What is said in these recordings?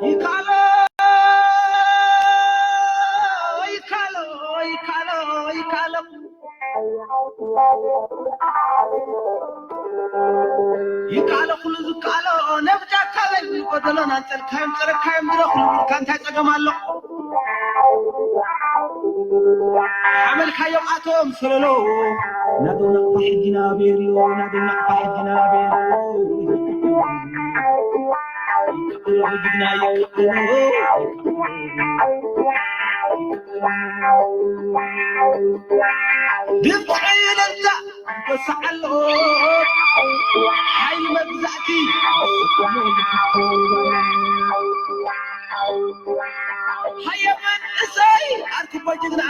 ይካሎ ይካሎ ይካሎ ይካሎ ይካሎ ኩሉ ዝካሎ ነብጃካ ዘይብሉ ጎደሎ ናንጸልካዮም ጸረካዮም ድረኹ ንብርካ እንታይ ጸገም ኣሎ? ሓመልካዮም ኣቶም ሰለሎ ናደው ናቕፋ ሕጂ ናበየሎ ናደው ናቕፋ ሕጂ ናበየሎ ይካሎ ጅግና ይካሎ ድምፂ ዕልልታ ይወስዓሎ ሓይሊ መግዛእቲ ሃየ መንእሰይ ኣርክቦ ጅግና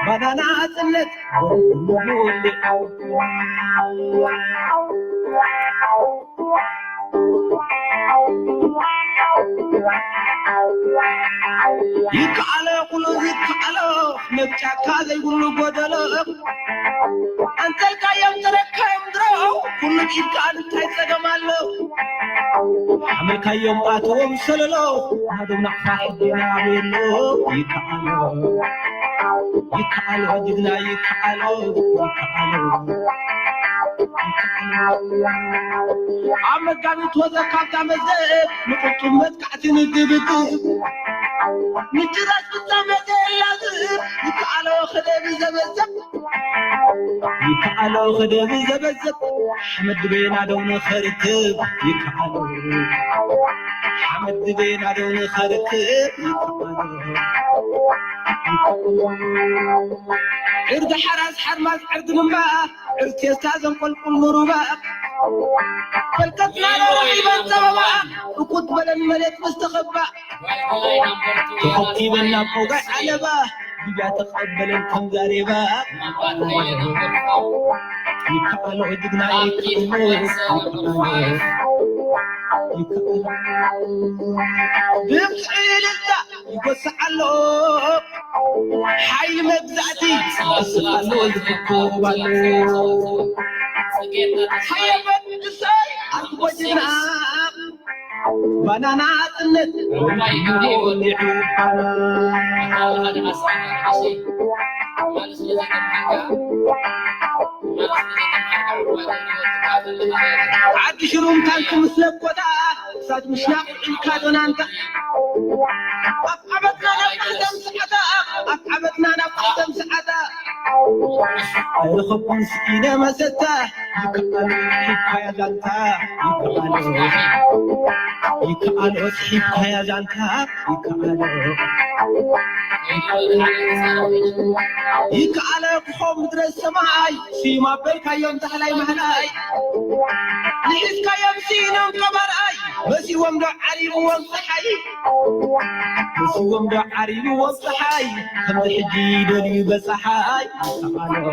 ባናና ጽነት ይከኣሎ ኩሉ ይከኣሎ ነብጫካ ዘይብሉ ጎደሎ ኣንተልካዮም ተረካዮም ድሮ ኩሉ ኢድካ እንታይ ጸገም ኣሎ ሓመልካዮም ኣተዎም ሰለሎ ናደው ናቕፋ ሕጂ ናበየሎ ይከኣሎ ይከኣሎ ጅግና ይከኣሎ ይከኣሎ ኣብ መጋቢት ወዘ ካብታ መዘብ ንቁጡብ መጥቃዕቲ ንድብድብ ምጭራስ ፍጻመ ዘላዝብ ይከኣሎ ክደብ ዘበዘብ ይከኣሎ ክደብ ዘበዘብ ሓመድ ድቤና ደው ንኸርክብ ይከኣሎ ሓመድ ድቤና ደው ንኸርክብ ይከኣሎ ዕርዲ ሓራስ ሓርማዝ ዕርዲ ድማ ዕርኬስካ ዘንቆልቁል ንሩባ ፈልቀትና ኢበን ጸበባ እቁት በለን መሬት ምስ ተኸባ ተኸቲበን ናብ ፎጋይ ዓለባ ግብያ ተቐበለን ከም ዛሬባ ይከኣሎ ጅግና ይከኣሎ ይከኣሎ ድምፂ ዕልልታ ይጎስዕ ኣሎ ሓይሊ መግዛእቲ ይስቕ ኣሎ ይፍኮብ ኣሎ ሓየበት እሰይ ኣርክቦ ጅግና ባናና ጽነት ወሊዑ ባና ዓዲ ሽሩምታን ክምስለብ ኮታ ሳት ምሽናቕ ኢልካ ዶናንታ ኣብ ዓመትና ናብ ማሕተም ሰዓታ ኣብ ዓመትና ናብ ማሕተም ሰዓታ ኣይረኸብኩን ስኢነ መሰታ ይከኣሎ ሒብካያ ዛንታ ይከኣሎ ይከኣሎ ሒብካያ ዛንታ ይከኣሎ ይከኣሎ ክኾ ምድረ ሰማይ ስዩም ኣበልካዮም ታህላይ ማህላይ ንሒዝካዮም ስኢኖም ቀባርኣይ መሲዎም ዶ ዓሪብዎም ፀሓይ መሲዎም ዶ ዓሪብዎም ፀሓይ ከምዚ ሕጂ ይደልዩ በፀሓይ ይከኣሎ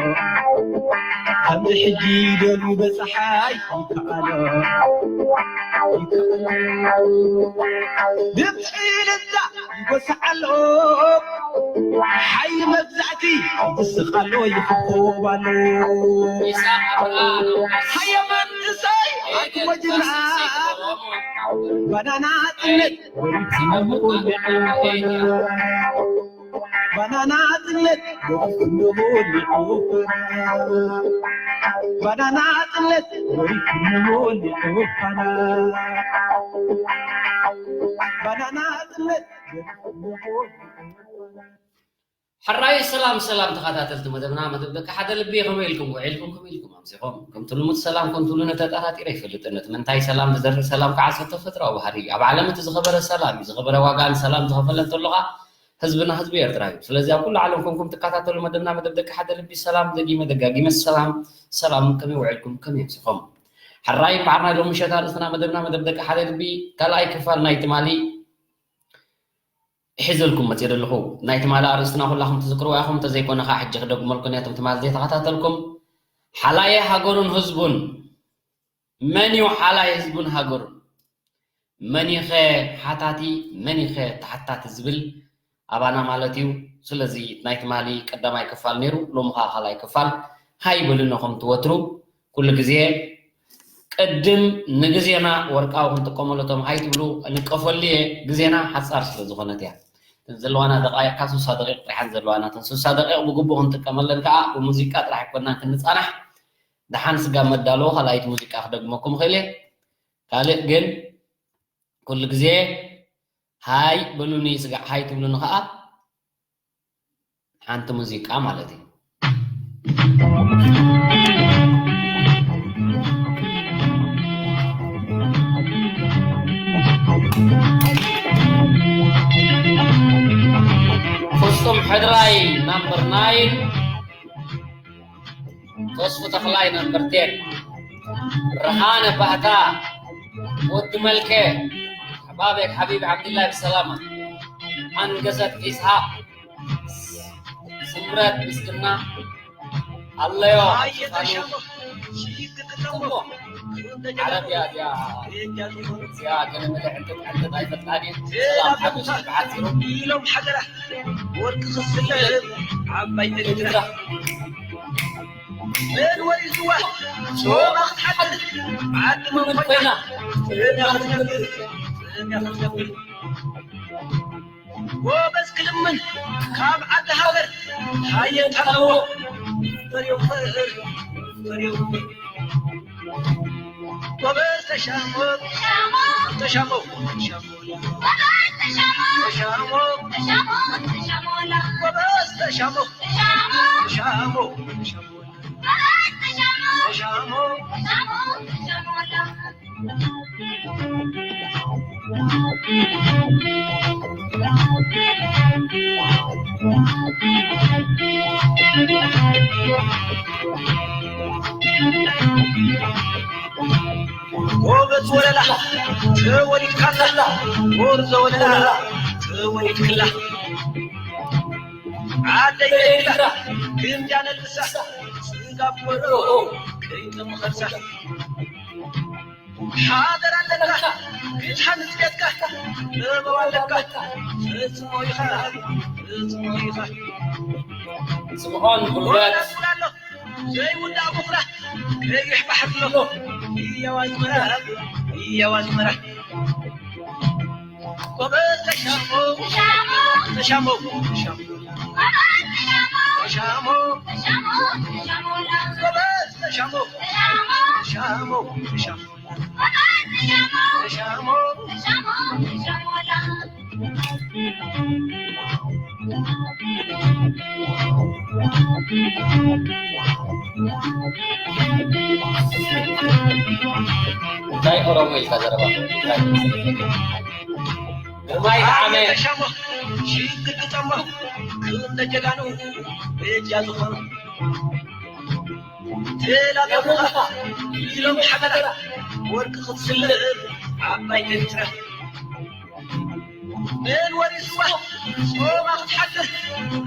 ከምዚ ሕጂ ይደልዩ በፀሓይ ይከኣሎ ይከኣሎ ድምፂ ልዛ ይጎስዓሎ ሓይሊ መግዛእቲ ይስቓሎ ይኽኮባሎ ሃየ መንእሰይ ኣትሞ ጅግና ባናና ጥነት ወሪድና ንቆልዕ ባናና ጥነት ወሪድና ንቆልዕ ባናና ጥነት ወሪድና ንቆልዕ ባናና ጥነት ሕራይ ሰላም ሰላም ተኸታተልቲ መደብና መደብ ደቂ ሓደ ልቢ ከመይ ኢልኩም ውዒልኩም ከመይ ኢልኩም ኣምሲኹም ከምቲ ልሙድ ሰላም ከምትብሉ ነተጠራጢረ ይፈልጥን እቲ ምንታይ ሰላም ዝዘርእ ሰላም ከዓ ሰብ ተፈጥራዊ ባህሪ እዩ ኣብ ዓለም እቲ ዝኸበረ ሰላም እዩ ዝኸበረ ዋጋ ንሰላም ዝኸፈለ እንተሎ ከዓ ህዝብና ህዝቢ ኤርትራ እዩ ስለዚ ኣብ ኩሉ ዓለም ኮንኩም ትከታተሉ መደብና መደብ ደቂ ሓደ ልቢ ሰላም ደጊመ ደጋጊመ ሰላም ሰላም ከመይ ውዒልኩም ከመይ ኣምሲኹም ሕራይ እምበኣር ናይ ሎሚ ምሸት ኣርእስትና መደብና መደብ ደቂ ሓደ ልቢ ካልኣይ ክፋል ናይ ትማሊ ሒዘልኩም መፅእ ዘለኹ ናይ ትማሊ ኣርእስትና ኩላኹም ትዝክርዋ ኢኹም እንተዘይኮነ ከዓ ሕጂ ክደግመልኩም እየ እቶም ትማሊ ዘይተኸታተልኩም ሓላየ ሃገሩን ህዝቡን መን እዩ ሓላይ ህዝቡን ሃገሩን መኒኸ ሓታቲ መኒኸ ተሓታቲ ዝብል ኣባና ማለት እዩ ስለዚ ናይ ትማሊ ቀዳማይ ክፋል ነይሩ ሎሚ ከዓ ካልኣይ ክፋል ሃይ በሉኒ ከም ትወትሩ ኩሉ ግዜ ቅድም ንግዜና ወርቃዊ ክንጥቀመሉ እቶም ኣይትብሉ ንቀፈሉ እየ። ግዜና ሓጻር ስለ ዝኾነት እያ። እተን ዘለዋና ደቃይቕ ካብ ስሳ ደቂቕ ጥራሕን ዘለዋና፣ እተን ስሳ ደቂቕ ብግቡእ ክንጥቀመለን ከኣ ብሙዚቃ ጥራሕ ኣይኮናን ክንጻናሕ። ደሓን ስጋብ መዳለዎ ካልኣይቲ ሙዚቃ ክደግመኩም እኽእል እየ። ካልእ ግን ኩሉ ግዜ ሃይ በሉኒ ስጋዕ ሃይ ትብሉኒ ከኣ ሓንቲ ሙዚቃ ማለት እዩ። ፍጹም ሕድራይ ናምበር ናይን፣ ተስፉ ተኽላይ ናምበር ቴን፣ ብርሃነ ባህታ፣ ወዲ መልከ፣ ኣሕባቤክ ሓቢብ ዓብድላይ ብሰላማ፣ ኣንገሰት ኢስሓቅ፣ ስምረት ምስግና ኣለዮ። ኣየ ሽፋኑ ተሻሞ፣ ሽግር ክትረሞ፣ እሞ ዓረብ እያ እዚኣ። እዚኣ ገለ መለ ዕንተት ዕንተት ኣይፈልጣን እየ። ሰላም ሓጎስ ብሓጺሩ። ኢሎም ሓደራ፣ ወርቂ ክስለ ዓባይ ኤርትራ። ኤርትራ። መን ወሪስዋ ጾማ ክትሓድር፣ ዓዲ መን ኮይና፣ ጾማ ክትነብር፣ ጾማ ክትነብር። ጎበዝ ክልምን ካብ ዓዲ ሃገር ሓየት ኣለዎ። ፈርዮም ፈር፣ ፈርዮም ፈር። ጎበዝ ተሻሞ፣ ተሻሞ፣ ተሻሞ፣ ተሻሞ። ጎበዝ ተሻሞ፣ ተሻሞ፣ ተሻሞ፣ ተሻሞ። ጎበዝ ወለላ ተወሊድካላ፣ ጎርዞ ወለላ ተወሊድክላ። ዓደይ ኤርትራ ክንድያ ነልብሳ፣ ስጋብ ጎሮ ከይጠሙ ከርሳ። ሓደር ኣለካ ክትሓንጽ ቤትካ፣ ጥበብ ኣለካ ፈጽሞ ኢኻ፣ ፈጽሞ ኢኻ። ስምዖን ጉልበት። ወላ ሱር ኣሎ ዘይውዳእ ቡኽራ፣ ቀይሕ ባሕሪ ኣሎ ህያው ኣስመራ፣ ህያው ኣስመራ። ጎበዝ ተሻሞ፣ ተሻሞ፣ ተሻሞ። ተሻሞ፣ ጎበዝ ተሻሞ፣ ተሻሞ፣ ተሻሞ። ተሻሞ፣ ተሻሞ። እንታይ ኦሮሞ ኢልካ ዘረባ? ግርማይ ዓመ። ተሻሞ፣ ሽግር ግጠሞ፣ ክንደ ጀጋኑ በጃ ዝኾኑ። ተላበብኻ ኢሎም ሓመዳ፣ ወርቂ ክትስልብ ዓባይ ኤርትራ። መን ወሪስዋ ጾማ ክትሓድር፣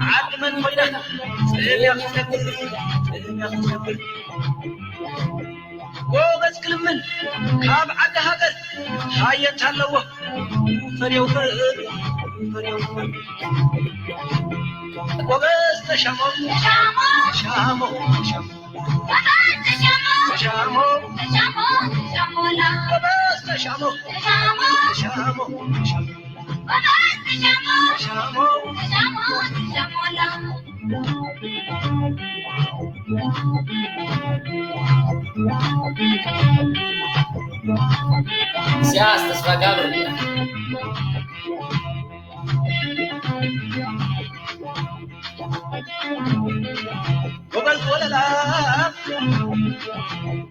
ዓዲ መን ኮይና፣ ጽምያ ክትሰግር፣ ጽምያ ክትሰግር። ጎበዝ ክልምን ካብ ዓዲ ሃገር፣ ሓየት ኣለዎ። ፈርየው ፈር፣ ፈርየው ፈር። ጎበዝ ተሻሞ፣ ተሻሞ፣ ተሻሞ። ተሻሞ፣ ተሻሞ፣ ተሻሞ። ጎበዝ ተሻሞ፣ ተሻሞ፣ ተሻሞ። ተሻሞ፣ ተሻሞ፣ ተሻሞ። ኢሳያስ ተስፋጋብር። ጎበዝ ወለላ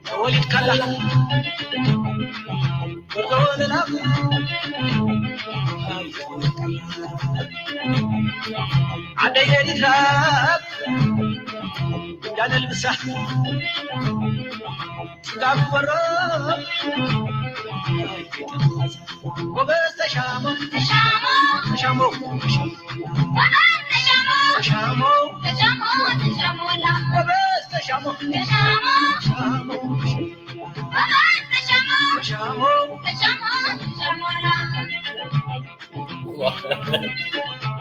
ተወሊድካላ፣ ጎበዝ ወለላ ዓደይ ኤሪትራ እንዳነልብሳ ጽጋብ በሮ ጎበዝ ተሻሞ፣ ተሻሞ፣ ተሻሞ። ጎበዝ ተሻሞ፣ ተሻሞ፣ ተሻሞ፣ ተሻሞ። ጎበዝ ተሻሞ፣ ተሻሞ፣ ተሻሞ። ጎበዝ ተሻሞ፣ ተሻሞ፣ ተሻሞ፣ ተሻሞ።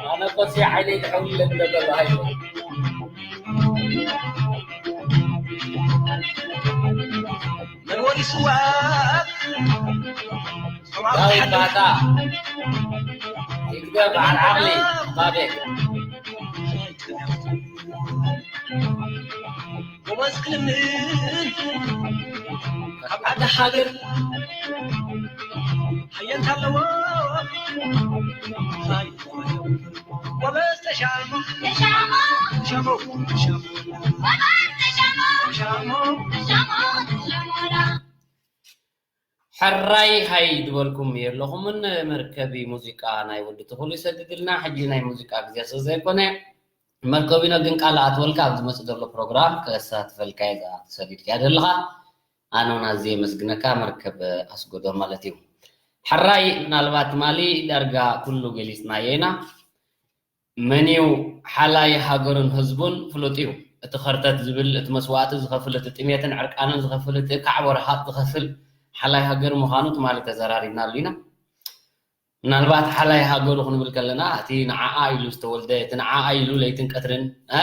ኣነ ቆሲ ዓይነይ ተሐዊለ እንደገባሃይ። ዳዊት ባታ፣ ይግደፍ በዓል ዓቕሊ፣ ባቤ። ጎበዝ ክልምን ካብ ዓዲ ሃገር ሓየንታ ኣለዎ። ጎበዝ ተሻሞ፣ ተሻሞ፣ ተሻሞ፣ ተሻሞ፣ ተሻሞ፣ ተሻሞ፣ ተሻሞ። ሕራይ ሃይ ዝበልኩም የለኹምን። መርከቢ ሙዚቃ ናይ ወዲ ትኹል ይሰግድልና። ሕጂ ናይ ሙዚቃ ግዜ ስለ ዘይኮነ፣ መርከቢኖ ግን ቃል ኣትወልካ ኣብ ዝመጽእ ዘሎ ፕሮግራም ከሳትፈልካ እየ። እዛ ተሰዲድካያ ዘለኻ ኣነ እውን ኣዝየ የመስግነካ፣ መርከብ ኣስጎዶ ማለት እዩ። ሕራይ፣ ምናልባት ትማሊ ዳርጋ ኩሉ ገሊጽናዮ ኢና። መን እዩ ሓላይ ሃገሩን ህዝቡን ፍሉጥ እዩ። እቲ ኸርተት ዝብል፣ እቲ መስዋእቲ ዝኸፍል፣ እቲ ጥሜትን ዕርቃንን ዝኸፍል፣ እቲ ካዕቦ ረሃጥ ዝኸፍል ሓላይ ሃገር ምዃኑ ትማሊ ተዘራሪብናሉ ኢና። ምናልባት ሓላይ ሃገሩ ክንብል ከለና፣ እቲ ንዓኣ ኢሉ ዝተወልደ፣ እቲ ንዓኣ ኢሉ ለይትን ቀትርን፣ እ፣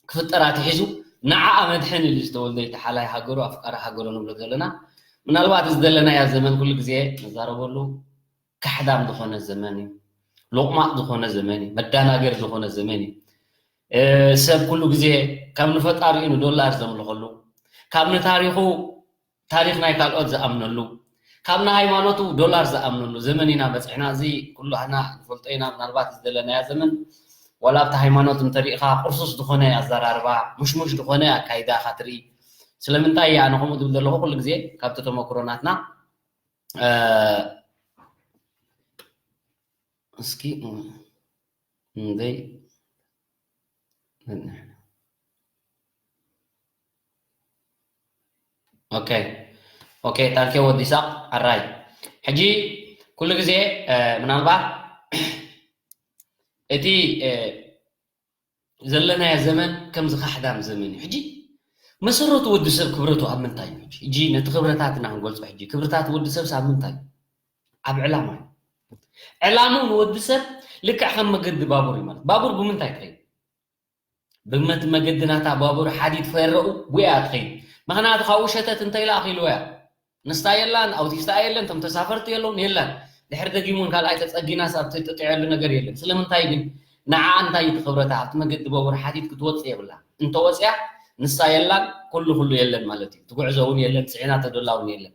ክፍጠር ኣትሒዙ፣ ንዓኣ መድሕን ኢሉ ዝተወልደ፣ እቲ ሓላይ ሃገሩ፣ ኣፍቃሪ ሃገሩ ንብሎ ዘለና። ምናልባት እዚ ዘለናዮ ዘመን ኩሉ ግዜ ንዛረበሉ ካሕዳም ዝኾነ ዘመን እዩ። ሎቕማጥ ዝኾነ ዘመን እዩ። መዳናገሪ ዝኾነ ዘመን እዩ። እ፣ ሰብ ኩሉ ግዜ ካብ ንፈጣሪኡ ንዶላር ዘምልኸሉ፣ ካብ ንታሪኹ ታሪኽ ናይ ካልኦት ዝኣምነሉ፣ ካብ ንሃይማኖቱ ዶላር ዝኣምነሉ ዘመን ኢና በፂሕና። እዚ ኩሉ ህና ንፈልጦ ኢና። ምናልባት እዚ ዘለናዮ ዘመን ዋላ ኣብቲ ሃይማኖት እንተሪኢኻ ቅርሱስ ዝኾነ ኣዘራርባ፣ ሙሽሙሽ ዝኾነ ኣካይዳ ኢኻ ትርኢ። ስለምንታይ እየ ኣነ ከምኡ ዝብል ዘለኹ? ኩሉ ግዜ ካብቲ ተመክሮ ናትና፣ እ፣ እስኪ፣ እንደይ፣ ኦኬ፣ ኦኬ፣ ታንኪ ወዲ ይስሓቅ። ኣራይ፣ ሕጂ ኩሉ ግዜ፣ እ፣ ምናልባት እቲ፣ እ፣ ዘለናዮ ዘመን ከምዚ ካሕዳም ዘመን እዩ። ሕጂ መሰረቱ ወዲ ሰብ ክብረቱ ኣብ ምንታይ እዩ? ሕጂ፣ ሕጂ ነቲ ክብረታትና ክንገልጾ፣ ሕጂ ክብርታት ወዲ ሰብስ ኣብ ምንታይ እዩ? ኣብ ዕላማ እዩ። ዕላምኡ ንወዲ ሰብ ልክዕ ከም መገዲ ባቡር እዩ ማለት። ባቡር ብምንታይ ትኸይድ? ብመቲ መገዲ ናታ ባቡር ሓዲድ ፈረኡ ጉያ ትኸይድ። ምኽንያቱ ካብኡ ሸተት እንተኢላ ኣኺልዋ እያ። ንሳ የላን፣ ኣውቲስታ የለን፣ እቶም ተሳፈርቲ የለውን፣ የላን። ድሕሪ ደጊም እውን ካልኣይ ተጸጊናስ ኣብቲ እትጥዕየሉ ነገር የለን። ስለምንታይ ግን? ንዓኣ እንታይ እዩ እቲ ክብረታ? ኣብቲ መገዲ ባቡር ሓዲድ ክትወጽእ የብላ። እንተወጽያ ንሳ የላን፣ ኩሉ ኩሉ የለን ማለት እዩ። እቲ ጉዕዞ እውን የለን፣ ጽዒናቶ ደላ እውን የለን።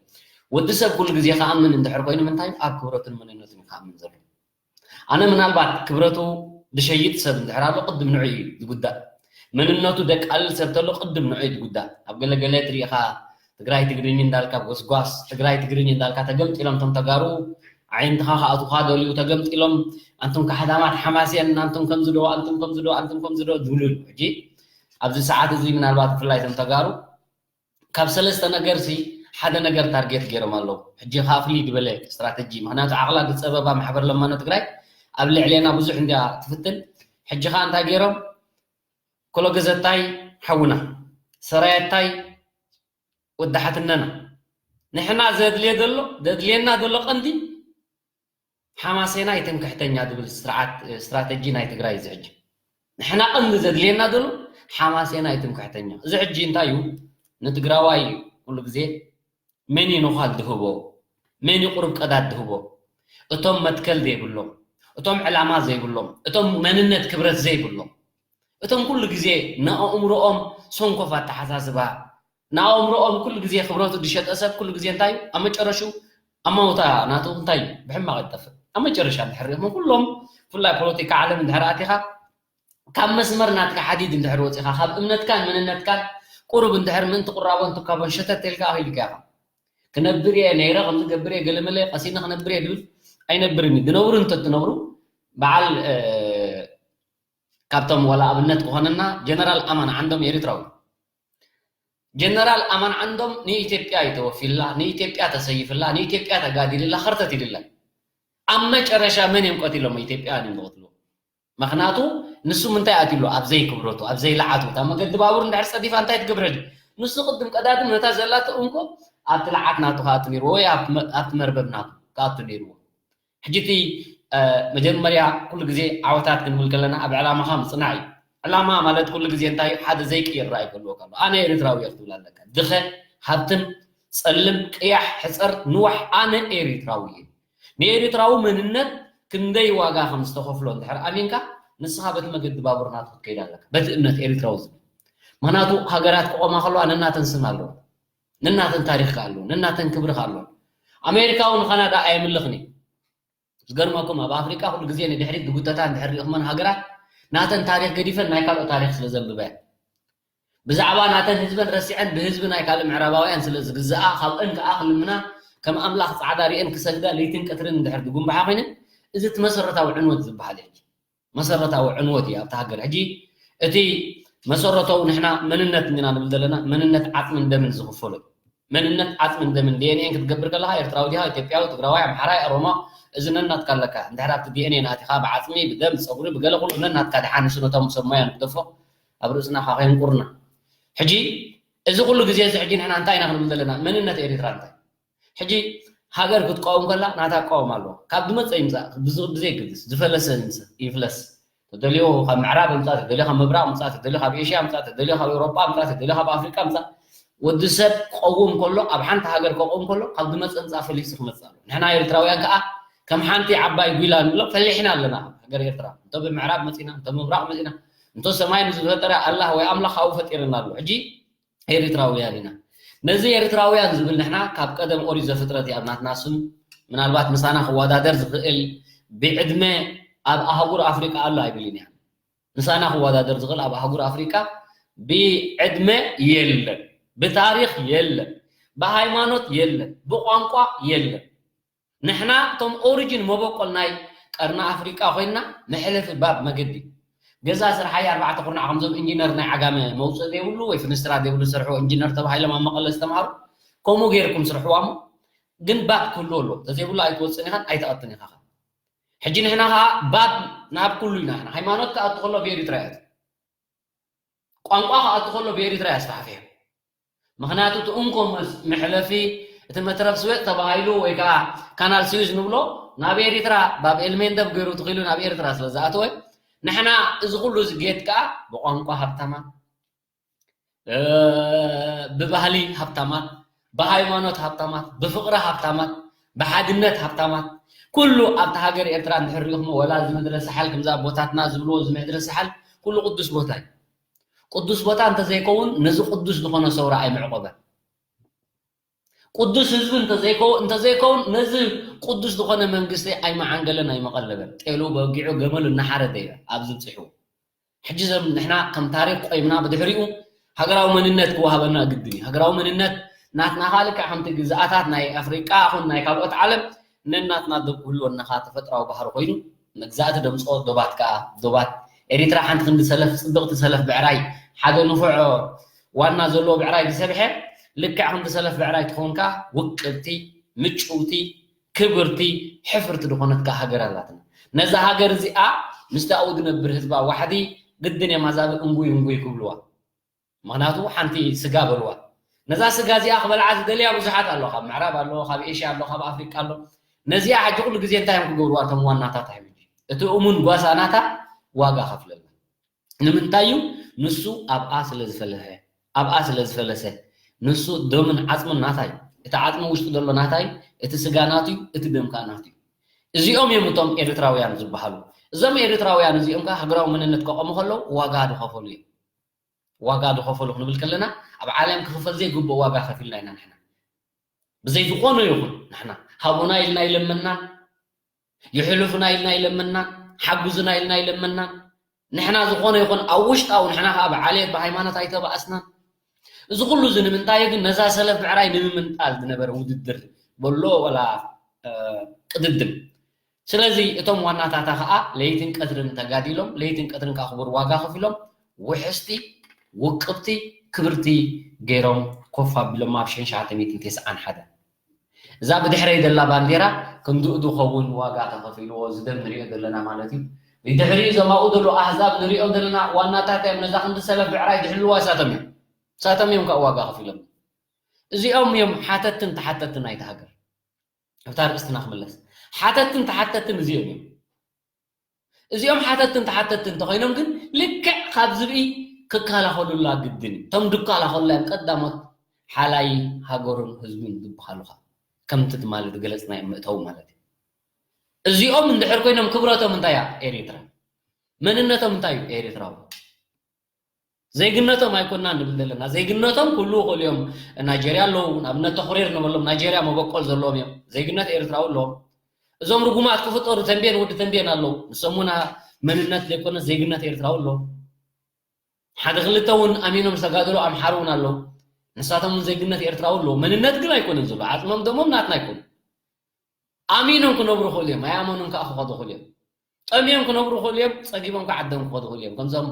ወዲ ሰብ ኩሉ ግዜ ክኣምን እንድሕር ኮይኑ ምንታይ እዩ? ኣብ ክብረቱን መንነቱን እዩ ክኣምን ዘሎ። ኣነ ምናልባት ክብረቱ ዝሸይጥ ሰብ እንድሕር ኣሎ፣ ቅድም ንዑ እዩ ዝጉዳእ። መንነቱ ደቃልል ሰብ ተሎ፣ ቅድም ንዑ እዩ ዝጉዳእ። ኣብ ገለ ገለ ትሪኢኻ ትግራይ ትግርኝ እንዳልካ ጎስጓስ፣ ትግራይ ትግርኝ እንዳልካ ተገምጢሎም እቶም ተጋሩ ዓይንትኻ ክኣትዉኻ ደልዩ ተገምጢሎም፣ ኣንቱም ካሕዳማት ሓማሴን፣ ኣንቱም ከምዚ ዶ፣ ኣንቱም ከምዚ ዶ፣ ኣንቱም ከምዚ ዶ ዝብሉ እዩ። ሕጂ ኣብዚ ሰዓት እዚ ምናልባት ብፍላይ እቶም ተጋሩ ካብ ሰለስተ ነገርሲ ሓደ ነገር ታርጌት ገይሮም ኣለዉ። ሕጂ ኸኣ ፍልይ ዝበለ ስትራተጂ፣ ምኽንያቱ ዓቕላ ዝጸበባ ማሕበር ለማኖ ትግራይ ኣብ ልዕሌና ብዙሕ እንድያ ትፍትን። ሕጂ ኸኣ እንታይ ገይሮም? ኮሎገዘታይ ሓውና፣ ሰራየታይ ወዳሓትነና፣ ንሕና ዘድልየ ዘሎ፣ ዘድልየና ዘሎ ቀንዲ ሓማሴናይ ትምክሕተኛ ዝብል ስርዓት፣ ስትራተጂ ናይ ትግራይ እዚ ሕጂ። ንሕና ቀንዲ ዘድልየና ዘሎ ሓማሴናይ ትምክሕተኛ። እዚ ሕጂ እንታይ እዩ? ንትግራዋይ ኩሉ ግዜ መን እዩ ነዃል ዝህቦ? መን እዩ ቁሩብ ቀዳድ ዝህቦ? እቶም መትከል ዘይብሎም፣ እቶም ዕላማ ዘይብሎም፣ እቶም መንነት ክብረት ዘይብሎም፣ እቶም ኩሉ ግዜ ንኣእምሮኦም ሰንኮፍ ኣተሓሳስባ፣ ንኣእምሮኦም ኩሉ ግዜ ክብረቱ ዝሸጠ ሰብ ኩሉ ግዜ እንታይ እዩ? ኣብ መጨረሽኡ ኣማውታ ናቱ እንታይ እዩ? ብሕማቕ ይጠፍእ። ኣብ መጨረሻ እንድሕር ርኢኹም ኩሎም፣ ብፍላይ ፖለቲካ ዓለም እንድሕር ኣቲኻ፣ ካብ መስመር ናትካ ሓዲድ እንድሕር ወፂኻ፣ ካብ እምነትካን መንነትካን ቁሩብ እንድሕር ምእንቲ ቁራቦን ትካቦን ሸተት ኢልካ ኣኺልካ ኢኻ። ክነብር እየ፣ ነይረ ከምዚ ገብር እየ፣ ገለመለ ቀሲነ ክነብር እየ ዝብል ኣይነብርን እዩ። ዝነብሩ እንተትነብሩ፣ በዓል፣ እ፣ ካብቶም ዋላ ኣብነት ክኾነና ጀነራል ኣማን ዓንዶም ኤሪትራዊ። ጀነራል ኣማን ዓንዶም ንኢትዮጵያ እዩ ተወፊላ፣ ንኢትዮጵያ ተሰይፍላ፣ ንኢትዮጵያ ተጋዲልላ፣ ኸርተት ኢልላ። ኣብ መጨረሻ መን እዮም ቀቲሎም? ኢትዮጵያውያን እዮም ዝቐትልዎ። ምኽንያቱ ንሱ ምንታይ ኣትዩሉ? ኣብ ዘይክብረቱ፣ ኣብ ዘይለዓቱ። እታ መገዲ ባቡር እንድሕር ጸዲፋ እንታይ ትገብር ሕጂ? ንሱ ቅድም ቀዳድም ነታ ዘላቶ እንኮ ኣብቲ ለዓት ናቱ ክኣቱ ነይርዎ ወይ ኣብቲ መ-፣ ኣብቲ መርበብ ናቱ ክኣቱ ነይርዎ። ሕጂ እቲ፣ እ፣ መጀመርያ ኩሉ ግዜ ዓወታት ክንብል ከለና ኣብ ዕላማኻ ምጽናዕ እዩ። ዕላማ ማለት ኩሉ ግዜ እንታይ እዩ? ሓደ ዘይቅየር ራእይ ክህልወካ ኣሎ። ኣነ ኤርትራዊ እየ ክትብል ኣለካ። ድኸ፣ ሃብትም፣ ጸልም፣ ቅያሕ፣ ሕጸር፣ ንዋሕ፣ ኣነ ኤሪትራዊ እየ። ንኤሪትራዊ መንነት ክንደይ ዋጋ ከም ዝተኸፍሎ እንድሕር ኣሚንካ፣ ንስኻ በቲ መገዲ ባቡር ናቱ ክትከይድ ኣለካ። በቲ እምነት ኤሪትራዊ ዝብል። ምኽንያቱ ሃገራት ክቆማ ከለዋ ነናተን ስም ኣለዎ። ነናተን ታሪኽ ከ ኣለዎ። ነናተን ክብሪ ከ ኣለዎ። ኣሜሪካ እውን ንካናዳ ኣየምልኽን እዩ። ዝገርመኩም ኣብ ኣፍሪቃ ኩሉ ግዜ ንድሕሪት ዝጉተታ እንድሕር ሪኢኹመን ሃገራት ናተን ታሪኽ ገዲፈን ናይ ካልኦት ታሪኽ ስለ ዘንብባ እየን። ብዛዕባ ናተን ህዝበን ረሲዐን ብህዝቢ ናይ ካልእ ምዕራባውያን ስለ ዝግዝኣ ካብአን ከዓ ክልምና ከም ኣምላኽ ጻዕዳ ሪአን ክሰግዳ ለይትን ቀትርን እንድሕር ዝጉንብሓ ኮይነን እዚ እቲ መሰረታዊ ዕንወት ዝበሃል እዩ። መሰረታዊ ዕንወት እዩ ኣብታ ሃገር። ሕጂ እቲ መሰረታዊ ንሕና መንነት እንዲና ንብል ዘለና መንነት ዓጽምን ደምን ዝኽፈሎ እዩ። መንነት ዓጽምን ደምን ዲ ኤን ኤን ክትገብር ከለኻ ኤርትራዊ ዲኻ፣ ኢትዮጵያዊ፣ ትግራዋይ፣ ኣምሓራይ፣ ኦሮሞ፣ እዚ ነናትካ ኣለካ። እንድሕር ኣብቲ ዲ ኤን ኤን ኣቲኻ ብዓጽሚ፣ ብደም፣ ብጸጉሪ፣ ብገለ ኩሉ ነናትካ ደሓን ንሱ ነቶም ሰብ ሞያ ንግደፎ ኣብ ርእስና ካብ ከየንቁርና። ሕጂ እዚ ኩሉ ግዜ እዚ ሕጂ ንሕና እንታይ ኢና ክንብል ዘለና? መንነት ኤሪትራ እንታይ? ሕጂ ሃገር ክትቀውም ከላ ናታ ክቃወም ኣለዎ። ካብ ዝመጸ ይምጻእ ብዝ- ብዘይግድስ ዝፈለሰ ይምሰ- ይፍለስ። ተደልዮ ካብ ምዕራብ ምጻእ፣ ተደልዮ ካብ ምብራቕ ምጻእ፣ ተደልዮ ካብ ኤሽያ ምጻእ፣ ተደልዮ ካብ ኤውሮጳ ምጻእ፣ ተደልዮ ካብ ኣፍሪቃ ምጻእ። ወዲ ሰብ ክቐውም ከሎ ኣብ ሓንቲ ሃገር ክቐውም ከሎ ካብ ዝመጸ ምጻእ ፈሊሱ ክመጽእ ኣለዎ። ንሕና ኤርትራውያን ከኣ ከም ሓንቲ ዓባይ ጒላ ንብሎ ፈሊሕና ኣለና። ሃገር ኤርትራ እንተ ብምዕራብ መጺና እንተ ምብራቕ መጺና እንተ ሰማይ ንዝፈጠረ ኣላህ ወይ ኣምላኽ ኣብኡ ፈጢርና ኣሎ። ሕጂ ኤሪትራውያን ኢና። ነዚ ኤሪትራውያን ዝብል ንሕና ካብ ቀደም ኦሪት ዘፍጥረት እዩ ኣብ ናትና ስም ምናልባት ምሳና ክወዳደር ዝኽእል ብዕድመ ኣብ ኣህጉር ኣፍሪቃ ኣሎ ኣይብልን እያ። ምሳና ክወዳደር ዝኽእል ኣብ ኣህጉር ኣፍሪቃ ብዕድመ የለን፣ ብታሪኽ የለን፣ ብሃይማኖት የለን፣ ብቋንቋ የለን። ንሕና እቶም ኦሪጂን መበቆል ናይ ቀርኒ ኣፍሪቃ ኮይንና መሕለፊ ባብ መገዲ ገዛ ስርሓይ ኣርባዕተ ኩርናዕ ከምዞም ኢንጂነር ናይ ዓጋመ መውፅእ ዘይብሉ ወይ ፍንስትራ ዘይብሉ ዝሰርሕዎ ኢንጂነር ተባሂሎም ኣብ መቐለ ዝተምሃሩ ከምኡ ገይርኩም ስርሕዋ እሞ ግን ባብ ክህሉ ኣሎ ተዘይብሉ ኣይትወፅን ኢኻን ኣይትኣትን ኢኻ። ሕጂ ንሕና ከዓ ባብ ናብ ኩሉ ኢና። ሃይማኖት ክኣቱ ከሎ ብኤሪትራ እያ። ቋንቋ ክኣቱ ከሎ ብኤሪትራ እያ ኣስፋሕፊሐ። ምኽንያቱ እቲ እንኮ መስ- መሕለፊ እቲ መትረፍ ስዌጥ ተባሂሉ ወይ ከዓ ካናል ስዊዝ ንብሎ ናብ ኤሪትራ ባብ ኤልሜንደብ ገይሩ ትኽኢሉ ናብ ኤርትራ ስለ ዝኣተወ ንሕና እዚ ኩሉ እዚ ጌት ከዓ ብቋንቋ ሃብታማት እ፣ ብባህሊ ሃብታማት ብሃይማኖት ሃብታማት ብፍቕሪ ሃብታማት ብሓድነት ሃብታማት ኩሉ ኣብቲ ሃገር ኤርትራ እንድሕር ሪኢኹሞ ወላ እዚ ምድረ ሳሕል ከምዚ ኣቦታትና ዝብልዎ እዚ ምድረ ሳሕል ኩሉ ቅዱስ ቦታ እዩ። ቅዱስ ቦታ እንተዘይከውን ነዚ ቅዱስ ዝኾነ ሰውራ ኣይምዕቆበን። ቅዱስ ህዝቢ እንተዘይከው- እንተዘይከውን ነዚ ቅዱስ ዝኾነ መንግስቲ ኣይመዓንገለን ኣይመቐለበን። ጤሉ በጊዑ ገመሉ እናሓረደ እዩ ኣብዚ ብፅሑ። ሕጂ ዘም ንሕና ከም ታሪክ ቆይምና ብድሕሪኡ ሃገራዊ መንነት ክወሃበና ግድን እዩ። ሃገራዊ መንነት ናትና ከዓ ልክዕ ከምቲ ግዝኣታት ናይ ኣፍሪቃ ኹን ናይ ካልኦት ዓለም ነናትና ዶብ ክህልወና ከዓ ተፈጥራዊ ባህሪ ኮይኑ መግዛእቲ ደምፅኦ ዶባት ከዓ ዶባት ኤሪትራ ሓንቲ ክንዲ ሰለፍ ፅብቕቲ ሰለፍ ብዕራይ ሓደ ንፉዕ ዋና ዘለዎ ብዕራይ ዝሰብሐ ልክዕ ከምቲ ሰለፍ ብዕራይ ትኾንካ ውቅብቲ ምጭውቲ ክብርቲ ሕፍርቲ ዝኾነት ከዓ ሃገር ኣላትና። ነዛ ሃገር እዚኣ ምስቲ ኣብኡ ዝነብር ህዝባ ዋሕዲ ግድን እዮም ኣዛብእ እንጉይ እንጉይ ክብልዋ። ምኽንያቱ ሓንቲ ስጋ በልዋ። ነዛ ስጋ እዚኣ ክበልዓ ዝደልያ ብዙሓት ኣሎ። ካብ ምዕራብ ኣሎ፣ ካብ ኤሽያ ኣሎ፣ ካብ ኣፍሪቃ ኣሎ። ነዚኣ ሕጂ ኩሉ ግዜ እንታይ እዮም ክገብርዋ እቶም ዋናታት? ሕጂ እቲ እሙን ጓሳ ናታ ዋጋ ከፍለልና። ንምንታይ እዩ? ንሱ ኣብኣ ስለ ዝፈለሐ ኣብኣ ስለ ዝፈለሰ ንሱ ደምን ዓፅምን ናታይ እቲ ዓፅሚ ውሽጢ ዘሎ ናታይ እቲ ስጋ ናቱ እቲ ደም ከዓ ናቱ እዩ። እዚኦም እዮም እቶም ኤርትራውያን ዝበሃሉ። እዞም ኤርትራውያን እዚኦም ከዓ ሃገራዊ መንነት ከቆሙ ከለዉ ዋጋ ዝኸፈሉ እዮም። ዋጋ ዝኸፈሉ ክንብል ከለና ኣብ ዓለም ክኽፈል ዘይግብኦ ዋጋ ከፊልና ኢና ንሕና። ብዘይ ዝኾነ ይኹን ንሕና ሃቡና ኢልና ኣይለመንናን፣ ይሕልፉና ኢልና ኣይለመንናን፣ ሓጉዙና ኢልና ኣይለመንናን። ንሕና ዝኾነ ይኹን ኣብ ውሽጣዊ ንሕና ከዓ ብዓሌት ብሃይማኖት ኣይተባእስናን። እዚ ኩሉ እዚ ንምንታይ ግን ነዛ ሰለፍ ብዕራይ ንምምንጣል ዝነበረ ውድድር በሎ ወላ ቅድድም። ስለዚ እቶም ዋናታታ ከዓ ለይትን ቀትርን ተጋዲሎም ለይትን ቀትርን ከዓ ክቡር ዋጋ ከፊሎም ውሕስቲ ውቅብቲ ክብርቲ ገይሮም ኮፍ ኣቢሎም ኣብ ሽሕን ትሽዓተ ሚእትን ተስዓን ሓደን እዛ ብድሕረይ ዘላ ባንዴራ ክንድኡ ዝኸውን ዋጋ ተኸፊልዎ እዚ ደም ንሪኦ ዘለና ማለት እዩ። ብድሕሪኡ እዞም ኣብኡ ዘለዉ ኣህዛብ ንሪኦም ዘለና ዋናታት እዮም ነዛ ክንዲ ሰለፍ ብዕራይ ዝሕልዋ እሳቶም እዮም። እሳቶም እዮም ከዓ ዋጋ ከፊሎም። እዚኦም እዮም ሓተትን ተሓተትን ናይቲ ሃገር። ኣብታ ኣርእስትና ክምለስ ሓተትን ተሓተትን እዚኦም እዮም። እዚኦም ሓተትን ተሓተትን እንተኾይኖም ግን ልክዕ ካብ ዝብኢ ክከላኸሉላ ግድን እዩ። እቶም ዝከላኸሉላ እዮም ቀዳሞት ሓላይ ሃገሩን ህዝቡን ዝበሃሉኻ ከምቲ ትማሊ ዝገለፅናዮ መእተዊ ማለት እዩ። እዚኦም እንድሕር ኮይኖም ክብረቶም እንታይ እያ ኤርትራ? መንነቶም እንታይ እዩ ኤርትራዊ? ዜግነቶም ኣይኮና ንብል ዘለና። ዜግነቶም ኩሉ ይኽእሉ እዮም። ናይጀርያ ኣለዉ፣ ንኣብነት ተኹሬር ንበሎም ናይጀርያ መበቆል ዘለዎም እዮም። ዜግነት ኤርትራዊ ኣለዎም። እዞም ርጉማት ክፍጠሩ ተንቤን ወዲ ተንቤን ኣለዉ። ንሶም እውን መንነት ዘይኮነ ዜግነት ኤርትራዊ ኣለዎም። ሓደ ክልተ እውን ኣሚኖም ዝተጋደሉ ኣምሓሩ እውን ኣለዉ። ንሳቶም እውን ዜግነት ኤርትራዊ ኣለዎም። መንነት ግን ኣይኮነን ዘሎ። ዓጽሞም ደሞም ናትና ኣይኮኑ። ኣሚኖም ክነብሩ ይኽእሉ እዮም። ኣይኣመኑን ከዓ ክኸዱ ይኽእሉ እዮም። ጠምዮም ክነብሩ ይኽእሉ እዮም። ጸጊቦም ከዓ ዓዶም ክኸዱ ይኽእሉ እዮም። ከምዞም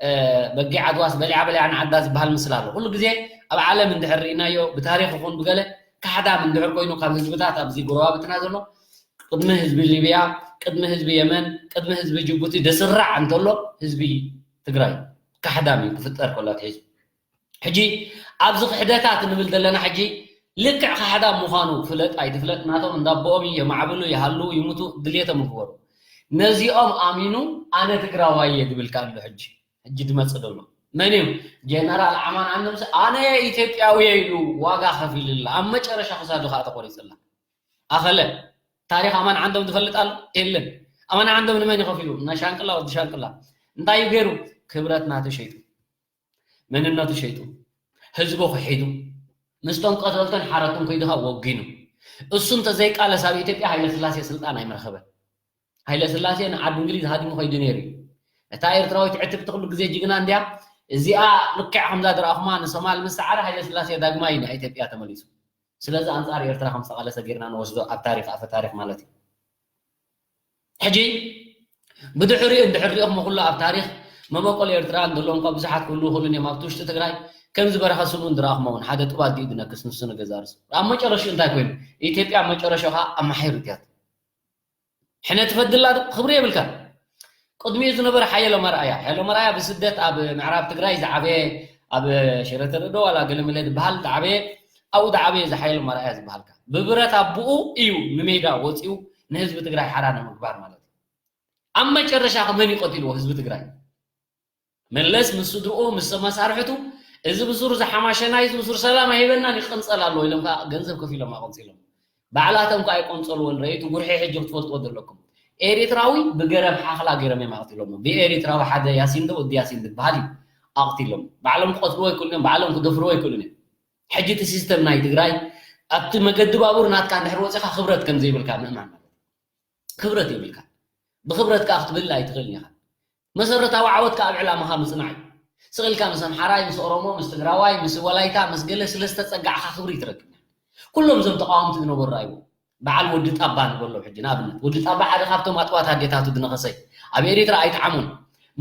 እ፣ በጊዕ ዓድዋስ በሊዓ በሊዓ ንዓዳ ዝበሃል ምስላ ኣሎ። ኩሉ ግዜ ኣብ ዓለም እንድሕር ርኢናዮ ብታሪኽ ይኹን ብገለ ካሕዳም እንድሕር ኮይኑ ካብ ህዝብታት ኣብዚ ጎረባብትና ዘሎ ቅድሚ ህዝቢ ሊብያ፣ ቅድሚ ህዝቢ የመን፣ ቅድሚ ህዝቢ ጅቡቲ ደስራዕ እንተሎ ህዝቢ ትግራይ ካሕዳም እዩ ክፍጠር ከሎ ኣትሒዙ። ሕጂ ኣብዚ ክሕደታት ንብል ዘለና ሕጂ ልክዕ ካሕዳም ምዃኑ ፍለጥ ኣይትፍለጥ ናቶም እንዳቦኦም እዩ የማዕብሉ ይሃሉ ይሙቱ ድልየቶም ይግበሩ። ነዚኦም ኣሚኑ ኣነ ትግራዋይ እየ ዝብልካ ኣሎ። ሕጂ ሕጂ ድመጽእ ዘሎ መን እዩ? ጀነራል ኣማን ዓንዶም ኣነ ኢትዮጵያዊ እየ ኢሉ ዋጋ ከፊልላ ኣብ መጨረሻ ክሳዱ ከዓ ተቆሪፅላ። ኣኸለ ታሪኽ ኣማን ዓንዶም ዝፈልጥ ኣሎ የለን። ኣማን ዓንዶም ንመን ይኸፊሉ? ንሻንቅላ ወዲ ሻንቅላ እንታይ እዩ ገይሩ? ክብረት ናቱ ሸይጡ፣ መንነቱ ሸይጡ፣ ህዝቡ ክሒዱ፣ ምስቶም ቀተልቶን ሓረቱን ከይዱ ከዓ ወጊኑ። እሱ እንተዘይቃለስ ኣብ ኢትዮጵያ ሃይለ ስላሴ ስልጣን ኣይምረኸበን። ሃይለ ስላሴ ንዓዲ እንግሊዝ ሃዲሙ ከይዱ ነይሩ እዩ። እታ ኤርትራዊት ዕትብቲ ኩሉ ግዜ ጅግና እንድያ። እዚኣ ልክዕ ከምዛ ዝረኣኹማ ንሶማል ምስ ሰዓረ ሃይለ ስላሴ ዳግማይ ናብ ኢትዮጵያ ተመሊሱ። ስለዚ ኣንጻር ኤርትራ ከም ዝተቓለሰ ጌርና ንወስዶ ኣብ ታሪኽ ኣፈ ታሪኽ ማለት እዩ። ሕጂ ብድሕሪኡ እንድሕር ሪኦኹሞ ኩሉ ኣብ ታሪኽ መበቆል ኤርትራ እንደለዎም ካብ ብዙሓት ክህልዉ ይኽእሉን እዮም ኣብቲ ውሽጢ ትግራይ ከምዚ በረኸ ስምኡን ዝረኣኹሞ እውን ሓደ ጥባት ድዩ ዝነክስ ንሱ ንገዛ ርሱ ኣብ መጨረሽኡ እንታይ ኮይኑ ኢትዮጵያ ኣብ መጨረሻ ከዓ ኣማሒሩ እትያት ሕነ ትፈድላ ክብሪ የብልካ ቅድሚኡ ዝነበረ ሓየሎም ኣርኣያ ሓየሎም ኣርኣያ ብስደት ኣብ ምዕራብ ትግራይ ዝዓበየ ኣብ ሽረ ተረዶ ዋላ ገለመለ ዝበሃል ዝዓበየ ኣብኡ ዝዓበየ እዚ ሓየሎም ኣርኣያ ዝበሃልካ ብብረት ኣቦኡ እዩ ንሜዳ ወፂኡ ንህዝቢ ትግራይ ሓራ ንምግባር ማለት እዩ ኣብ መጨረሻ ከ መን እዩ ቀቲልዎ ህዝቢ ትግራይ መለስ ምስ ስድርኡ ምስ መሳርሕቱ እዚ ብሱር ዝሓማሸናይ እዚ ብሱር ሰላም ኣይህበናን ይቀንፀል ኣሎ ኢሎም ከዓ ገንዘብ ከፊሎም ኣቀንፂሎም ባዕላቶም ከዓ ይቆንፀልዎ ንረኢቱ ጉርሒ ሕጂ ክትፈልጥዎ ዘለኩም ኤሪትራዊ ብገረብ ሓኽላ ገይሮም እዮም ኣቅቲሎሞ ብኤሪትራዊ ሓደ ያሲን ዶ ወዲ ያሲን ዝበሃል እዩ ኣቅቲሎም ባዕሎም ክቀትልዎ ኣይክእሉን እዮም ባዕሎም ክደፍርዎ ኣይክእሉን እዮም ሕጂ እቲ ሲስተም ናይ ትግራይ ኣብቲ መገዲ ባቡር ናትካ እንድሕር ወፂኻ ክብረት ከም ዘይብልካ ምእማን ማለት ክብረት የብልካ ብክብረት ከዓ ክትብል ኣይትኽእልን ኢኻ መሰረታዊ ዓወትካ ኣብ ዕላማኻ ምፅናዕ እዩ ስቕ ኢልካ ምስ ኣምሓራይ ምስ ኦሮሞ ምስ ትግራዋይ ምስ ወላይታ ምስ ገለ ስለ ዝተፀጋዕካ ክብሪ ትረክብ ኩሎም እዞም ተቃወምቲ ዝነበሩ ኣይዎ በዓል ወዲ ጣባ ንበሎ ሕጂ ንኣብነት ወዲ ጣባ ሓደ ካብቶም ኣጥዋት ኣዴታቱ ዝነኸሰይ ኣብ ኤሪትራ ኣይጠዓሙን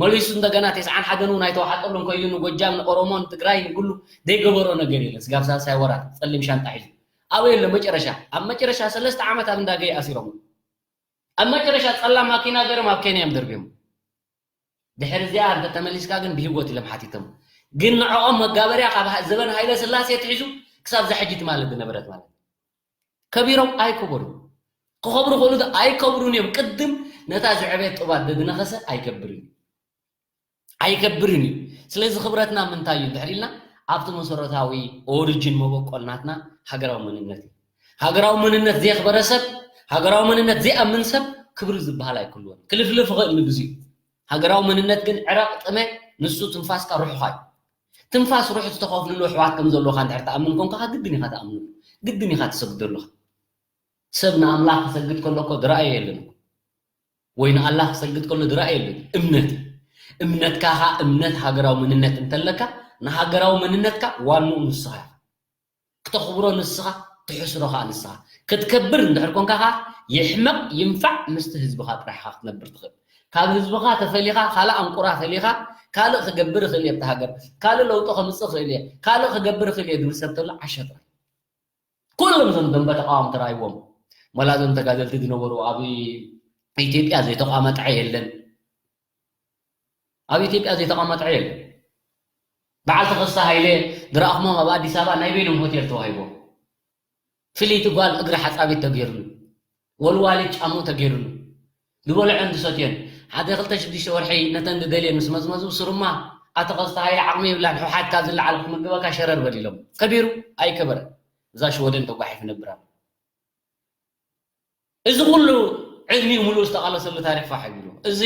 መሊሱ እንደገና ተስዓን ሓደን እውን ኣይተዋሓጠሉን ከይዱ ንጎጃም ንኦሮሞን ትግራይ ንኩሉ ዘይገበሮ ነገር የለን ስጋብ ሳልሳይ ወራት ፀሊም ሻንጣ ሒዙ ኣበይ ኣሎ መጨረሻ ኣብ መጨረሻ ሰለስተ ዓመት ኣብ እንዳገይ ኣሲሮም ኣብ መጨረሻ ፀላም ማኪና ገይሮም ኣብ ኬንያ እዮም ደርብዮም ድሕሪ እዚኣ እንተ ተመሊስካ ግን ብሂወት ኢሎም ሓቲቶም ግን ንዕኦም መጋበርያ ካብ ዘበን ሃይለ ስላሴ ትሒዙ ክሳብ ዛሕጂ ትማል ዝነበረት ማለት ከቢሮም ኣይከበሩ ክኸብሩ ክእሉ ኣይከብሩን እዮም ቅድም ነታ ዝዕበየት ጥባት ዝነኸሰ ኣይከብርን ኣይከብርን እዩ ስለዚ ክብረትና ምንታይ እዩ ድሕር ኢልና ኣብቲ መሰረታዊ ኦሪጅን መበቆል ናትና ሃገራዊ መንነት እዩ ሃገራዊ መንነት ዘየኽበረ ሰብ ሃገራዊ መንነት ዘይኣምን ሰብ ክብሪ ዝበሃል ኣይክልዎን ክልፍልፍ ይኽእል ንግዜ ሃገራዊ መንነት ግን ዕረቕ ጥመ ንሱ ትንፋስካ ሩሕኻ እዩ ትንፋስ ሩሕ ዝተኸፍልሉ ኣሕዋት ከም ዘለካ እንድሕር ትኣምን ኮንካ ግድን ኢኻ ትኣምነሉ ግድን ኢኻ ትሰግደሉ ኢኻ ሰብ ንኣምላኽ ክሰግድ ከሎ እኮ ዝረኣየ የለን እኮ ወይ ንኣላህ ክሰግድ ከሎ ዝረኣየ የለን እምነት እዩ እምነትካ ኸዓ እምነት ሃገራዊ መንነት እንተለካ ንሃገራዊ መንነትካ ዋንኡ ንስኻ ኢኻ ክተኽብሮ ንስኻ ትሕስሮ ኸዓ ንስኻ ክትከብር እንድሕር ኮንካ ኸዓ ይሕመቕ ይንፋዕ ምስቲ ህዝብኻ ጥራሕ ኢኻ ክትነብር ትኽእል ካብ ህዝብኻ ተፈሊኻ ካልእ ኣንቁራ ፈሊኻ ካልእ ክገብር እኽእል እየ ኣብቲ ሃገር ካልእ ለውጢ ከምፅእ እኽእል እየ ካልእ ክገብር እኽእል እየ ዝብል ሰብ ተሎ ዓሻ ጥራሕ ኩሎም እዞም ደንበ ተቃወምቲ ረኣይዎም መላ እዞም ተጋደልቲ ዝነበሩ ኣብ ኢትዮጵያ ዘይተቋመጠዐ የለን ኣብ ኢትዮጵያ ዘይተቋመጠዐ የለን በዓል ተኸስተ ሃይለ ዝረኣኹሞም ኣብ ኣዲስ ኣበባ ናይ በይኖም ሆቴል ተዋሂቦም ፍልይቲ ጓል እግሪ ሓፃቢት ተገይሩሉ ወልዋሊት ጫምኡ ተገይሩሉ ዝበልዖን ዝሰትዮን ሓደ ክልተ ሽዱሽተ ወርሒ ነተን ዝደልየን ምስ መዝመዙ ስሩማ ኣቶ ኸስተ ሃይለ ዓቕሚ የብላን፣ ህወሓት ካብ ዝለዓል ክምግበካ ሸረር በል ኢሎም። ከቢሩ ኣይከበረ። እዛ ሽወደን ተጓሒፉ ነብር ኣሎ። እዚ ኩሉ ዕድሚኡ ሙሉእ ዝተቓለሰሉ ታሪኽ ፋሕ ኣቢሉ። እዚ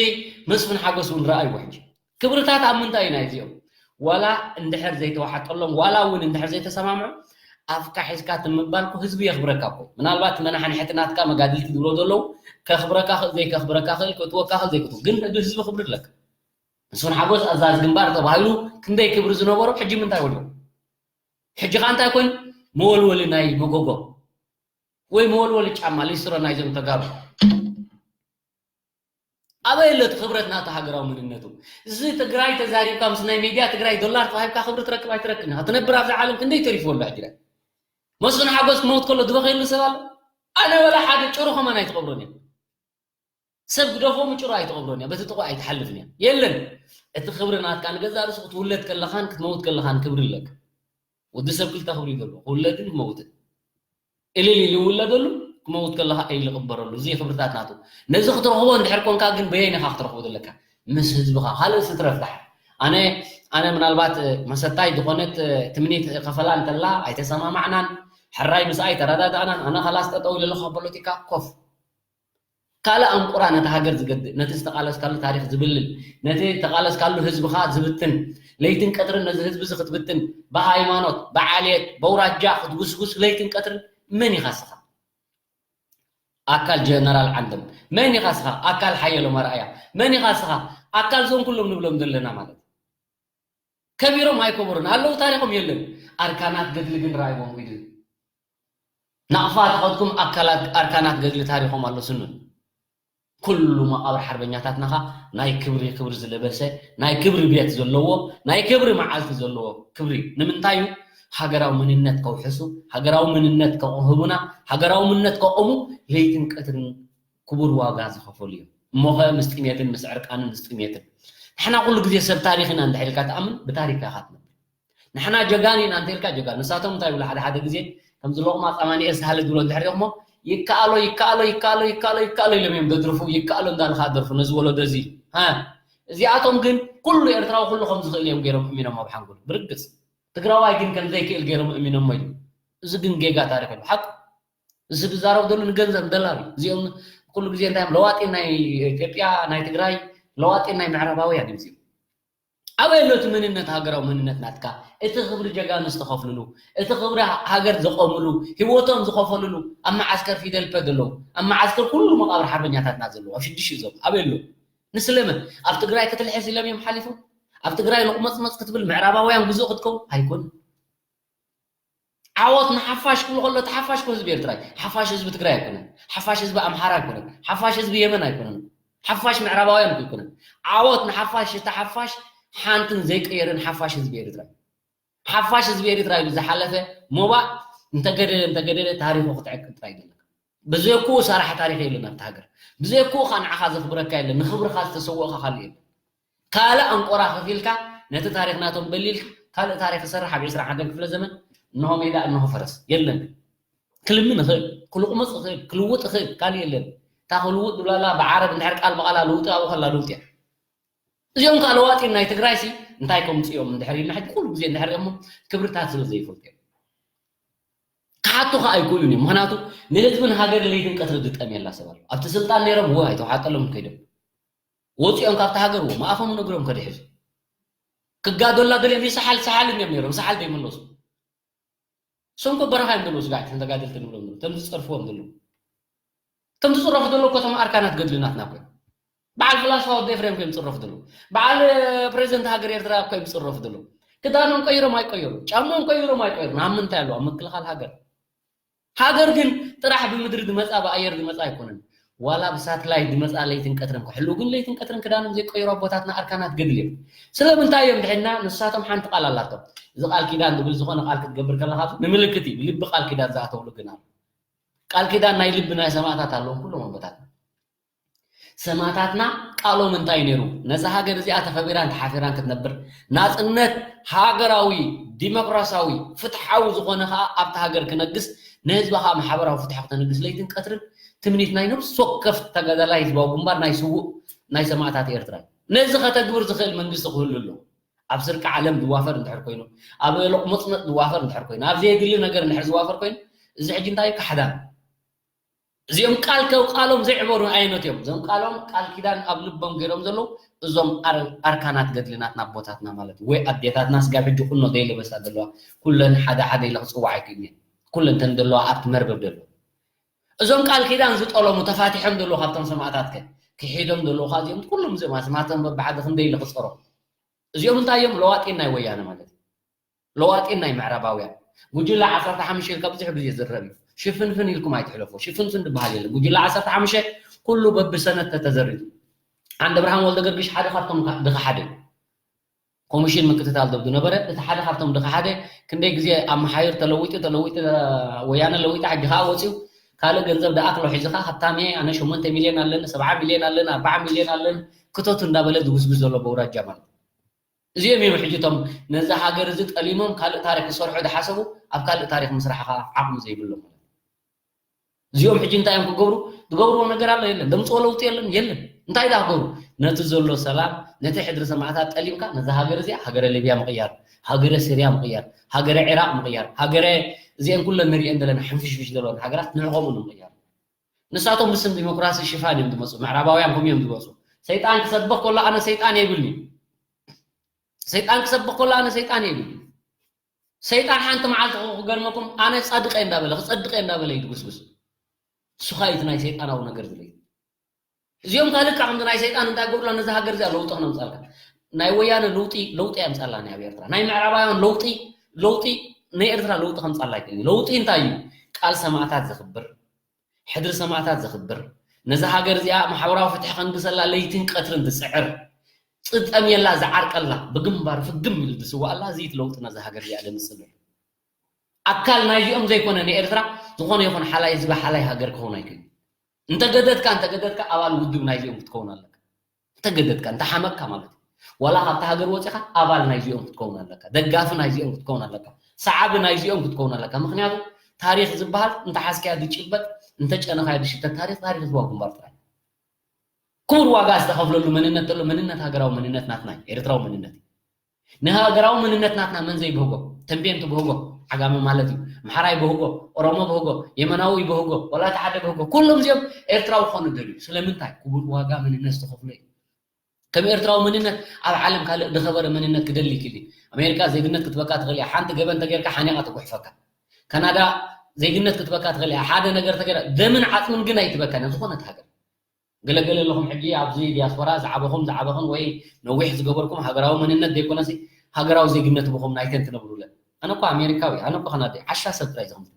መስፍን ሓጎስ እውን ረኣይዎ ሕጂ። ክብርታት ኣብ ምንታይ ኢና እዚኦም? ዋላ እንድሕር ዘይተዋሓጠሎም፣ ዋላ እውን እንድሕር ዘይተሰማምዑ፣ ኣፍካ ሒዝካ ትምባል እኮ ህዝቢ የኽብረካ እኮ። ምናልባት መናሓንሕቲ ናትካ መጋድልቲ ዝብሎ ዘለዉ ከኽብረካ ክእል ዘይከኽብረካ ክእል ክእትወካ ክእል ዘይክእትው። ግን ህዝቢ ክብሪ ኣለካ። መስፍን ሓጎስ ኣዛዚ ግንባር ተባሂሉ ክንደይ ክብሪ ዝነበሮ ሕጂ ምንታይ ወዲቑ? ሕጂ ኸኣ እንታይ ኮይኑ? መወልወሊ ናይ መጎጎ ወይ መወልወሊ ጫማ ሊስትሮ ናይዞም ተጋሩ። ኣበይ ኣሎ እቲ ክብረት ናቱ ሃገራዊ መንነቱ? እዚ ትግራይ ተዛሪብካ ምስ ናይ ሚድያ ትግራይ ዶላር ተዋሂብካ ክብሪ ትረክብ ኣይትረክብን ኢኻ። ትነብር ኣብዛ ዓለም ክንደይ ተሪፍዎ ኣሎ ሕጂ? መስፍን ሓጎስ ክመውት ከሎ ዝበኸየሉ ሰብ ኣሎ? ኣነ ወላ ሓደ ጭሩ ከማን ኣይትቐብሮን እያ። ሰብ ግደፎ ምጭሩ ኣይትቐብሮን እያ። በቲ ጥቑ ኣይትሓልፍን እያ። የለን። እቲ ክብሪ ናትካ ንገዛእ ርእሱ ክትውለድ ከለኻን ክትመውት ከለኻን ክብሪ ኣለካ። ወዲ ሰብ ክልተ ክብሪ እዩ ዘለዎ። ክውለድን ክመውትን። እልል ኢሉ ይውለደሉ፣ ክመውት ከለኻ ኢሉ ይቕበረሉ። እዚ ክብርታት ናቱ። ነዚ ክትረኽቦ እንድሕር ኮንካ ግን በየን ኢኻ ክትረኽቦ ዘለካ? ምስ ህዝብኻ። ካልእ ስትረፍ ደሓር። ኣነ ኣነ ምናልባት መሰታይ ዝኾነት ትምኒት ከፈላ እንተላ ኣይተሰማማዕናን፣ ሕራይ ምስኣ ኣይተረዳዳእናን። ኣነ ኻላስ ጠጠው ኢለ ኣለኹ ካብ ፖለቲካ ኮፍ። ካልእ ኣንቁራ ነቲ ሃገር ዝገድእ፣ ነቲ ዝተቓለስካሉ ታሪኽ ዝብልል፣ ነቲ ዝተቓለስካሉ ህዝብኻ ዝብትን፣ ለይትን ቀትርን ነዚ ህዝቢ እዚ ክትብትን፣ ብሃይማኖት፣ ብዓልየት፣ በውራጃ ክትጉስጉስ ለይትን ቀትርን መን ኢኻ እስኻ? ኣካል ጀነራል ዓንደም። መን ኢኻ እስኻ? ኣካል ሓየሎም ኣርኣያ። መን ኢኻ እስኻ? ኣካል እዞም ኩሎም ንብሎም ዘለና ማለት። ከቢሮም ኣይከበሩን ኣለዉ፣ ታሪኾም የለን። ኣርካናት ገድሊ ግን ረኣይዎም ኢሉ። ናቕፋ ተኸድኩም ኣካላት ኣርካናት ገድሊ ታሪኾም ኣሎ ስኑን። ኩሉ መቓብር ሓርበኛታትና ኸኣ ናይ ክብሪ ክብሪ ዝለበሰ፣ ናይ ክብሪ ቤት ዘለዎ፣ ናይ ክብሪ መዓልቲ ዘለዎ ክብሪ። ንምንታይ እዩ? ሃገራዊ መንነት ከውሕሱ፣ ሃገራዊ መንነት ከቕህቡና፣ ሃገራዊ መንነት ከቕሙ ለይትን ቀትርን ክቡር ዋጋ ዝኸፈሉ እዮም። እሞ ኸ ምስ ጥሜትን ምስ ዕርቃንን ምስ ጥሜትን? ንሕና ኩሉ ግዜ ሰብ ታሪኽ ኢና እንድሕር ኢልካ ትኣምን፣ ብታሪኽካ ኢኻ ትነብር። ንሕና ጀጋኑ ኢና እንተ ኢልካ ጀጋኑ። ንሳቶም እንታይ ይብሉ ሓደ ሓደ ግዜ፣ ከምዚ ሎቕማጽ ኣማኑኤል ሳህለ ዝብሎ እንድሕር ሪእኹሞ፣ ይከኣሎ፣ ይከኣሎ፣ ይከኣሎ፣ ይከኣሎ፣ ይከኣሎ ኢሎም እዮም ዘድርፉ፣ ይከኣሎ እንዳበሉ ኸኣ ደርፉ ነዚ ወለዶ እዚ። ሃ፣ እዚኣቶም ግን ኩሉ ኤርትራዊ ኩሉ ከም ዝኽእል እዮም ገይሮም እሚኖሞ ኣብ ሓንጎሉ። ብርግጽ። ትግራዋይ ግን ከም ዘይክእል ገይሮም እሚኖሞ ኢሉ። እዚ ግን ጌጋ ታሪኽ እዩ። ሓቁ። እዚ ዝዛረብ ዘሎ ንገንዘብ ደላር እዩ። እዚኦም ኩሉ ግዜ እንታይ እዮም? ለዋጢ ናይ ኢትዮጵያ፣ ናይ ትግራይ፣ ለዋጢ ናይ ምዕራባውያን እዮም እዚኦም። ኣበይ ኣሎ እቲ መንነት፣ ሃገራዊ መንነት ናትካ? እቲ ክብሪ ጀጋኑ ዝተኸፍልሉ፣ እቲ ክብሪ ሃገር ዘቆምሉ፣ ህይወቶም ዝኸፈልሉ፣ ኣብ መዓስከር ፊደል ፐ ዘለዉ፣ ኣብ መዓስከር ኩሉ መቓብር ሓርበኛታትና ዘለዉ፣ ኣብ ሽዱሽተ ዞባ ኣበይ ኣሎ? ንስለመ ኣብ ትግራይ ክትልሕስ ኢሎም እዮም ሓሊፎም? ኣብ ትግራይ ሎቕመጽመጽ ክትብል ምዕራባውያን ግዙእ ክትከውን ኣይኮነን። ዓወት ንሓፋሽ ክብሉ ከሎ፣ እቲ ሓፋሽ እኮ ህዝቢ ኤርትራ እዩ። ሓፋሽ ህዝቢ ትግራይ ኣይኮነን። ሓፋሽ ህዝቢ ኣምሓራ ኣይኮነን። ሓፋሽ ህዝቢ የመን ኣይኮነን። ሓፋሽ ምዕራባውያን እኮ ኣይኮነን። ዓወት ንሓፋሽ፣ እቲ ሓፋሽ ሓንትን ዘይቀየርን ሓፋሽ ህዝቢ ኤርትራ እዩ። ሓፋሽ ህዝቢ ኤርትራ ኢሉ ዝሓለፈ ሞባእ እንተገደለ፣ እንተገደለ ታሪኹ ክትዕቅብ ጥራይ እዩ ዘለካ። ብዘይክኡ ሰራሕ ታሪኽ የለን ኣብቲ ሃገር። ብዘይክኡ ኸኣ ንዓኻ ዘኽብረካ የለን። ንኽብርኻ ዝተሰወእካ ካልእ የለን። ካልእ ኣንቆራ ከፊልካ ነቲ ታሪኽ ናቶም በሊልካ ካልእ ታሪኽ ክሰርሕ ኣብ ዕስራን ሓደን ክፍለ ዘመን እንሆ ሜዳ እንሆ ፈረስ የለን። ክልምን ይኽእል፣ ክልቑመጽ ይኽእል፣ ክልውጥ ይኽእል፣ ካልእ የለን። እታ ክልውጥ ዝብላላ ብዓረብ እንድሕር ቃል ብቓላ ልውጢ ኣብኡ ከላ ልውጢ እያ። እዚኦም ከኣ ለዋጢ ናይ ትግራይሲ እንታይ ከምጽኦም እንድሕር ኢልና ሕጂ ኩሉ ግዜ እንድሕር እሞ ክብርታት ስለ ዘይፈልጡ እዮም። ክሓቱ ከኣ ኣይክእሉን እዮም። ምኽንያቱ ንህዝብን ሃገርን ለይትን ቀትሪ ዝጠምየላ ሰብ ኣሎ። ኣብቲ ስልጣን ነይሮም እወ ኣይተዋሓጠሎምን ከይዶም። ወፂኦም ካብቲ ሃገር እወ መኣፎም ነግሮም ከድሕዙ። ክጋደሉላ ደልዮም ይሰሓል ሰሓል እዮም ነይሮም፣ ሰሓል ዘይመለሱ። እሶም እኮ በረኻ እዮም ዘለዉ ስጋዕ እቶም ተጋደልቲ ንብሎም ዘለዉ። እቶም ዝፀርፍዎም ዘለዉ። እቶም ዝፅረፉ ዘለዉ እኮ እቶም ኣርካናት ገድሊ ናትና እኮ እዮም። በዓል ፍላስፋ ወዲ ኤፍሬም እኮ እዮም ዝፅረፉ ዘለዉ። በዓል ፕሬዚደንት ሃገር ኤርትራ እኮ እዮም ዝፅረፉ ዘለዉ። ክዳኖም ቀይሮም ኣይቀየሩ፣ ጫምኦም ቀይሮም ኣይቀየሩ። ኣብ ምንታይ ኣለዉ? ኣብ ምክልኻል ሃገር። ሃገር ግን ጥራሕ ብምድሪ ዝመፃ ብኣየር ዝመፃ ኣይኮነን። ዋላ ብሳትላይት ዝመፃ ለይትን ቀትርን ክሕልው ግን ለይትን ቀትርን ክዳኖም ዘይቀየሩ ኣቦታትና ኣርካናት ገድሊ እዮም። ስለምንታይ እዮም ድሕና? ንሳቶም ሓንቲ ቃል ኣላቶም። እዚ ቃል ኪዳን ዝብል ዝኾነ ቃል ክትገብር ከለኻ ንምልክት እዩ። ልቢ ቃል ኪዳን ዝኣተውሉ ግን ኣሎ። ቃል ኪዳን ናይ ልቢ ናይ ሰማእታት ኣለዎም ኩሎም ኣቦታትና። ሰማእታትና ቃሎም እንታይ ነይሩ? ነዛ ሃገር እዚኣ ተኸቢራን ተሓፊራን ክትነብር፣ ናጽነት ሃገራዊ፣ ዲሞክራሲያዊ፣ ፍትሓዊ ዝኾነ ኸኣ ኣብታ ሃገር ክነግስ፣ ንህዝባ ኸኣ ማሕበራዊ ፍትሒ ክተንግስ ለይትን ቀትርን ትምኒት ናይ ነፍሲ ወከፍ ተጋዳላይ ህዝባዊ ግንባር ናይ ስዉእ ናይ ሰማእታት ኤርትራ እዩ። ነዚ ከተግብር ዝኽእል መንግስቲ ክህሉ ኣለዎ። ኣብ ስርቂ ዓለም ዝዋፈር እንድሕር ኮይኑ፣ ኣብ ሎቕ መፅመፅ ዝዋፈር እንድሕር ኮይኑ፣ ኣብ ዘየድሊ ነገር እንድሕር ዝዋፈር ኮይኑ፣ እዚ ሕጂ እንታይ እዩ? ካሕዳም። እዚኦም ቃል ከብ ቃሎም ዘይዕበሩ ዓይነት እዮም። እዞም ቃሎም ቃል ኪዳን ኣብ ልቦም ገይሮም ዘለዉ እዞም ኣር- ኣርካናት ገድልናትና ኣቦታትና ማለት እዩ። ወይ ኣዴታትና ስጋብ ሕጂ ቁኖ ዘይለበሳ ዘለዋ ኩለን ሓደ ሓደ ኢለ ክፅዋዕ ኣይክእልን እየ። ኩለን ተን ዘለዋ ኣብቲ መርበብ ዘለዋ እዞም ቃል ኪዳን ዝጠለሙ ተፋቲሖም ዘለዉ ካብቶም ሰማእታት ከ ክሒዶም ዘለዉ እዚኦም ኩሎም እዚኦም ኣስማቶም በብሓደ ክንደይ ኢለ ክፀሮም። እዚኦም እንታይ እዮም? ለዋጢን ናይ ወያነ ማለት እዩ። ለዋጢን ናይ ምዕራባውያን ጉጅለ ዓሰርተ ሓሙሽተ ኢልካ ብዙሕ ግዜ ዝረብ እዩ። ሽፍንፍን ኢልኩም ኣይትሕለፎ። ሽፍንፍን ዝበሃል የለን። ጉጅለ ዓሰርተ ሓሙሽተ ኩሉ በብሰነድ ተተዘሪቡ። ዓንደ ብርሃን ወልደ ገርግሽ ሓደ ካብቶም ድኻ ሓደ እዩ። ኮሚሽን ምክትታል ዶብ ዝነበረ እቲ ሓደ ካብቶም ድኻ ሓደ ክንደይ ግዜ ኣብ መሓይር ተለዊጡ ተለዊጡ ወያነ ለዊጣ ሕጂ ከዓ ወፂኡ ካልእ ገንዘብ ደኣክሎ ሒዝኻ ሃብታም እየ ኣነ ሸሞንተ ሚልዮን ኣለኒ ሰብዓ ሚልዮን ኣለኒ ኣርባዓ ሚልዮን ኣለኒ ክተቱ እንዳበለ ዝጉስጉስ ዘሎ በውራጃ ማለት እዚኦም እዮም ሕጂ እቶም ነዛ ሃገር እዚ ጠሊሞም ካልእ ታሪክ ክሰርሑ ዝሓሰቡ ኣብ ካልእ ታሪክ ምስራሕ ከዓ ዓቕሚ ዘይብሎም ማለት እዚኦም ሕጂ እንታይ እዮም ክገብሩ ዝገብርዎ ነገር ኣሎ የለን ደምፅዎ ለውጢ የለን የለን እንታይ ዳ ክገብሩ ነቲ ዘሎ ሰላም ነቲ ሕድሪ ሰማዕታት ጠሊምካ ነዛ ሃገር እዚኣ ሃገረ ሊብያ ምቕያር ሃገረ ሲርያ ምቕያር ሃገረ ዒራቅ ምቕያር ሃገረ እዚአን ኩለን ንሪአን ዘለና ሕንፍሽፍሽ ዘለወን ሃገራት ንዕቆም ንምቕያር ንሳቶም ብስም ዲሞክራሲ ሽፋን እዮም ዝመፁ ምዕራባውያን ከምኡ እዮም ዝመፁ ሰይጣን ክሰብኽ ከሎ ኣነ ሰይጣን የብልኒ ሰይጣን ክሰብኽ ከሎ ኣነ ሰይጣን የብልኒ ሰይጣን ሓንቲ መዓልቲ ክገርመኩም ኣነ ፃድቀ እንዳበለ ክፀድቀ እንዳበለ እዩ ዝጉስጉስ እሱኻ እዩ ናይ ሰይጣናዊ ነገር ዝለይ እዚኦም ካልካ ከምዚ ናይ ሰይጣን እንታይ ገብርላ ነዚ ሃገር እዚኣ ለውጢ ክነምፃልካ ናይ ወያነ ለውጢ ለውጢ ያምፃላ ናይ ኣብ ኤርትራ ናይ ምዕራባውያን ለውጢ ለውጢ ናይ ኤርትራ ለውጢ ከምፃላ ይክእል ለውጢ እንታይ እዩ ቃል ሰማእታት ዘኽብር ሕድሪ ሰማእታት ዘኽብር፣ ነዛ ሃገር እዚኣ ማሕበራዊ ፍትሒ ከንግሰላ ለይትን ቀትርን ዝጽዕር፣ ጽጠምየላ ዝዓርቀላ፣ ብግንባር ፍግም ኢሉ ዝስዋኣላ ዝይት ለውጢ ነዛ ሃገር እዚኣ ደምጽእ ዘሎ። ኣካል ናይዚኦም ዘይኮነ ንኤርትራ ዝኾነ ይኹን ሓላይ ህዝቢ ሓላይ ሃገር ክኸውን ኣይክእልን። እንተገደድካ እንተገደድካ ኣባል ውድብ ናይዚኦም ክትከውን ኣለካ። እንተገደድካ እንተሓመቅካ ማለት እዩ ዋላ ካብቲ ሃገር ወፂኻ ኣባል ናይዚኦም ክትከውን ኣለካ ደጋፊ ናይዚኦም ክትከውን ኣለካ ሰዓቢ ናይዚኦም ክትከውን ኣለካ ምክንያቱ ታሪክ ዝበሃል እንተሓዝካያ ዝጭበጥ እንተጨነኻያ ዝሽተት ታሪክ ታሪክ ህዝባዊ ግንባር ጥራይ ክቡር ዋጋ ዝተኸፍለሉ መንነት ተሎ መንነት ሃገራዊ መንነት ናትና እዩ ኤርትራዊ መንነት እዩ ንሃገራዊ መንነት ናትና መን ዘይብህጎ ተንቤን ትብህጎ ዓጋመ ማለት እዩ ምሓራይ ብህጎ ኦሮሞ ብህጎ የመናዊ ብህጎ ወላ እቲ ሓደ ብህጎ ኩሎም እዚኦም ኤርትራዊ ክኾኑ ደልዩ ስለምንታይ ክቡር ዋጋ መንነት ዝተኸፍሎ እዩ ከም ኤርትራዊ መንነት ኣብ ዓለም ካልእ ዝኸበረ መንነት ክደሊ ይክእል እዩ ኣሜሪካ ዜግነት ክትበካ ትኽእል እያ ሓንቲ ገበን ተገይርካ ሓኒቓ ትጉሕፈካ ካናዳ ዜግነት ክትበካ ትኽእል እያ ሓደ ነገር ተገይራ ደምን ዓፅምን ግን ኣይትበካን ዝኾነት ሃገር ገለገለ ኣለኹም ሕጂ ኣብዚ ዲያስፖራ ዝዓበኹም ዝዓበኽን ወይ ነዊሕ ዝገበርኩም ሃገራዊ መንነት ዘይኮነሲ ሃገራዊ ዜግነት ብኹም ናይተን ትነብሩለን ኣነ እኮ ኣሜሪካዊ ኣነ እኮ ካናዳ ዓሻ ሰብ ጥራይ ዝኽምት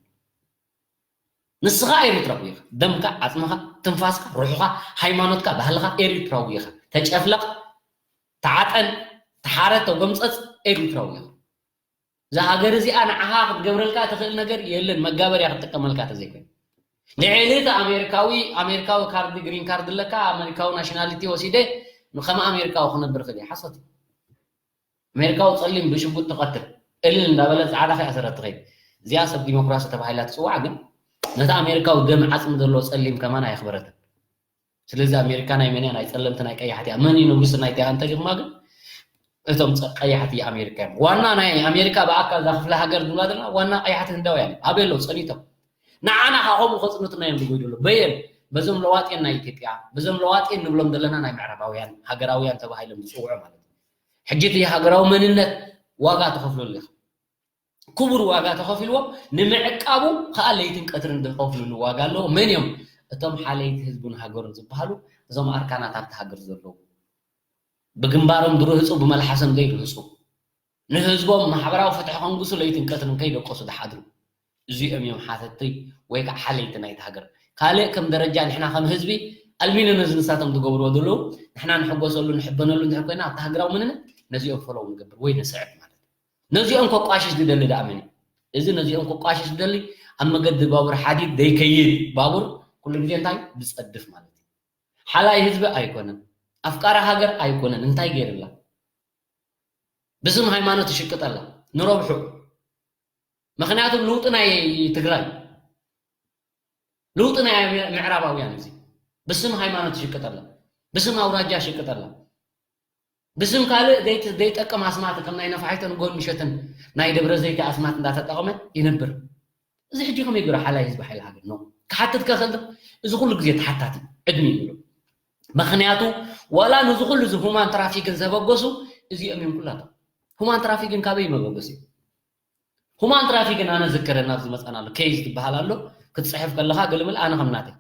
ንስኻ ኤሪትራዊ ኢኻ ደምካ ዓፅምኻ ትንፋስካ ሩሑኻ ሃይማኖትካ ባህልኻ ኤሪትራዊ ኢኻ ተጨፍለቕ ተዓጠን ተሓረ ተጎምፀፅ ኤሪትራዊ ኢኻ እዛ ሃገር እዚኣ ንዓኻ ክትገብረልካ ትኽእል ነገር የለን መጋበርያ ክትጥቀመልካ ተዘይኮይኑ ልዕሊ እቲ ኣሜሪካዊ ኣሜሪካዊ ካርድ ግሪን ካርድ ኣለካ ኣሜሪካዊ ናሽናሊቲ ወሲደ ከም ኣሜሪካዊ ክነብር ክእል ሓሶት ኣሜሪካዊ ጸሊም ብሽጉጥ ትቐትል እልል እንዳበለ ጻዕዳ ከይኣሰረት ትኸይድ። እዚኣ ሰብ ዲሞክራሲ ተባሂላ ትጽዋዕ፣ ግን ነቲ ኣሜሪካዊ ደም ዓጽሚ ዘለዎ ጸሊም ከማን ኣየኽበረትን። ስለዚ ኣሜሪካ ናይ መን እያ? ናይ ጸለምቲ ናይ ቀያሕቲ እያ። መን እዩ ንጉስ ናይቲኣ እንተልኩማ ግን እቶም ጸ- ቀያሕቲ ኣሜሪካ እዮም። ዋና ናይ ኣሜሪካ ብኣካል እዛ ክፍለ ሃገር ዝብላ ዘለና ዋና ቀያሕቲ ህንዳውያን እዮም። ኣበይ ኣለዉ ጸኒቶም? ንዓና ከ ከምኡ ከጽንቱና እዮም ዝጎይዱ ኣለዉ። በየን? በዞም ለዋጥያን ናይ ኢትዮጵያ፣ በዞም ለዋጥያን ንብሎም ዘለና ናይ ምዕራባውያን ሃገራውያን ተባሂሎም ዝጽውዑ ማለት እዩ። ሕጂ እቲ ሃገራዊ መንነት ዋጋ ትኸፍለሉ ኢኻ። ክቡር ዋጋ ተኸፊልዎ ንምዕቃቡ ከዓ ለይትን ቀትርን ዝኸፍልሉ ዋጋ ኣለዎ። መን እዮም? እቶም ሓለይቲ ህዝቡን ሃገሩን ዝበሃሉ እዞም ኣርካናት ኣብቲ ሃገር ዘለዉ ብግንባሮም ዝርህፁ ብመልሓሶም ዘይርህፁ ንህዝቦም ማሕበራዊ ፍትሒ ከንግሱ ለይትን ቀትርን ከይደቀሱ ዝሓድሩ እዚኦም እዮም ሓተትቲ ወይ ከዓ ሓለይቲ ናይቲ ሃገር። ካልእ ከም ደረጃ ንሕና ከም ህዝቢ ኣልሚኖ ነዚ ንሳቶም ዝገብርዎ ዘለዉ ንሕና ንሕጎሰሉ ንሕበነሉ እንድሕር ኮይና ኣብቲ ሃገራዊ መንነት ነዚኦም ፈለው ንገብር ወይ ንስዕብ ማለት እዩ። ነዚኦም ከቋሽሽ ዝደሊ ደኣ መን እዩ? እዚ ነዚኦም ከቋሽሽ ዝደሊ ኣብ መገዲ ባቡር ሓዲድ ዘይከይድ ባቡር ኩሉ ግዜ እንታይ ዝፀድፍ ማለት እዩ። ሓላይ ህዝቢ ኣይኮነን፣ ኣፍቃሪ ሃገር ኣይኮነን። እንታይ ገይርላ? ብስም ሃይማኖት ይሽቅጠላ ንረብሑ። ምክንያቱ ለውጢ ናይ ትግራይ ለውጢ ናይ ምዕራባውያን እዚ ብስም ሃይማኖት ይሽቅጠላ፣ ብስም ኣውራጃ ይሽቅጠላ። ብስም ካልእ ዘይጠቅም ኣስማት ከም ናይ ነፋሒቶን ጎል ምሸትን ናይ ደብረ ዘይቲ ኣስማት እንዳተጠቐመ ይነብር። እዚ ሕጂ ከመይ ገይሩ ሓላይ ህዝቢ ሓይሊ ሃገር ነው ክሓትት ከኽእል? እዚ ኩሉ ግዜ ተሓታቲ ዕድሚ ይብሉ። ምክንያቱ ዋላ ነዚ ኩሉ እዚ ሁማን ትራፊክን ዘበገሱ እዚኦም እዮም ኩላቶም። ሁማን ትራፊክን ካበይ መበገሱ? ሁማን ትራፊክን ኣነ ዝከረ ናብ ዝመፀና ኣሎ ኬዝ ዝበሃል ኣሎ ክትፅሕፍ ከለካ ገለመል ኣነ ከም ናተይ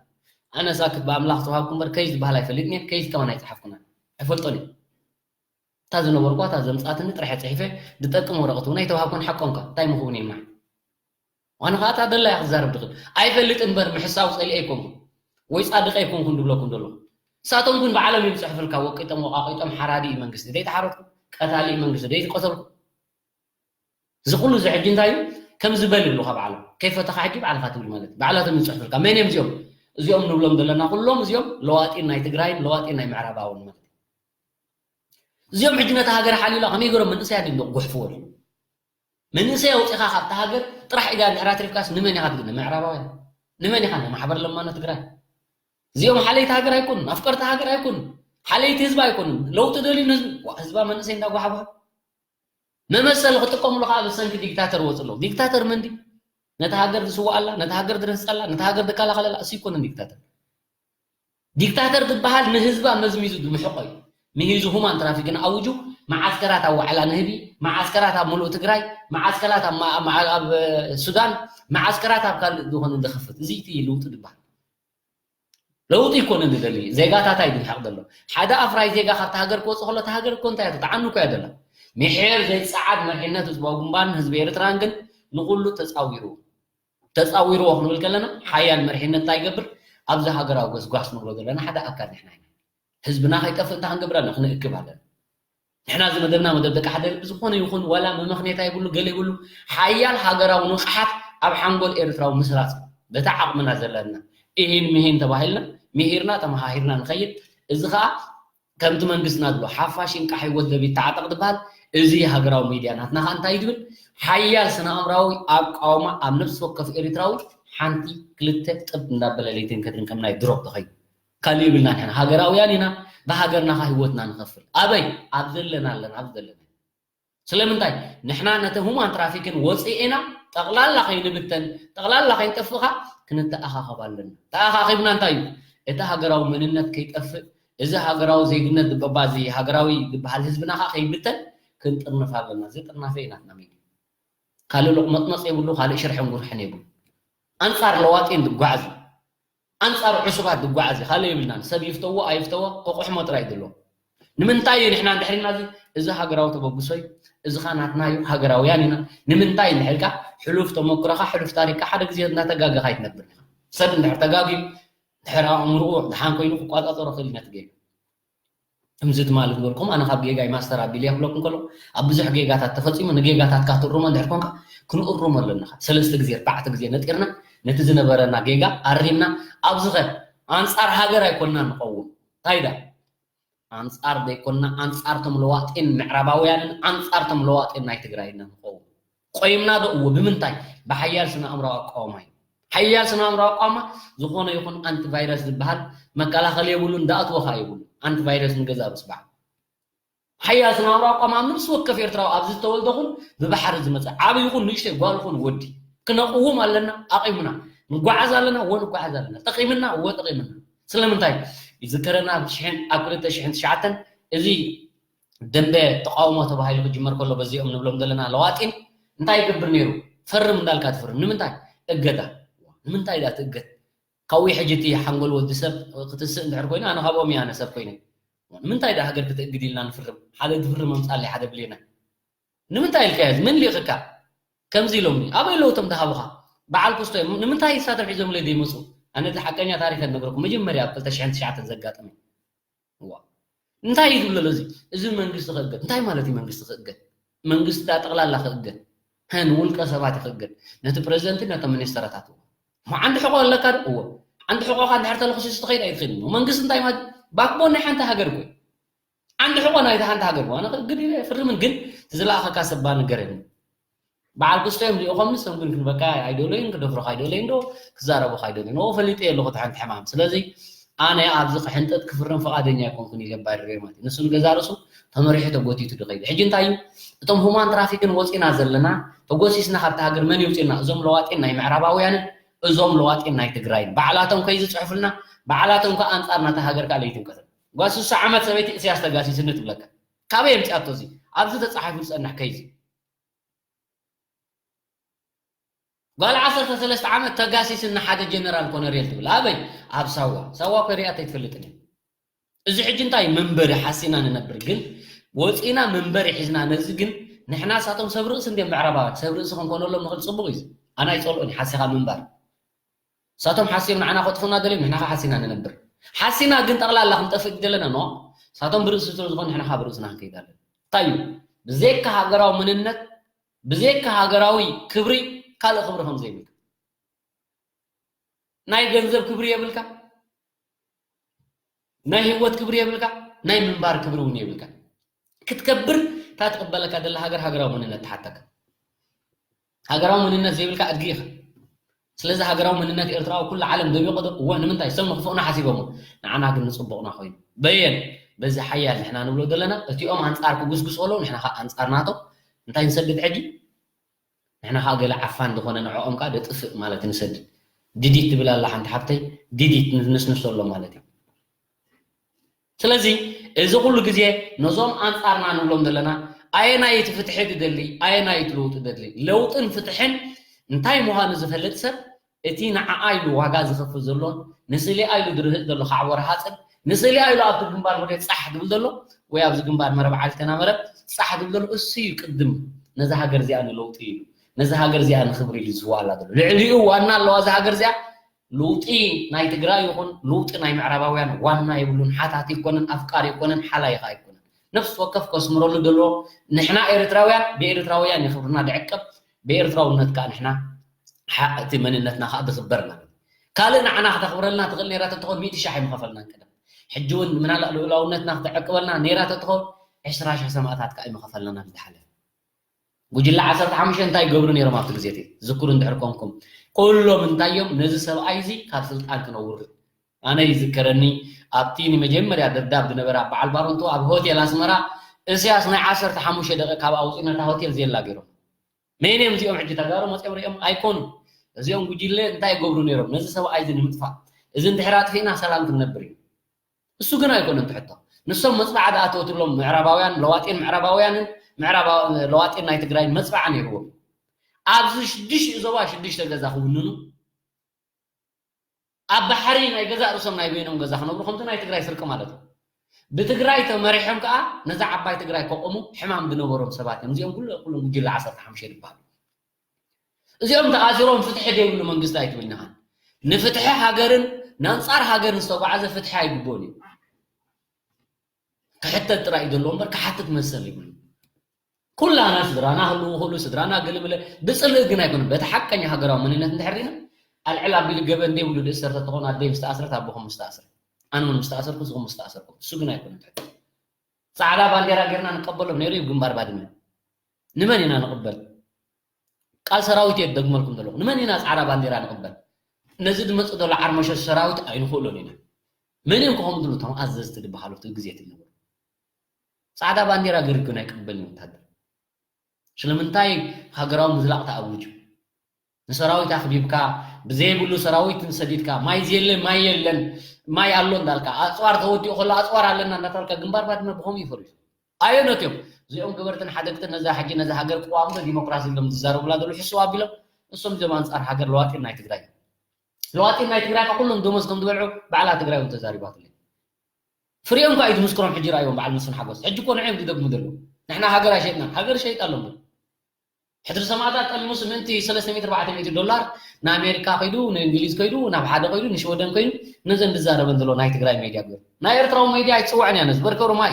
ኣነ ሳክት ብኣምላኽ ተዋሃብኩ እምበር ኬዝ ዝበሃል ኣይፈልጥን እየ። ኬዝ ከማን ኣይፅሓፍኩና ኣይፈልጦን እየ። እታ ዝነበርኳ እታ ዘምፃትኒ ጥራሕ ፅሒፈ ዝጠቅም ወረቐት እውን ኣይተዋሃብኩን ሓቆንካ እንታይ ምኽውን እየ ማይ ዋነ ከዓ እታ ደላ እያ ክትዛረብ ድኽእል ኣይፈልጥ እምበር ምሕሳው ፀሊአ ኣይኮንኩን ወይ ፃድቅ ኣይኮንኩን ድብለኩም ዘሎ እሳቶም ግን ባዕሎም እዮም ዝፅሕፍልካ ወቂጦም ወቃቂጦም ሓራዲ እዩ መንግስቲ ዘይተሓረድኩ ቀታሊ እዩ መንግስቲ ዘይዝቀተልኩ እዚ ኩሉ እዚ ሕጂ እንታይ እዩ ከም ዝበል ይብሉካ ባዕሎም ከይፈተካ ሕጂ ባዕልካ ትብል ማለት እዩ ባዕላቶም ይፅሕፍልካ መን እዮም እዚኦም እዚኦም ንብሎም ዘለና ኩሎም እዚኦም ለዋጢን ናይ ትግራይን ለዋጢን ናይ ምዕራባውን ማለት እዩ እዚኦም ሕጂ ነታ ሃገር ሓልዩላ ከመይ ገሮም መንእሰያ ድም ጉሕፍዎ ድም መንእሰይ ኣውፂኻ ካብቲ ሃገር ጥራሕ ኢዳ እንድሕር ኣትሪፍካስ ንመን ኢኻ ትግነ ምዕራባውያን ንመን ኢኻ ናይ ማሕበር ለማኖ ትግራይ እዚኦም ሓለይቲ ሃገር ኣይኮኑን ኣፍቀርቲ ሃገር ኣይኮኑን ሓለይቲ ህዝቢ ኣይኮኑን ለውጢ ደልዩ ንህዝቢ ህዝባ መንእሰይ እንዳጓሓጓ መመሰል ክጥቀምሉ ከዓ ብሰንኪ ዲክታተር ወፅ ኣለዉ ዲክታተር መንዲ ነቲ ሃገር ዝስዋኣላ ነቲ ሃገር ዝረህፀላ ነቲ ሃገር ዝከላኸለላ እሱ ይኮነን ዲክታተር ዲክታተር ዝበሃል ንህዝባ መዝሚዙ ዝምሕቆ እዩ ምሂዙ ሁማን ትራፊክን ኣውጁ መዓስከራት ኣብ ዋዕላ ንህቢ መዓስከራት ኣብ ሙሉእ ትግራይ መዓስከራት ኣብ ሱዳን መዓስከራት ኣብ ካልእ ዝኾነ ዝኸፍት እዚ እቲ ልውጢ ዝበሃል ለውጢ ይኮነ ዝደሊ ዜጋታት ኣይድምሕቕ ዘሎ ሓደ ኣፍራይ ዜጋ ካብቲ ሃገር ክወፅእ ከሎ እቲ ሃገር እኮ እንታይ እያ ተዓኑ እኮ እያ ዘላ ምሕር ዘይፀዓድ መሪሕነት ህዝባዊ ግንባርን ህዝቢ ኤርትራን ግን ንኩሉ ተፃዊሩ ተፃዊርዎ ክንብል ከለና ሓያል መሪሕነት እንታይ ይገብር ኣብዚ ሃገራዊ ጎስጓስ ንብሎ ዘለና ሓደ ኣካል ንሕና ኢና ህዝብና ከይጠፍእ እንታይ ክንገብር ኣለና ክንእክብ ኣለና ንሕና እዚ መደብና መደብ ደቂ ሓደ ልቢ ዝኾነ ይኹን ዋላ መመኽኔታ ይብሉ ገለ ይብሉ ሓያል ሃገራዊ ንቕሓት ኣብ ሓንጎል ኤርትራዊ ምስራፅ በታ ዓቕምና ዘለና ኢሂን ምሂን ተባሂልና ምሂርና ተመሃሂርና ንኸይድ እዚ ከዓ ከምቲ መንግስትና ዝብሎ ሓፋሽ ይንቃሕ ህይወት ለቢት ተዓጠቕ ዝበሃል እዚ ሃገራዊ ሚድያ ናትና ከዓ እንታይ እዩ ዝብል ሓያል ስነኣእምራዊ ኣቃውማ ኣብ ነፍሲ ወከፍ ኤርትራዊ ሓንቲ ክልተ ጥብ እንዳበለ ለይትን ከድርን ከም ናይ ድሮፕ ተኸይዱ ካልእ የብልና ንሕና ሃገራውያን ኢና ብሃገርና ካ ህይወትና ንኸፍል ኣበይ ኣብ ዘለና ኣለና ኣብ ዘለና ስለምንታይ ንሕና ነቲ ሁማን ትራፊክን ወፂኤና ጠቕላላ ከይንብተን ጠቕላላ ከይንጠፍእ ካ ክንተኣኻኸብ ኣለና ተኣኻኺብና እንታይ እዩ እቲ ሃገራዊ መንነት ከይጠፍእ እዚ ሃገራዊ ዜግነት ዝበባ እዚ ሃገራዊ ዝበሃል ህዝብና ካ ከይብተን ክንጥርንፍ ኣለና እዚ ጥርናፈ እዩ ናትና ሚድያ ካልእ ሎቕመጥመፅ የብሉ ካልእ ሽርሕን ጉርሕን የብሉ ኣንፃር ለዋጢን ዝጓዓዝ እዩ ኣንፃር ዕሱባት ዝጓዓዝ እዩ ካልእ የብልናን ሰብ ይፍተዎ ኣይፍተዎ ከቑሕሞ ጥራይ እዩ ዘለዎ ንምንታይ እዩ ንሕና እንድሕር ኢልና እዚ እዚ ሃገራዊ ተበግሶ እዩ እዚ ኸ ናትና እዩ ሃገራውያን ኢና ንምንታይ እንድሕር ኢልካ ሕሉፍ ተመክሮኻ ሕሉፍ ታሪክካ ሓደ ግዜ እናተጋገኻ ኣይትነብር ኢኻ ሰብ እንድሕር ተጋግዩ ድሕር ኣእምርኡ ድሓን ኮይኑ ክቋፃፀሮ ክእል ነቲ ጌጋ ከምዚ ትማሊ ዝበልኩም ኣነ ካብ ጌጋይ ማስተር ኣቢለ ክብለኩም ከሎ ኣብ ብዙሕ ጌጋታት ተፈፂሙ ንጌጋታትካ ትእርሞ እንድሕር ኮንካ ክንእርሞ ኣለና ሰለስተ ግዜ ኣርባዕተ ግዜ ነጢርና ነቲ ዝነበረና ጌጋ ኣሪምና ኣብዚ ኸ ኣንፃር ሃገር ኣይኮንና ንቐውም እንታይ ዳ ኣንፃር ዘይኮንና ኣንፃር ቶም ለዋጤን ምዕራባውያንን ኣንፃር ቶም ለዋጤን ናይ ትግራይ ኢና ንቐውም ቆይምና ዶ እዎ ብምንታይ ብሓያል ስነ ኣእምራዊ ኣቃውማ እዩ ሓያል ስነ ኣእምራዊ ኣቃውማ ዝኾነ ይኹን ኣንቲ ቫይረስ ዝበሃል መከላኸሊ የብሉን ዳኣትወኻ የብሉ ኣንቲ ቫይረስ ንገዛ ርስባዕ ሓያል ስነ ኣእምራዊ ኣቃውማ ኣብ ነብሲ ወከፍ ኤርትራዊ ኣብዚ ዝተወልደ ኹን ብባሕሪ ዝመፀ ዓብ ይኹን ንእሽተይ ጓል ኹን ወዲ ክነቕውም ኣለና ኣቂምና ንጓዓዝ ኣለና ወ ንጓዓዝ ኣለና ጠቂምና ወ ጠቂምና ስለምንታይ ይዝከረና ኣብ ክልተ ሽሕን ትሽዓተን እዚ ደንበ ተቃውሞ ተባሂሉ ክጅመር ከሎ በዚኦም ንብሎም ዘለና ለዋጢን እንታይ ይገብር ነይሩ ፈርም እንዳልካ ትፍርም ንምንታይ እገዳ ንምንታይ ዳ ትእገድ ካብኡ ሕጂ እቲ ሓንጎል ወዲ ሰብ ክትስእ እንድሕር ኮይኑ ኣነ ካብኦም እየ ኣነ ሰብ ኮይነ ንምንታይ ዳ ሃገር ክትእግድ ኢልና ንፍርም ሓደ ትፍርም ኣምፃለይ ሓደ ብሌና ንምንታይ ኢልካ እዚ ምን ሊኽካ ከምዚ ኢሎምኒ ኣበይ ኣለዉ እቶም ዝሃቡኻ በዓል ክስቶ እዮም ንምንታይ ሳቶም ሒዞምለይ ዘይመፁ ኣነ እዚ ሓቀኛ ታሪክ ነግረኩም መጀመርያ ኣብ ክልተ ሽሕን ትሽዓተን ዘጋጠመ እንታይ እዩ ዝብለሎ እዚ እዚ መንግስቲ ክእገድ እንታይ ማለት እዩ መንግስቲ ክእገድ መንግስቲ ዳ ጠቕላላ ክእገድ ሀን ውልቀ ሰባት ክእገድ ነቲ ፕሬዚደንት ነቶም ሚኒስተራታት እሞ ዓንዲ ሕቆ ኣለካ ዶ እዎ ዓንዲ ሕቆካ እንድሕር ተለክሲሱ ትኸይድ ኣይትኽእል እሞ መንግስቲ እንታይ ማለት ባክቦን ናይ ሓንቲ ሃገር እኮ ዓንዲ ሕቆ ናይታ ሓንቲ ሃገር እኮ ኣነ ክእግድ ኢለ ፍርምን ግን ዝለኣኸካ ሰባ ንገረኒ በዓል ክስቶ እዮም ሊኦኸምኒ ሰም ግን ክንበካ ኣይደለዩን ክደፍሮካ ኣይደለዩን ዶ ክዛረቡካ ኣይደለዩን ኦ ፈሊጠ ኣለኹ እቲ ሓንቲ ሕማም ስለዚ ኣነ ኣብዚ ክሕንጠጥ ክፍርም ፍቓደኛ ኣይኮንኩን ኢለ ባድሬ ማለት እዩ። ንሱ ንገዛ ርእሱ ተመሪሑ ተጎቲቱ ድኸይድ። ሕጂ እንታይ እዩ? እቶም ሁማን ትራፊክን ወፂና ዘለና ተጎሲስና ካብቲ ሃገር መን ይውፅና? እዞም ለዋጢን ናይ ምዕራባውያንን እዞም ለዋጢን ናይ ትግራይን ባዕላቶም ከይዝፅሑፍልና ባዕላቶም ከዓ ኣንፃር ናታ ሃገር ከዓ ለይትንቀትን ጓል ስሳ ዓመት ሰበይቲ እስያስ ተጋሲስኒ ትብለካ። ካበይ የምፅኣቶ እዚ? ኣብዚ ተፃሒፉ ዝፀንሕ ከይዚ ጓል ዓሰርተ ሰለስተ ዓመት ተጋሲስኒ ሓደ ጀነራል ኮነሬል ትብል ኣበይ? ኣብ ሳዋ። ሳዋ ኮሪያ ተይትፈልጥን እየ። እዚ ሕጂ እንታይ መንበሪ ሓሲና ንነብር ግን ወፂና መንበሪ ሒዝና ነዚ ግን ንሕና ሳቶም ሰብ ርእሲ እንደ ምዕራባውያን ሰብ ርእሲ ክንኮነሎም ንኽእል ፅቡቅ እዩ። ኣነ ኣይፀልኦን ሓሲኻ ምንባር። ሳቶም ሓሲም ንዓና ከጥፉና ደልዮም ንሕና ሓሲና ንነብር። ሓሲና ግን ጠቕላላ ክንጠፍእ ዘለና ኖ ሳቶም ብርእሲ ስለ ዝኾን ንሕና ካብ ርእስና ክንከይድ ኣለና። እንታይ እዩ? ብዘይካ ሃገራዊ መንነት ብዘይካ ሃገራዊ ክብሪ ካልእ ክብሪ ከም ዘይብልካ ናይ ገንዘብ ክብሪ የብልካ፣ ናይ ህይወት ክብሪ የብልካ፣ ናይ ምንባር ክብሪ እውን የብልካ። ክትከብር እታ ትቕበለካ ደላ ሃገር ሃገራዊ መንነት ትሓተካ። ሃገራዊ መንነት ዘይብልካ ኣድጊ ኢኻ። ስለዚ ሃገራዊ መንነት ኤርትራዊ ኩሉ ዓለም ደሚቖ ዶ? እወ፣ ንምንታይ? ሰብ ንኽፍኡና ሓሲቦሞ፣ ንዓና ግን ንጽቡቕና ኮይኑ። በየን? በዚ ሓያል ንሕና ንብሎ ዘለና፣ እቲኦም ኣንጻር ክጉስጉስ ከለዉ ንሕና ኸኣ ኣንጻር ናቶም እንታይ ንሰግድ ሕጂ? ንሕና ከዓ ገለ ዓፋን ዝኾነ ንዕኦም ከዓ ደጥፍእ ማለት ንሰድድ ድዲት ትብል ኣላ ሓንቲ ሓብተይ ድዲት ንስንሶ ኣሎ ማለት እዩ። ስለዚ እዚ ኩሉ ግዜ ነዞም ኣንፃርና ንብሎም ዘለና ኣየናይ እቲ ፍትሒ ትደሊ ኣየናይ እቲ ለውጢ ደሊ ለውጥን ፍትሕን እንታይ ምዃኑ ዝፈልጥ ሰብ እቲ ንዓኣ ኢሉ ዋጋ ዝኸፍል ዘሎ ንስሊኣ ኢሉ ዝርህጥ ዘሎ ከዓ ወረሃፅን ንስሊኣ ኢሉ ኣብቲ ግንባር ወደ ፃሕ ዝብል ዘሎ ወይ ኣብዚ ግንባር መረብ ዓልተና መረብ ፃሕ ዝብል ዘሎ እሱ እዩ ቅድም ነዚ ሃገር እዚኣ ንለውጢ ኢሉ ነዚ ሃገር እዚኣ ንክብሪ ኢሉ ዝዋላ ዘሎ ልዕሊኡ ዋና ኣለዋ እዛ ሃገር እዚኣ ልውጢ ናይ ትግራይ ይኹን ልውጢ ናይ ምዕራባውያን ዋና የብሉን ሓታት ይኮነን ኣፍቃር ይኮነን ሓላይ ከዓ ይኮነን ነፍሲ ወከፍ ከስምረሉ ዘለዎ ንሕና ኤርትራውያን ብኤርትራውያን ይክብርና ድዕቀብ ብኤርትራውነት ከዓ ንሕና ሓ- እቲ መንነትና ከዓ ዝኽበር ማለት እዩ። ካልእ ንዓና ክተኽብረልና ትኽእል ነይራ ተትኾን ሚእቲ ሻሕ ኣይምኸፈልናን ቀደም። ሕጂ እውን ምናልባት ልኡላውነትና ክተዕቅበልና ነይራ ተትኾን ዕስራ ሻሕ ሰማእታት ከዓ ኣይምኸፈልናን ኣብ ዝሓለፈ። ጉጅለ ዓሰርተ ሓሙሽተ እንታይ ይገብሩ ነይሮም ኣብቲ ግዜ እቲ ዝክሩ እንድሕር ኮንኩም ኩሎም እንታይ እዮም ነዚ ሰብኣይ እዚ ካብ ስልጣን ክነውርድ ኣነ ይዝከረኒ ኣብቲ ንመጀመርያ ደብዳብ ዝነበረ ኣብ በዓል ባረንቱ ኣብ ሆቴል ኣስመራ እስያስ ናይ ዓሰርተ ሓሙሽተ ደቂ ካብ ኣውፅኡ ነታ ሆቴል ዜላ ገይሮም መን እዮም እዚኦም ሕጂ ተጋሩ መፅኦም ሪኦም ኣይኮኑ እዚኦም ጉጅለ እንታይ ይገብሩ ነይሮም ነዚ ሰብኣይ እዚ ንምጥፋእ እዚ እንድሕር ኣጥፊእና ሰላም ክንነብር እዩ እሱ ግን ኣይኮነን ትሕቶ ንሶም መፅባዓ ዝኣተወትሎም ምዕራባውያን ለዋጤን ምዕራባውያንን ለዋጤን ናይ ትግራይ መፅባዓ ነይርዎም ኣብዚ ሽዱሽተ ዞባ ሽዱሽተ ገዛ ክውንኑ ኣብ ባሕሪ ናይ ገዛእ ርእሶም ናይ በይኖም ገዛ ክነብሩ ከምቲ ናይ ትግራይ ስርቂ ማለት እዩ። ብትግራይ ተመሪሖም ከዓ ነዛ ዓባይ ትግራይ ከቆሙ ሕማም ዝነበሮም ሰባት እዮም። እዚኦም ኩሉ ኩሎም ጉጅለ ዓሰርተ ሓሙሽተ ይበሃሉ። እዚኦም ተኣሲሮም ፍትሒ ዘይብሉ መንግስቲ ኣይትብልናኻን። ንፍትሒ ሃገርን ንኣንፃር ሃገርን ዝተጓዓዘ ፍትሒ ኣይግብኦን እዩ። ክሕተት ጥራይ እዩ ዘለዎ እምበር ክሓትት መሰል ይብሉ። ኩላና ስድራና ህልው ክእሉ ስድራና ግልምለ ብፅልኢ ግን ኣይኮነ በቲ ሓቀኛ ሃገራዊ መንነት እንድሕር ዲና ኣልዕል ኣቢሉ ገበ እንደ ይብሉ ዝእሰር ተትኾን ኣደይ ምስ ተኣስረት ኣቦኹም ምስ ተኣስረ ኣነ እውን ምስ ተኣሰርኩ ንስኹም ምስ ተኣሰርኩም እሱ ግን ኣይኮነ ትሕት ፃዕዳ ባንዴራ ጌርና ንቀበሎም ነይሩ እዩ ግንባር ባድመ ንመን ኢና ንቕበል ቃል ሰራዊት እየ ደግመልኩም ዘለኹ ንመን ኢና ፃዕዳ ባንዴራ ንቕበል ነዚ ዝመፅእ ዘሎ ዓርመሸ ሰራዊት ኣይንኽእሎን ኢና መን እዮም ክኾኑ ዝብሉ እቶም ኣዘዝቲ ዝበሃሉ እቲ ግዜ ትነበሩ ፃዕዳ ባንዴራ ገርግን ኣይቅበልን ወታደር ስለምንታይ ሃገራዊ ምዝላቕ ተኣውጁ ንሰራዊት ኣኽቢብካ ብዘይብሉ ሰራዊት ንሰዲድካ ማይ የለ ማይ የለን ማይ ኣሎ እንዳልካ ኣፅዋር ተወዲኡ ከሎ ኣፅዋር ኣለና እንዳተባልካ ግንባር ባድመ ብኸምኡ ይፈርዩ ኣየኖት እዮም እዚኦም ገበርትን ሓደግትን ነዛ ሕጂ ነዛ ሃገር ቅዋም ዶ ዲሞክራሲ ኢሎም ዝዛረቡላ ዘለዉ ሕስው ኣቢሎም እሶም እዚኦም ኣንፃር ሃገር ለዋጢን ናይ ትግራይ ለዋጢን ናይ ትግራይ ከኩሎም ደሞዝ ከም ዝበልዑ ባዕላ ትግራይ እውን ተዛሪባትለይ ፍሪኦም ከ እዩ ዝምስክሮም ሕጂ ራእዮም በዓል መስፍን ሓጎስ ሕጂ እኮ ንዕዮም ዝደግሙ ዘለዉ ንሕና ሃገር ኣይሸጥናን ሃገር ሸይጥ ኣሎ እምበር ሕድሪ ሰማእታት ጠሊሙ ስምንቲ ሰለስተ ሚእቲ ኣርባዕተ ሚእቲ ዶላር ንኣሜሪካ ከይዱ ንእንግሊዝ ከይዱ ናብ ሓደ ከይዱ ንሽወደን ከይዱ ነዘን ዝዛረበን ዘሎ ናይ ትግራይ ሜድያ ገይሩ ናይ ኤርትራዊ ሜድያ ኣይትፅውዕን እያ ነዚ በርከሩ ማይ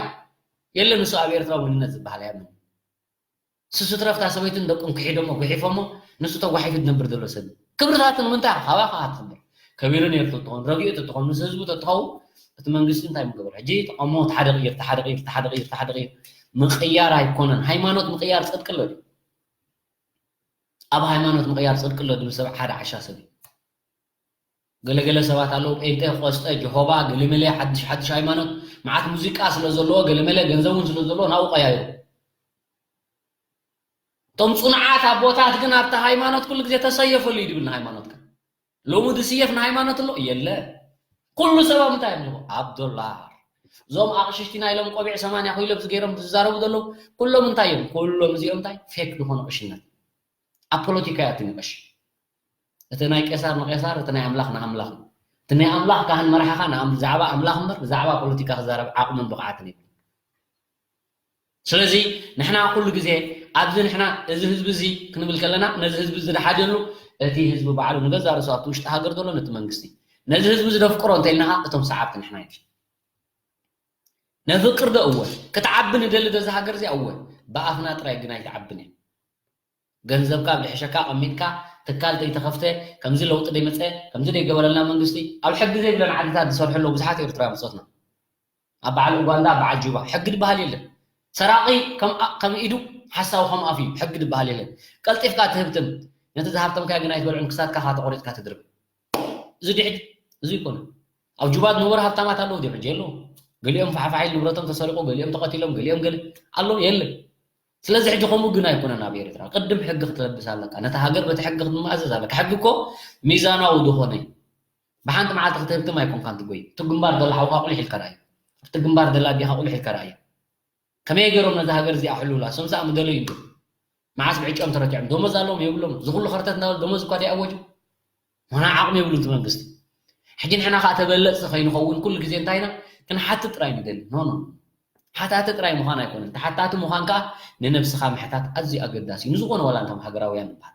የለን ንሱ ኣብ ኤርትራዊ መንነት ዝበሃል ኣያምን ስሱ ትረፍታ ሰበይትን ደቁን ክሒዶሞ ጉሒፎሞ ንሱ ተጓሒፉ ዝነብር ዘሎ ሰብ ክብርታት ንምንታይ ካባኻ ትኽብር ከቢሩ ነይሩ ተትኾን ረጊኡ ተትኾን ምስ ህዝቡ ተትኸው እቲ መንግስቲ እንታይ ምገበር ሕጂ ተቐሞ ተሓደ ቅይር ተሓደ ቅይር ተሓደ ቅይር ተሓደ ቅይር ምቅያር ኣይኮነን ሃይማኖት ምቅያር ፅድቂ ኣሎ ኣብ ሃይማኖት ምቅያር ፅድቂ ኣሎ ዝብል ሰብ ሓደ ዓሻ ሰብ እዩ ገለገለ ሰባት ኣለዉ፣ ጴንጤ፣ ቆስጠ፣ ጀሆባ፣ ገለመለ፣ ሓድሽ ሓድሽ ሃይማኖት፣ መዓት ሙዚቃ ስለ ዘለዎ፣ ገለመለ ገንዘብ እውን ስለ ዘለዎ ናብኡ ቀያይሩ። እቶም ጽኑዓት ኣቦታት ግን ኣብቲ ሃይማኖት ኩሉ ግዜ ተሰየፈሉ እዩ ድብል ንሃይማኖትካ። ሎሚ ዝስየፍ ንሃይማኖት ኣሎ? የለ። ኩሉ ሰብ ኣብ ምንታይ እዮም ዝብሉ? ኣብ ዶላር። እዞም ኣቕሽሽቲ ናይ ሎም ቆቢዕ ሰማንያ ኮይሎም ዝገይሮም ዝዛረቡ ዘለዉ ኩሎም እንታይ እዮም? ኩሎም እዚኦም እንታይ? ፌክ ዝኾነ ቅሽነት። ኣብ ፖለቲካ እያ ትንቀሽ። እቲ ናይ ቄሳር ንቄሳር፣ እቲ ናይ ኣምላኽ ንኣምላኽ እዩ። እቲ ናይ ኣምላኽ ካህን መራሕኻ ንኣም-፣ ብዛዕባ ኣምላኽ እምበር ብዛዕባ ፖለቲካ ክዛረብ ዓቕምን ብቕዓትን የብሉን። ስለዚ ንሕና ኩሉ ግዜ ኣብዚ ንሕና እዚ ህዝቢ እዚ ክንብል ከለና ነዚ ህዝቢ እዚ ዝሓደሉ እቲ ህዝቢ ባዕሉ ንገዛእ ርእሱ ኣብቲ ውሽጢ ሃገር ዘሎ ነቲ መንግስቲ ነዚ ህዝቢ እዚ ነፍቅሮ እንተኢልና እቶም ሰዓብቲ ንሕና ኢና። ነፍቅር ዶ እወ ክትዓቢ ንደሊ ዶ እዛ ሃገር እዚኣ እወ ብኣፍና ጥራይ ግን ኣይትዓብን እያ። ገንዘብካ ኣብ ድሕሸካ ኣቐሚጥካ ትካል ዘይተኸፍተ ከምዚ ለውጢ ዘይመፀ ከምዚ ዘይገበረልና መንግስቲ ኣብ ሕጊ ዘይብለን ዓድታት ዝሰርሑ ኣለዉ ብዙሓት ኤርትራውያን ብፆትና ኣብ በዓል ኡጋንዳ ኣብ በዓል ጁባ ሕጊ ዝበሃል የለን። ሰራቒ ከም ኢዱ ሓሳዊ ከም ኣፍ እዩ ሕጊ ዝበሃል የለን። ቀልጢፍካ ትህብትም ነቲ ዝሃብተምካዮ ግን ኣይትበልዑን ክሳድካ ካ ተቆሪፅካ ትድርብ። እዚ ድሕጂ እዚ ይኮነ ኣብ ጁባ ዝነበሩ ሃብታማት ኣለዉ ድዮም ሕጂ የለዉ። ገሊኦም ፋሕፋሒል ንብረቶም ተሰሪቑ ገሊኦም ተቐቲሎም ገሊኦም ገለ ኣለዉ የለን። ስለዚ ሕጂ ከምኡ ግን ኣይኮነን ኣብ ኤርትራ ቅድም ሕጊ ክትለብስ ኣለካ ነቲ ሃገር በቲ ሕጊ ክትመኣዘዝ ኣለካ ሕጊ እኮ ሚዛናዊ ዝኾነ እዩ። ብሓንቲ መዓልቲ ክትህብትም ኣይኮንካን ትጎይ እቲ ግንባር ደላ ሓውካ ቁሊሕ ኢልካ ርኣዩ ኣብቲ ግንባር ደላ ኣዴካ ቁሊሕ ኢልካ ርኣዩ ከመይ ገይሮም ነዚ ሃገር እዚኣ ሕልውላ እሶም ሰኣ ምደለዩ እንዶ መዓስ ብዕጭኦም ተረቲዖም ደሞዝ ኣለዎም የብሎም እዚ ኩሉ ከርተት እናበሉ ደሞዝ እኳ ዘይኣወጁ ምና ዓቕሚ የብሉን እቲ መንግስቲ ሕጂ ንሕና ከዓ ተበለፅቲ ከይንኸውን ኩሉ ግዜ እንታይ ኢና ክንሓትት ጥራይ ንደሊ ኖ ኖ ሓታቲ ጥራይ ምዃን ኣይኮነን ተሓታቲ ምዃን ከዓ ንነብስኻ ምሕታት ኣዝዩ ኣገዳሲ እዩ ንዝኾነ ዋላ እንቶም ሃገራውያን ንበሃል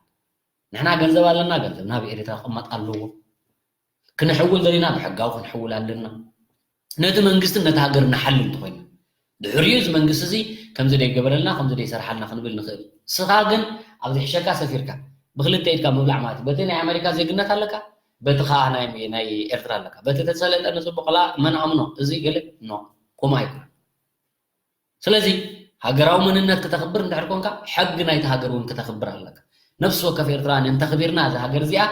ንሕና ገንዘብ ኣለና ገንዘብ ናብ ኤርትራ ክቕመጥ ኣለዎ ክንሕውል ደሊና ብሕጋዊ ክንሕውል ኣለና ነቲ መንግስትን ነቲ ሃገር ንሓሊ እንተኮይና ድሕሪኡ እዚ መንግስቲ እዚ ከምዚ ደይገበረልና ከምዚ ደይሰርሓልና ክንብል ንኽእል ስኻ ግን ኣብዚ ሕሸካ ሰፊርካ ብክልተ ኢድካ ምብላዕ ማለት በቲ ናይ ኣሜሪካ ዜግነት ኣለካ በቲ ከዓ ናይ ኤርትራ ኣለካ በቲ ተሰለጠ ንፅቡቅ ላ መን ኣምኖ እዚ ገለ ኖ ኮማ ኣይኮን ስለዚ ሃገራዊ መንነት ክተኽብር እንድሕር ኮንካ ሕጊ ናይቲ ሃገር እውን ክተኽብር ኣለካ ነፍሲ ወከፍ ኤርትራውያን እንተኽቢርና እዛ ሃገር እዚኣ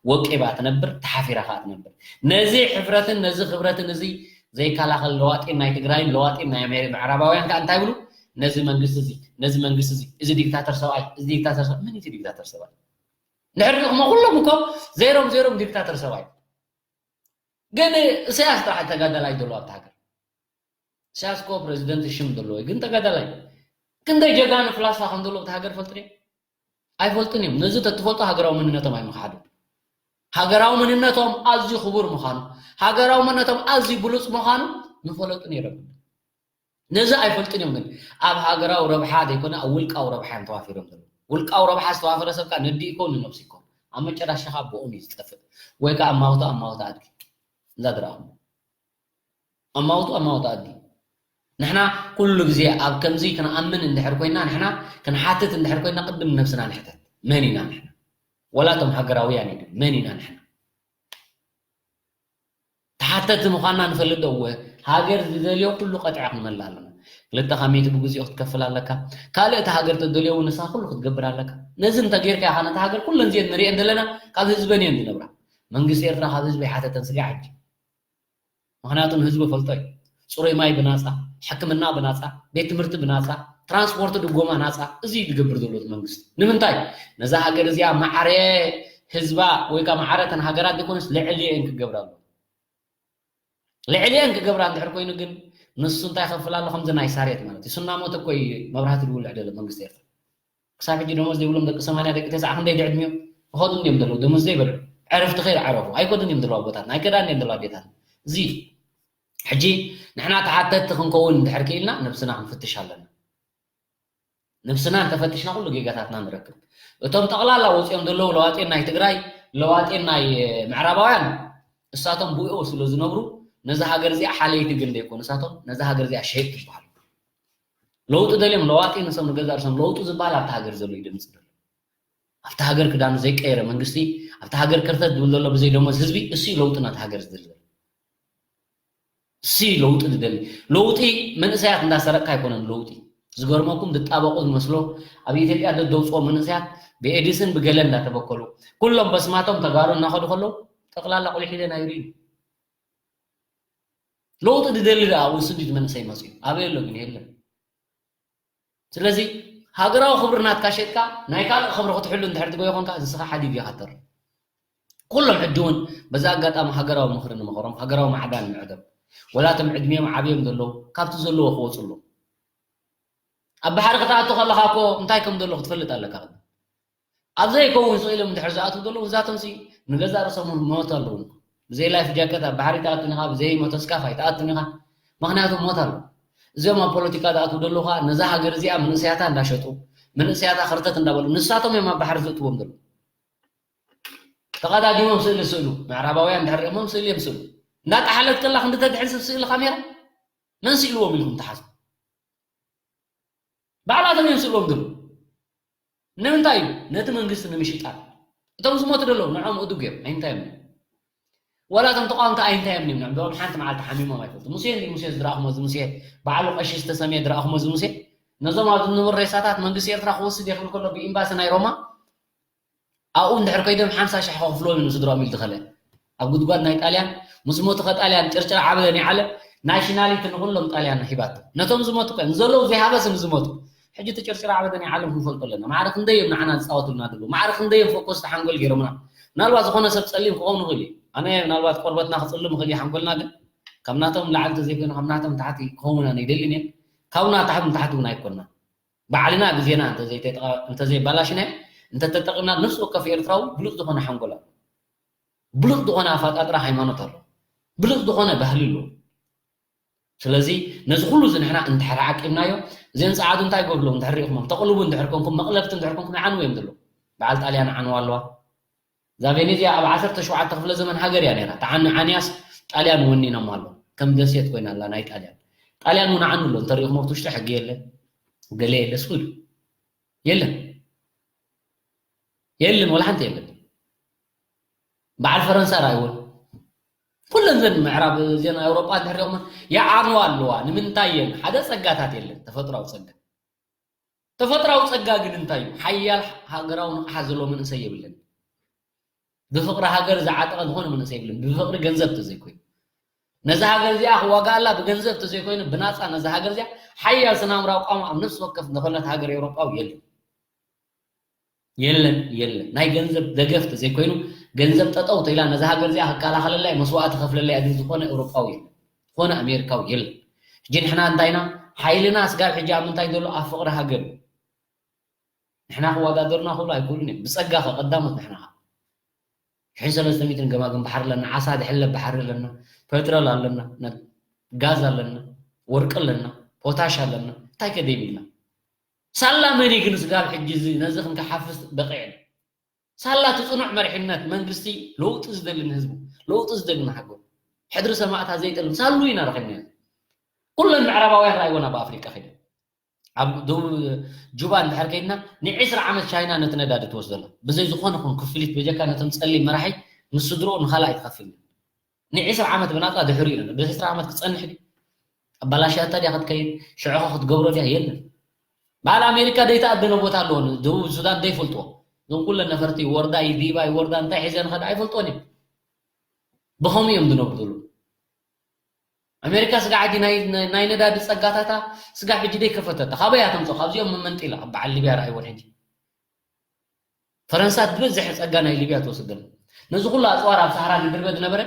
ወቂባ ትነብር ተሓፊራ ከዓ ትነብር ነዚ ሕፍረትን ነዚ ክብረትን እዚ ዘይከላኸል ለዋጢን ናይ ትግራይን ለዋጢን ናይ ምዕራባውያን ከዓ እንታይ ብሉ ነዚ መንግስቲ እዚ ነዚ መንግስቲ እዚ እዚ ዲክታተር ሰብኣይ እዚ ዲክታተር ሰብ ምን እቲ ዲክታተር ሰብኣይ ንሕር ሪእኹሞ ኩሎም እኮ ዜሮም ዜሮም ዲክታተር ሰብኣይ ግን እሰያስ ጥራሕ ተጋዳላይ ዘሎ ኣብቲ ሃገር እሰያስ እኮ ፕረዚደንት ሽም ዘለዎ ግን ተጋዳላይ ክንደይ ጀጋኑ ፍላስፋ ከም ዘለዎ ኣብቲ ሃገር ፈልጡ ድዮም ኣይፈልጡን እዮም ነዚ ተትፈልጡ ሃገራዊ መንነቶም ኣይምክሓዱን ሃገራዊ መንነቶም ኣዝዩ ክቡር ምዃኑ ሃገራዊ መንነቶም ኣዝዩ ብሉፅ ምዃኑ ምፈለጡ ነይሮም ነዚ ኣይፈልጥን እዮም ግን ኣብ ሃገራዊ ረብሓ ዘይኮነ ኣብ ውልቃዊ ረብሓ እዮም ተዋፊሮም ዘለዉ ውልቃዊ ረብሓ ዝተዋፈረ ሰብ ከዓ ነዲኡ ይኮን ንነብሱ ይኮን ኣብ መጨረሻ ከዓ ብኦም እዩ ዝጠፍእ ወይ ከዓ ኣማውታ ኣማውታ ኣድጊ እንዳድረኹም ኣማውቱ ኣማውቱ ኣዲ ንሕና ኩሉ ግዜ ኣብ ከምዚ ክንኣምን እንድሕር ኮይና ንሕና ክንሓትት እንድሕር ኮይና ቅድም ነብስና ንሕተት መን ኢና ንሕና ወላ እቶም ሃገራውያን እዩ መን ኢና ንሕና ተሓተቲ ምዃንና ንፈልጥ ዶ እወ ሃገር ዝደልዮ ኩሉ ቀጥዐ ክንመላ ኣለና ክልተ ካብ ሚእቲ ብግዚኡ ክትከፍል ኣለካ ካልእ እቲ ሃገር ተደልዮ እውን ንስኻ ኩሉ ክትገብር ኣለካ ነዚ እንተጌርካ ኢኻ ነቲ ሃገር ኩለን ዚአን ንሪአን ዘለና ካብ ህዝበን እየን ዝነብራ መንግስቲ ኤርትራ ካብ ህዝቢ ኣይሓተተን ስጋዕ ሕጂ ምኽንያቱ ንህዝቡ ይፈልጦ እዩ። ፅሩይ ማይ ብናፃ፣ ሕክምና ብናፃ፣ ቤት ትምህርቲ ብናፃ፣ ትራንስፖርት ድጎማ ናፃ፣ እዚ እዩ ዝገብር ዘሎ እቲ መንግስቲ። ንምንታይ? ነዛ ሃገር እዚኣ ማዕረ ህዝባ ወይ ከዓ ማዕረ እተን ሃገራት ዘይኮነስ ልዕሊኤን ክገብራ ኣለዎ። ልዕሊኤን ክገብራ እንድሕር ኮይኑ ግን ንሱ እንታይ ይኸፍል ኣሎ? ከምዚ ናይ ሳሬት ማለት እዩ። ሱና ሞተ እኮ እዩ መብራህቲ ዝውልዕ ዘሎ መንግስቲ ኤርትራ። ክሳብ ሕጂ ደሞዝ ዘይብሎም ደቂ ሰማንያ ደቂ ተስዓ ክንደይ ድዕድሚኦም ይኸዱ እንዲዮም ዘለዉ ደሞዝ ዘይበልዑ ዕረፍቲ ከይድ ዓረፉ ኣይከዱን እዮም ዘለዉ ኣቦታትና ኣይከዳን እዮም ዘለዉ ኣዴታትና እዚ ሕጂ ንሕና ተሓተትቲ ክንከውን እንድሕር ክኢልና ነብስና ክንፍትሽ ኣለና ነብስና እንተፈትሽና ኩሉ ጌጋታትና ንረክብ እቶም ጠቕላላ ወፂኦም ዘለዉ ለዋጤን ናይ ትግራይ ለዋጤን ናይ ምዕራባውያን እሳቶም ብኡ ስለ ዝነብሩ ነዚ ሃገር እዚኣ ሓለይቲ ግን ዘይኮኑ እሳቶም ነዚ ሃገር እዚኣ ሸየጥ ትበሃል ለውጢ ደልዮም ለዋጢ ንሶም ንገዛ ርእሶም ለውጢ ዝበሃል ኣብቲ ሃገር ዘሎ እዩ ድምፂ ዘሎ ኣብቲ ሃገር ክዳኑ ዘይቀየረ መንግስቲ ኣብቲ ሃገር ከርተት ዝብል ዘሎ ብዘይ ደሞዝ ህዝቢ እሱ እዩ ለውጢ ናቲ ሃገር ዝደሊ ዘሎ እሱ እዩ ለውጢ ዝደሊ ለውጢ መንእሰያት እንዳሰረቅካ ኣይኮነን ለውጢ ዝገርመኩም ዝጣበቁ ዝመስሎ ኣብ ኢትዮጵያ ደደውፅኦ መንእሰያት ብኤዲስን ብገለ እንዳተበከሉ ኩሎም በስማቶም ተጋሩ እናኸዱ ከለዉ ጠቕላላ ቁሊሕ ኢለ ናይ ሪል ለውጢ ዝደሊ ደኣ ኣብኡ ስንዲድ መንእሰይ መፅኡ ኣበይ ኣሎ ግን የለን። ስለዚ ሃገራዊ ክብሪ ናትካ ሸጥካ ናይ ካልእ ክብሪ ክትሕሉ እንድሕር ትጎዮ ኮንካ ንስኻ ሓዲግ ኢኻ ተር ኩሎም ሕጂ እውን በዛ ኣጋጣሚ ሃገራዊ ምኽሪ ንምኽሮም ሃገራዊ ማዕዳ ንምዕደም ወላቶም ዕድሚኦም ዓብዮም ዘለዉ ካብቲ ዘለዎ ክወፁ ኣለዎም ኣብ ባሕሪ ክትኣቱ ከለኻ እኮ እንታይ ከም ዘሎ ክትፈልጥ ኣለካ ኣብ ዘይከውን ስቕ ኢሎም እንድሕር ዝኣትዉ ዘለዉ እዛቶም ሲ ንገዛእ ርእሶም እውን ሞት ኣለዎም ብዘይ ላይፍ ጃከት ኣብ ባሕሪ ትኣቱን ኢኻ ብዘይ ሞቶስካፍ ኣይትኣቱን ኢኻ ምኽንያቱ ሞት ኣሎ እዚኦም ኣብ ፖለቲካ ዝኣትዉ ዘለዉ ከዓ ነዛ ሃገር እዚኣ መንእሰያታ እንዳሸጡ መንእሰያታ ክርተት እንዳበሉ ንሳቶም እዮም ኣብ ባሕሪ ዝእትዎም ዘለዉ ተቐዳዲሞም ስእሊ ስእሉ ምዕራባውያን ድሕር ሪኦሞም ስእሊ እዮም ስእሉ እንዳጠሓለት ከላ ክንዲ ተድሕን ሰብ ስእሊ ካሜራ መን ስእልዎም ኢልኩም ትሓስቡ ባዕላቶም እዮም ስእልዎም ዘለዉ ንምንታይ እዩ ነቲ መንግስቲ ንምሽጣን እቶም ዝሞቱ ዘለዉ ንዖም እዱግ እዮም ኣይንታይ እዮም ዋላ እቶም ተቃወምቲ ኣይንታይ እዮም ንብሎም ሓንቲ መዓልቲ ሓሚሞም ኣይፈልጡ ሙሴ እንዲ ሙሴ ዝረኣኹሞ እዚ ሙሴ በዓሉ ቀሺ ዝተሰምየ ዝረኣኹሞ እዚ ሙሴ ነዞም ኣብ ዝነበሩ ሬሳታት መንግስቲ ኤርትራ ክወስድ እየ ክብል ከሎ ብኤምባሲ ናይ ሮማ ኣብኡ እንድሕር ከይዶም ሓምሳ ሽሕ ከኽፍልዎም እዩ ንስድራኦም ኢሉ ዝኸለ ኣብ ጉድጓድ ናይ ጣልያን ምስ ሞቱ ከጣልያን ጭርጭር ዓበደ ናይ ዓለም ናሽናሊቲ ንኩሎም ጣልያን ሂባቶ ነቶም ዝሞቱ ከ ንዘለዉ ዘይሃበስ ንዝሞቱ ሕጂ እቲ ጭርጭር ዓበደ ናይ ዓለም ክንፈልጦ ኣለና ማዕረ ክንደይ እዮም ንዓና ዝፃወቱልና ዘለዉ ማዕረ ክንደይ እዮም ፈኮስ ተሓንጎል ገይሮምና ምናልባት ዝኾነ ሰብ ፀሊም ክኸውን ይኽእል እዩ ኣነ ምናልባት ቆርበትና ክፅልም ይኽእል እዩ ሓንጎልና ግን ካብ ናቶም ላዕሊ እንተዘይኮይኑ ካብ ናቶም ታሕቲ ክኸውን ኣነ ይደልን እየ ካብና ታሕቲ ንታሕቲ እውን ኣይኮንና ባዕልና ግዜና እንተዘይበላሽናዮ እንተተጠቂምና ነፍሲ ወከፍ ኤርትራዊ ብሉፅ ዝኾነ ሓንጎል ኣሎ ብሉፅ ዝኾነ ኣፋጣጥራ ሃይማኖት ኣሎ ብሉፅ ዝኾነ ባህሊ ኣሎ ስለዚ ነዚ ኩሉ እዚ ንሕና እንድሕር ዓቂብናዮ እዘን ፀዓዱ እንታይ ጎድሎም እንድሕር ሪኢኹሞም ተቕልቡ እንድሕር ኮንኩም መቕለብቲ እንድሕር ኮንኩም ይዓንው እዮም ዘለዉ በዓል ጣልያን ዓንዋ ኣለዋ እዛ ቬኔዝያ ኣብ ዓሰርተ ሸውዓተ ክፍለ ዘመን ሃገር እያ ነይራ። ተዓኒ ዓንያስ ጣልያን ወኒኖማ ኣሎ። ከም ደሴት ኮይና ኣላ ናይ ጣልያን። ጣልያን እውን ዓኑ ኣሎ እንተሪእኹሞ ኣብቲ ውሽጢ ሕጊ የለ ገለ የለ ስኹ ኢሉ የለን የለን ወላ ሓንቲ የለን። በዓል ፈረንሳ ራእይወን ኩለን ዘን ምዕራብ ዜና ኣውሮጳ እንድሕር ሪኦኹመን ይዓንዋ ኣለዋ። ንምንታይ የን ሓደ ጸጋታት የለን ተፈጥሯዊ ጸጋ ተፈጥራዊ ጸጋ ግን እንታይ እዩ? ሓያል ሃገራዊ ንቕሓት ዘለዎ መንእሰይ የብልን። ብፍቕሪ ሃገር ዝዓጠቐ ዝኾነ መንእሰይ የብልን። ብፍቕሪ ገንዘብ ተዘይኮይኑ ነዛ ሃገር እዚኣ ክዋጋኣላ ብገንዘብ ተዘይኮይኑ ብናፃ ነዛ ሃገር እዚኣ ሓያል ስናምራዊ ቋማ ኣብ ነፍሲ ወከፍ ዝኾነት ሃገር ኤውሮጳዊ የለን። የለን የለን ናይ ገንዘብ ደገፍ ተዘይኮይኑ ገንዘብ ጠጠው ተኢላ ነዛ ሃገር እዚኣ ክከላኸለላ መስዋእቲ ከፍለላ ዝብል ዝኾነ ኤውሮጳዊ የለን። ዝኾነ ኣሜሪካዊ የለን። ሕጂ ንሕና እንታይና ሓይልና ስጋብ ሕጂ ኣብ ምንታይ ዘሎ ኣብ ፍቕሪ ሃገር እዩ። ንሕና ክወዳደሩና ክብሉ ኣይክእሉን እዮም። ብጸጋ ከ ቀዳሞት ንሕና ኸ ሽሕን ሰለስተ ሚእትን ገማግም ባሕሪ ኣለና፣ ዓሳ ድሕለብ ባሕሪ ኣለና፣ ፐትሮል ኣለና፣ ነ- ጋዝ ኣለና፣ ወርቂ ኣለና፣ ፖታሽ ኣለና። እንታይ ከ ደይብልና? ሳላ መን እዩ ግን ስጋብ ሕጂ እዚ ነዚ ክንከሓፍስ በቒዕና? ሳላ እቲ ጽኑዕ መሪሕነት መንግስቲ ለውጢ ዝደሊ ንህዝቡ ለውጢ ዝደሊ ንሃገሩ ሕድሪ ሰማእታት ዘይጠልም ሳሉ ኢና ረኺብናዮ። ኩለን ምዕራባውያን ረኣይወን ኣብ ኣፍሪቃ ከይደን ኣብ ደቡብ ጁባ እንድሕር ከይድና ንዒስራ ዓመት ቻይና ነቲ ነዳዲ ትወስደላ ብዘይ ዝኾነ ኹን ክፍሊት በጀካ ነቶም ጸሊም መራሒ ምስ ስድርኡ ንኻልኣይ ትኸፍል ንዒስራ ዓመት ብናጻ ድሕሪኡ ነሎ ብዒስራ ዓመት ክጸንሕ ድዩ ኣባላሽያታ ድያ ክትከይድ ሽዑኸ ክትገብሮ ድያ የለን በዓል ኣሜሪካ ዘይተኣደነ ቦታ ኣለዎ ደቡብ ሱዳን ዘይፈልጥዎ እዞም ኩለን ነፈርቲ ወርዳ ይዲባ ይወርዳ እንታይ ሒዘ ንኸድ ኣይፈልጦን እዮም ብኸምኡ እዮም ዝነብሩ ዘለዉ ኣሜሪካ ስጋ ዓዲ ናይ ነዳዲ ጸጋታታ ስጋ ሕጂ ደይ ከፈተታ ካበይ ኣተምጾ ካብዚኦም መመንጢላ በዓል ሊብያ ረኣይዎን ሕጂ ፈረንሳ ብብዝሒ ጸጋ ናይ ሊብያ ትወስድ ዘላ ነዚ ኩሉ ኣጽዋር ኣብ ሰሃራ ዝድርበ ዝነበረ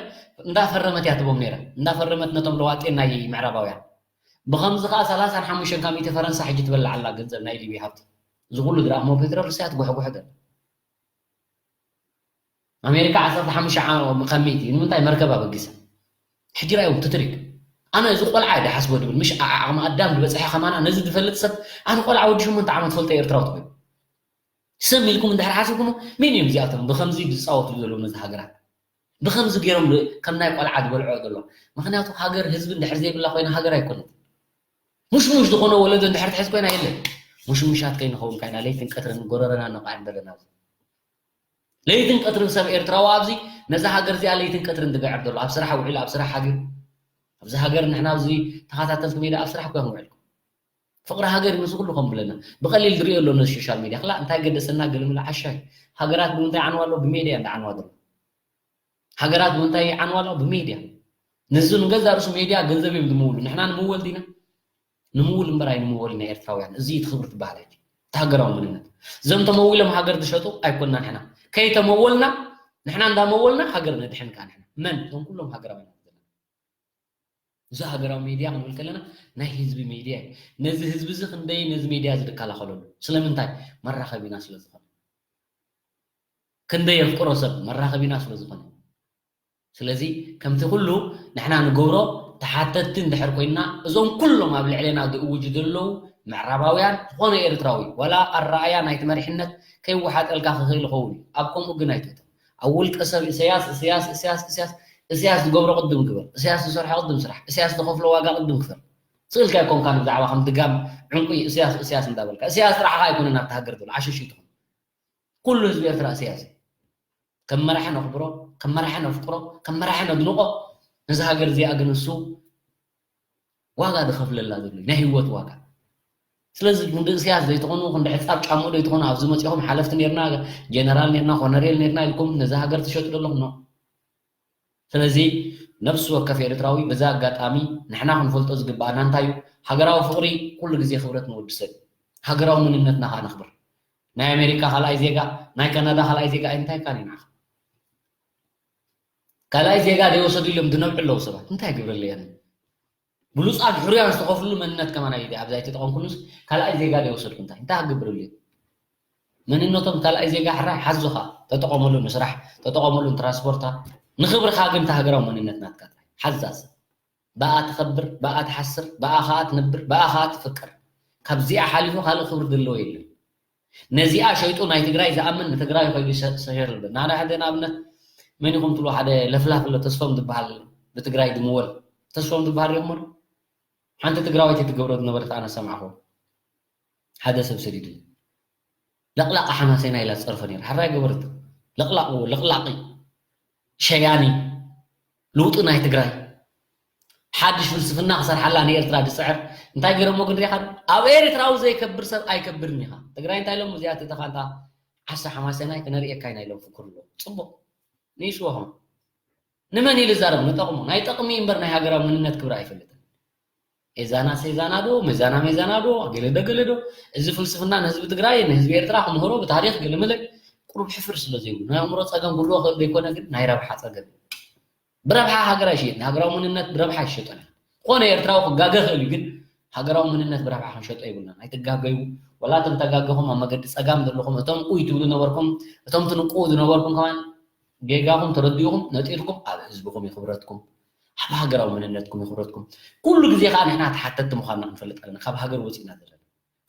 እንዳፈረመት እያ ትቦም ነይራ እንዳፈረመት ነቶም ለዋጤን ናይ ምዕራባውያን ብኸምዚ ከዓ ሰላሳን ሓሙሽተን ካብ ሚእቲ ፈረንሳ ሕጂ ትበልዕ ኣላ ገንዘብ ናይ ሊብያ ሃብቲ እዚ ኩሉ ዝረኣኽሞ ፔትሮል ርሳያ ትጉሕጉሕ ዘላ ኣሜሪካ ዓሰርተ ሓሙሽተ ዓመት ካብ ሚእቲ ንምንታይ መርከብ ኣበጊሳ ሕጂ ራእዮም ትትሪክ ኣነ እዚ ቆልዓ ዳሓስቦ ድብል ምሽ ዓቕሚ ኣዳም ዝበፅሐ ከማና ነዚ ዝፈልጥ ሰብ ኣነ ቆልዓ ወዲ ሸሞንተ ዓመት ፈልጦ ኤርትራዊ ትብል ስም ኢልኩም እንድሕር ሓሲብኩሞ መን እዮም እዚኣቶም ብከምዚ ዝፃወትሉ ዘለዉ ነዚ ሃገራት ብከምዚ ገይሮም ከም ናይ ቆልዓ ዝበልዕኦ ዘሎ ምክንያቱ ሃገር ህዝቢ እንድሕር ዘይብላ ኮይና ሃገር ኣይኮነት ሙሽሙሽ ዝኾነ ወለዶ እንድሕር ትሕዝ ኮይና የለን ሙሽሙሻት ከይንኸውን ካይና ለይትን ቀትርን ጎረረና ነቋዕር ዘለና ለይትን ቀትርን ሰብ ኤርትራዊ ኣብዚ ነዛ ሃገር እዚኣ ለይትን ቀትርን ዝግዕር ዘሎ ኣብ ስራሕ ውዒሉ ኣብ ስራሕ ሓዲሩ ኣብዚ ሃገር ንሕና ኣብዚ ተኸታተልቲ ሜዳ ኣብ ስራሕ እኮ ውዕልኩም ፍቕሪ ሃገር ምስ ኩሉ ከም ብለና ብቐሊል ዝሪኦ ኣሎ ነዚ ሶሻል ሚድያ ክላ እንታይ ገደሰና ገለምለ ዓሻይ ሃገራት ብምንታይ ዓንዋ ኣሎ ብሜድያ እንዳ ዓንዋ ዘሎ ሃገራት ብምንታይ ይዓንዋ ኣለዋ? ብሜድያ። ንሱ ንገዛ ርእሱ ሜድያ ገንዘብ እዮም ዝምውሉ። ንሕና ንምወል ዲና? ንምውል እምበር ኣይንምወልን ናይ ኤርትራውያን። እዚ እዩ እቲ ክብሪ ትበሃል ሕጂ። እቲ ሃገራዊ መንነት። እዞም ተመዊሎም ሃገር ዝሸጡ ኣይኮንና ንሕና። ከይተመወልና፣ ንሕና እንዳመወልና ሃገር ነድሕን ከኣ ንሕና። መን? እቶም ኩሎም ሃገራውያን ዘለና። እዚ ሃገራዊ ሜድያ ክንብል ከለና ናይ ህዝቢ ሜድያ እዩ። ነዚ ህዝቢ እዚ ክንደይ ነዚ ሜድያ እዚ ድከላኸለሉ? ስለምንታይ? መራኸቢና ስለ ዝኾነ። ክንደይ የፍቅሮ ሰብ? መራኸቢና ስለ ዝኾነ። ስለዚ ከምቲ ኩሉ ንሕና ንገብሮ ተሓተትቲ እንድሕር ኮይንና፣ እዞም ኩሎም ኣብ ልዕሌና ዝእውጁ ዘለዉ ምዕራባውያን፣ ዝኾነ ኤርትራዊ ዋላ ኣረኣእያ ናይቲ መሪሕነት ከይወሓጠልካ ክኽእል ይኸውን እዩ። ኣብ ከምኡ ግን ኣይትእቶ። ኣብ ውልቀ ሰብ ኢሰያስ፣ ኢሰያስ፣ ኢሰያስ፣ ኢሰያስ፣ ኢሰያስ ዝገብሮ ቅድም ግበር፣ ኢሰያስ ዝሰርሖ ቅድም ስራሕ፣ ኢሰያስ ዝኸፍሎ ዋጋ ቅድም ክፈል። ስእልካ ኣይኮንካን ብዛዕባ ከም ድጋም ዕንቁ ኢሰያስ፣ ኢሰያስ እንዳበልካ። ኢሰያስ ጥራሕ ኸኣ ኣይኮነን ኣብቲ ሃገር ዘሎ፣ ዓሸሽ እዩ ትኾን። ኩሉ ህዝቢ ኤርትራ ኢሰያስ እዩ። ከም መራሒ ነኽብሮ፣ ከም መራሒ ነፍቅሮ፣ ከም መራሒ ነድንቖ። ነዚ ሃገር እዚኣ ግን እሱ ዋጋ ዝኸፍለላ ዘሎ እዩ፣ ናይ ህይወት ዋጋ። ስለዚ ክንዲ ኢሰያስ ዘይትኾኑ፣ ክንዲ ሕጻብ ጫምኡ ዘይትኾኑ፣ ኣብዚ መጺኹም ሓለፍቲ ኔርና፣ ጀነራል ኔርና፣ ኮነሬል ኔርና ኢልኩም ነዛ ሃገር ትሸጡ ዘለኹም ነው። ስለዚ ነፍሲ ወከፍ ኤርትራዊ በዚ ኣጋጣሚ ንሕና ክንፈልጦ ዝግብኣና እንታይ እዩ? ሃገራዊ ፍቕሪ ኩሉ ግዜ ክብረት ንወዲ ሰብ እዩ። ሃገራዊ መንነትና ከኣ ነኽብር። ናይ ኣሜሪካ ካልኣይ ዜጋ፣ ናይ ካናዳ ካልኣይ ዜጋ እንታይ ካን እዩ ንዓኻ? ካልኣይ ዜጋ ዘይወሰዱ ኢሎም ዝነብዑ ኣለዉ ሰባት። እንታይ ግብሪ ኣለየን? ብሉጻት ሕሩያን ዝተኸፍሉ መንነት ከማን ኣይደ-፣ ኣብዚ ኣይተጠቐምኩሉስ ካልኣይ ዜጋ ዘይወሰድኩ እንታይ? እንታይ ክገብረሉ እዩ? መንነቶም ካልኣይ ዜጋ ሕራይ ሓዙኻ፣ ተጠቐመሉ ንስራሕ፣ ተጠቐመሉ ንትራንስፖርታ። ንኽብርኻ ግን እቲ ሃገራዊ መንነት ናትካ ጥራይ። ሓዛ ሰብ። ብኣ ትኸብር፣ ብኣ ትሓስር፣ ብኣ ኸኣ ትነብር፣ ብኣ ኸኣ ትፍቅር። ካብዚኣ ሓሊፉ ካልእ ክብሪ ዘለዎ የለን። ነዚኣ ሸይጡ ናይ ትግራይ ዝኣምን ንትግራይ ከይዱ ሰ-፣ ሰሸር ዝብል። ንሓደ፣ ሓደ ንኣብነት መን ኢኹም ትብሉ፣ ሓደ ለፍላፍ ኣሎ ተስፎም ዝበሃል ብትግራይ ዝምወል። ተስፎም ዝበሃል ሪእኹሞ ዶ? ሓንቲ ትግራወይቲ ትገብሮ ዝነበረት ኣነ ሰማዕኹ። ሓደ ሰብ ሰዲዱ። ለቕላቕ ሓማሴና ኢላ ትጸርፎ ነይራ። ሕራይ ገበረት። ለቕላቕ፣ ለቕላቒ። ሸያኒ። ለውጢ ናይ ትግራይ። ሓድሽ ፍልስፍና ክሰርሓላ ንኤርትራ ዝጽዕር። እንታይ ገይሮሞ ግን ሪኢኻ ዶ? ኣብ ኤርትራዊ ዘይከብር ሰብ ኣይከብርን ኢኻ። ትግራይ እንታይ ኢሎም እዚኣ ተተኻንታ ዓሳ ሓማሴናይ ክነርእየካ ኢና ኢሎም ፍክሩ ኣለዉ። ጽቡቕ። ንይስወኹም። ንመን ኢሉ ይዛረብ? ንጠቕሙ። ናይ ጠቕሚ እምበር ናይ ሃገራዊ መንነት ክብሪ ኣይፈልጥን። ኤዛና ሴዛና ዶ፣ ሜዛና ሜዛና ዶ፣ ገለ ዶ፣ ገለ ዶ። እዚ ፍልስፍና ንህዝቢ ትግራይ፣ ንህዝቢ ኤርትራ ክምህሮ ብታሪኽ ገለ መለ ቁሩብ ሕፍር ስለ ዘይብሉ፣ ናይ ኣእምሮ ጸገም ክህልዎ ክእል ዘይኮነ ግን ናይ ረብሓ ጸገም እዩ። ብረብሓ ሃገር ኣይሽየጥን። ሃገራዊ መንነት ብረብሓ ኣይሽየጦን። ዝኾነ ኤርትራዊ ክጋገ ክእል እዩ፣ ግን ሃገራዊ መንነት ብረብሓ ክንሸጦ የብልናን። ኣይትጋገዩ። ወላ እቶም ተጋገኹም ኣብ መገዲ ጸጋም ዘለኹም፣ እቶም ኡይ ትብሉ ነበርኩም፣ እቶም ትንቅዉ ዝነበርኩም ከማን ጌጋኹም ተረዲእኹም ነጢርኩም ኣብ ህዝብኹም እዩ ክብረትኩም፣ ኣብ ሃገራዊ መንነትኩም እዩ ክብረትኩም። ኩሉ ግዜ ከኣ ንሕና ተሓተትቲ ምዃንና ክንፈልጥ ኣለና፣ ካብ ሃገር ወጺእና ዘለና።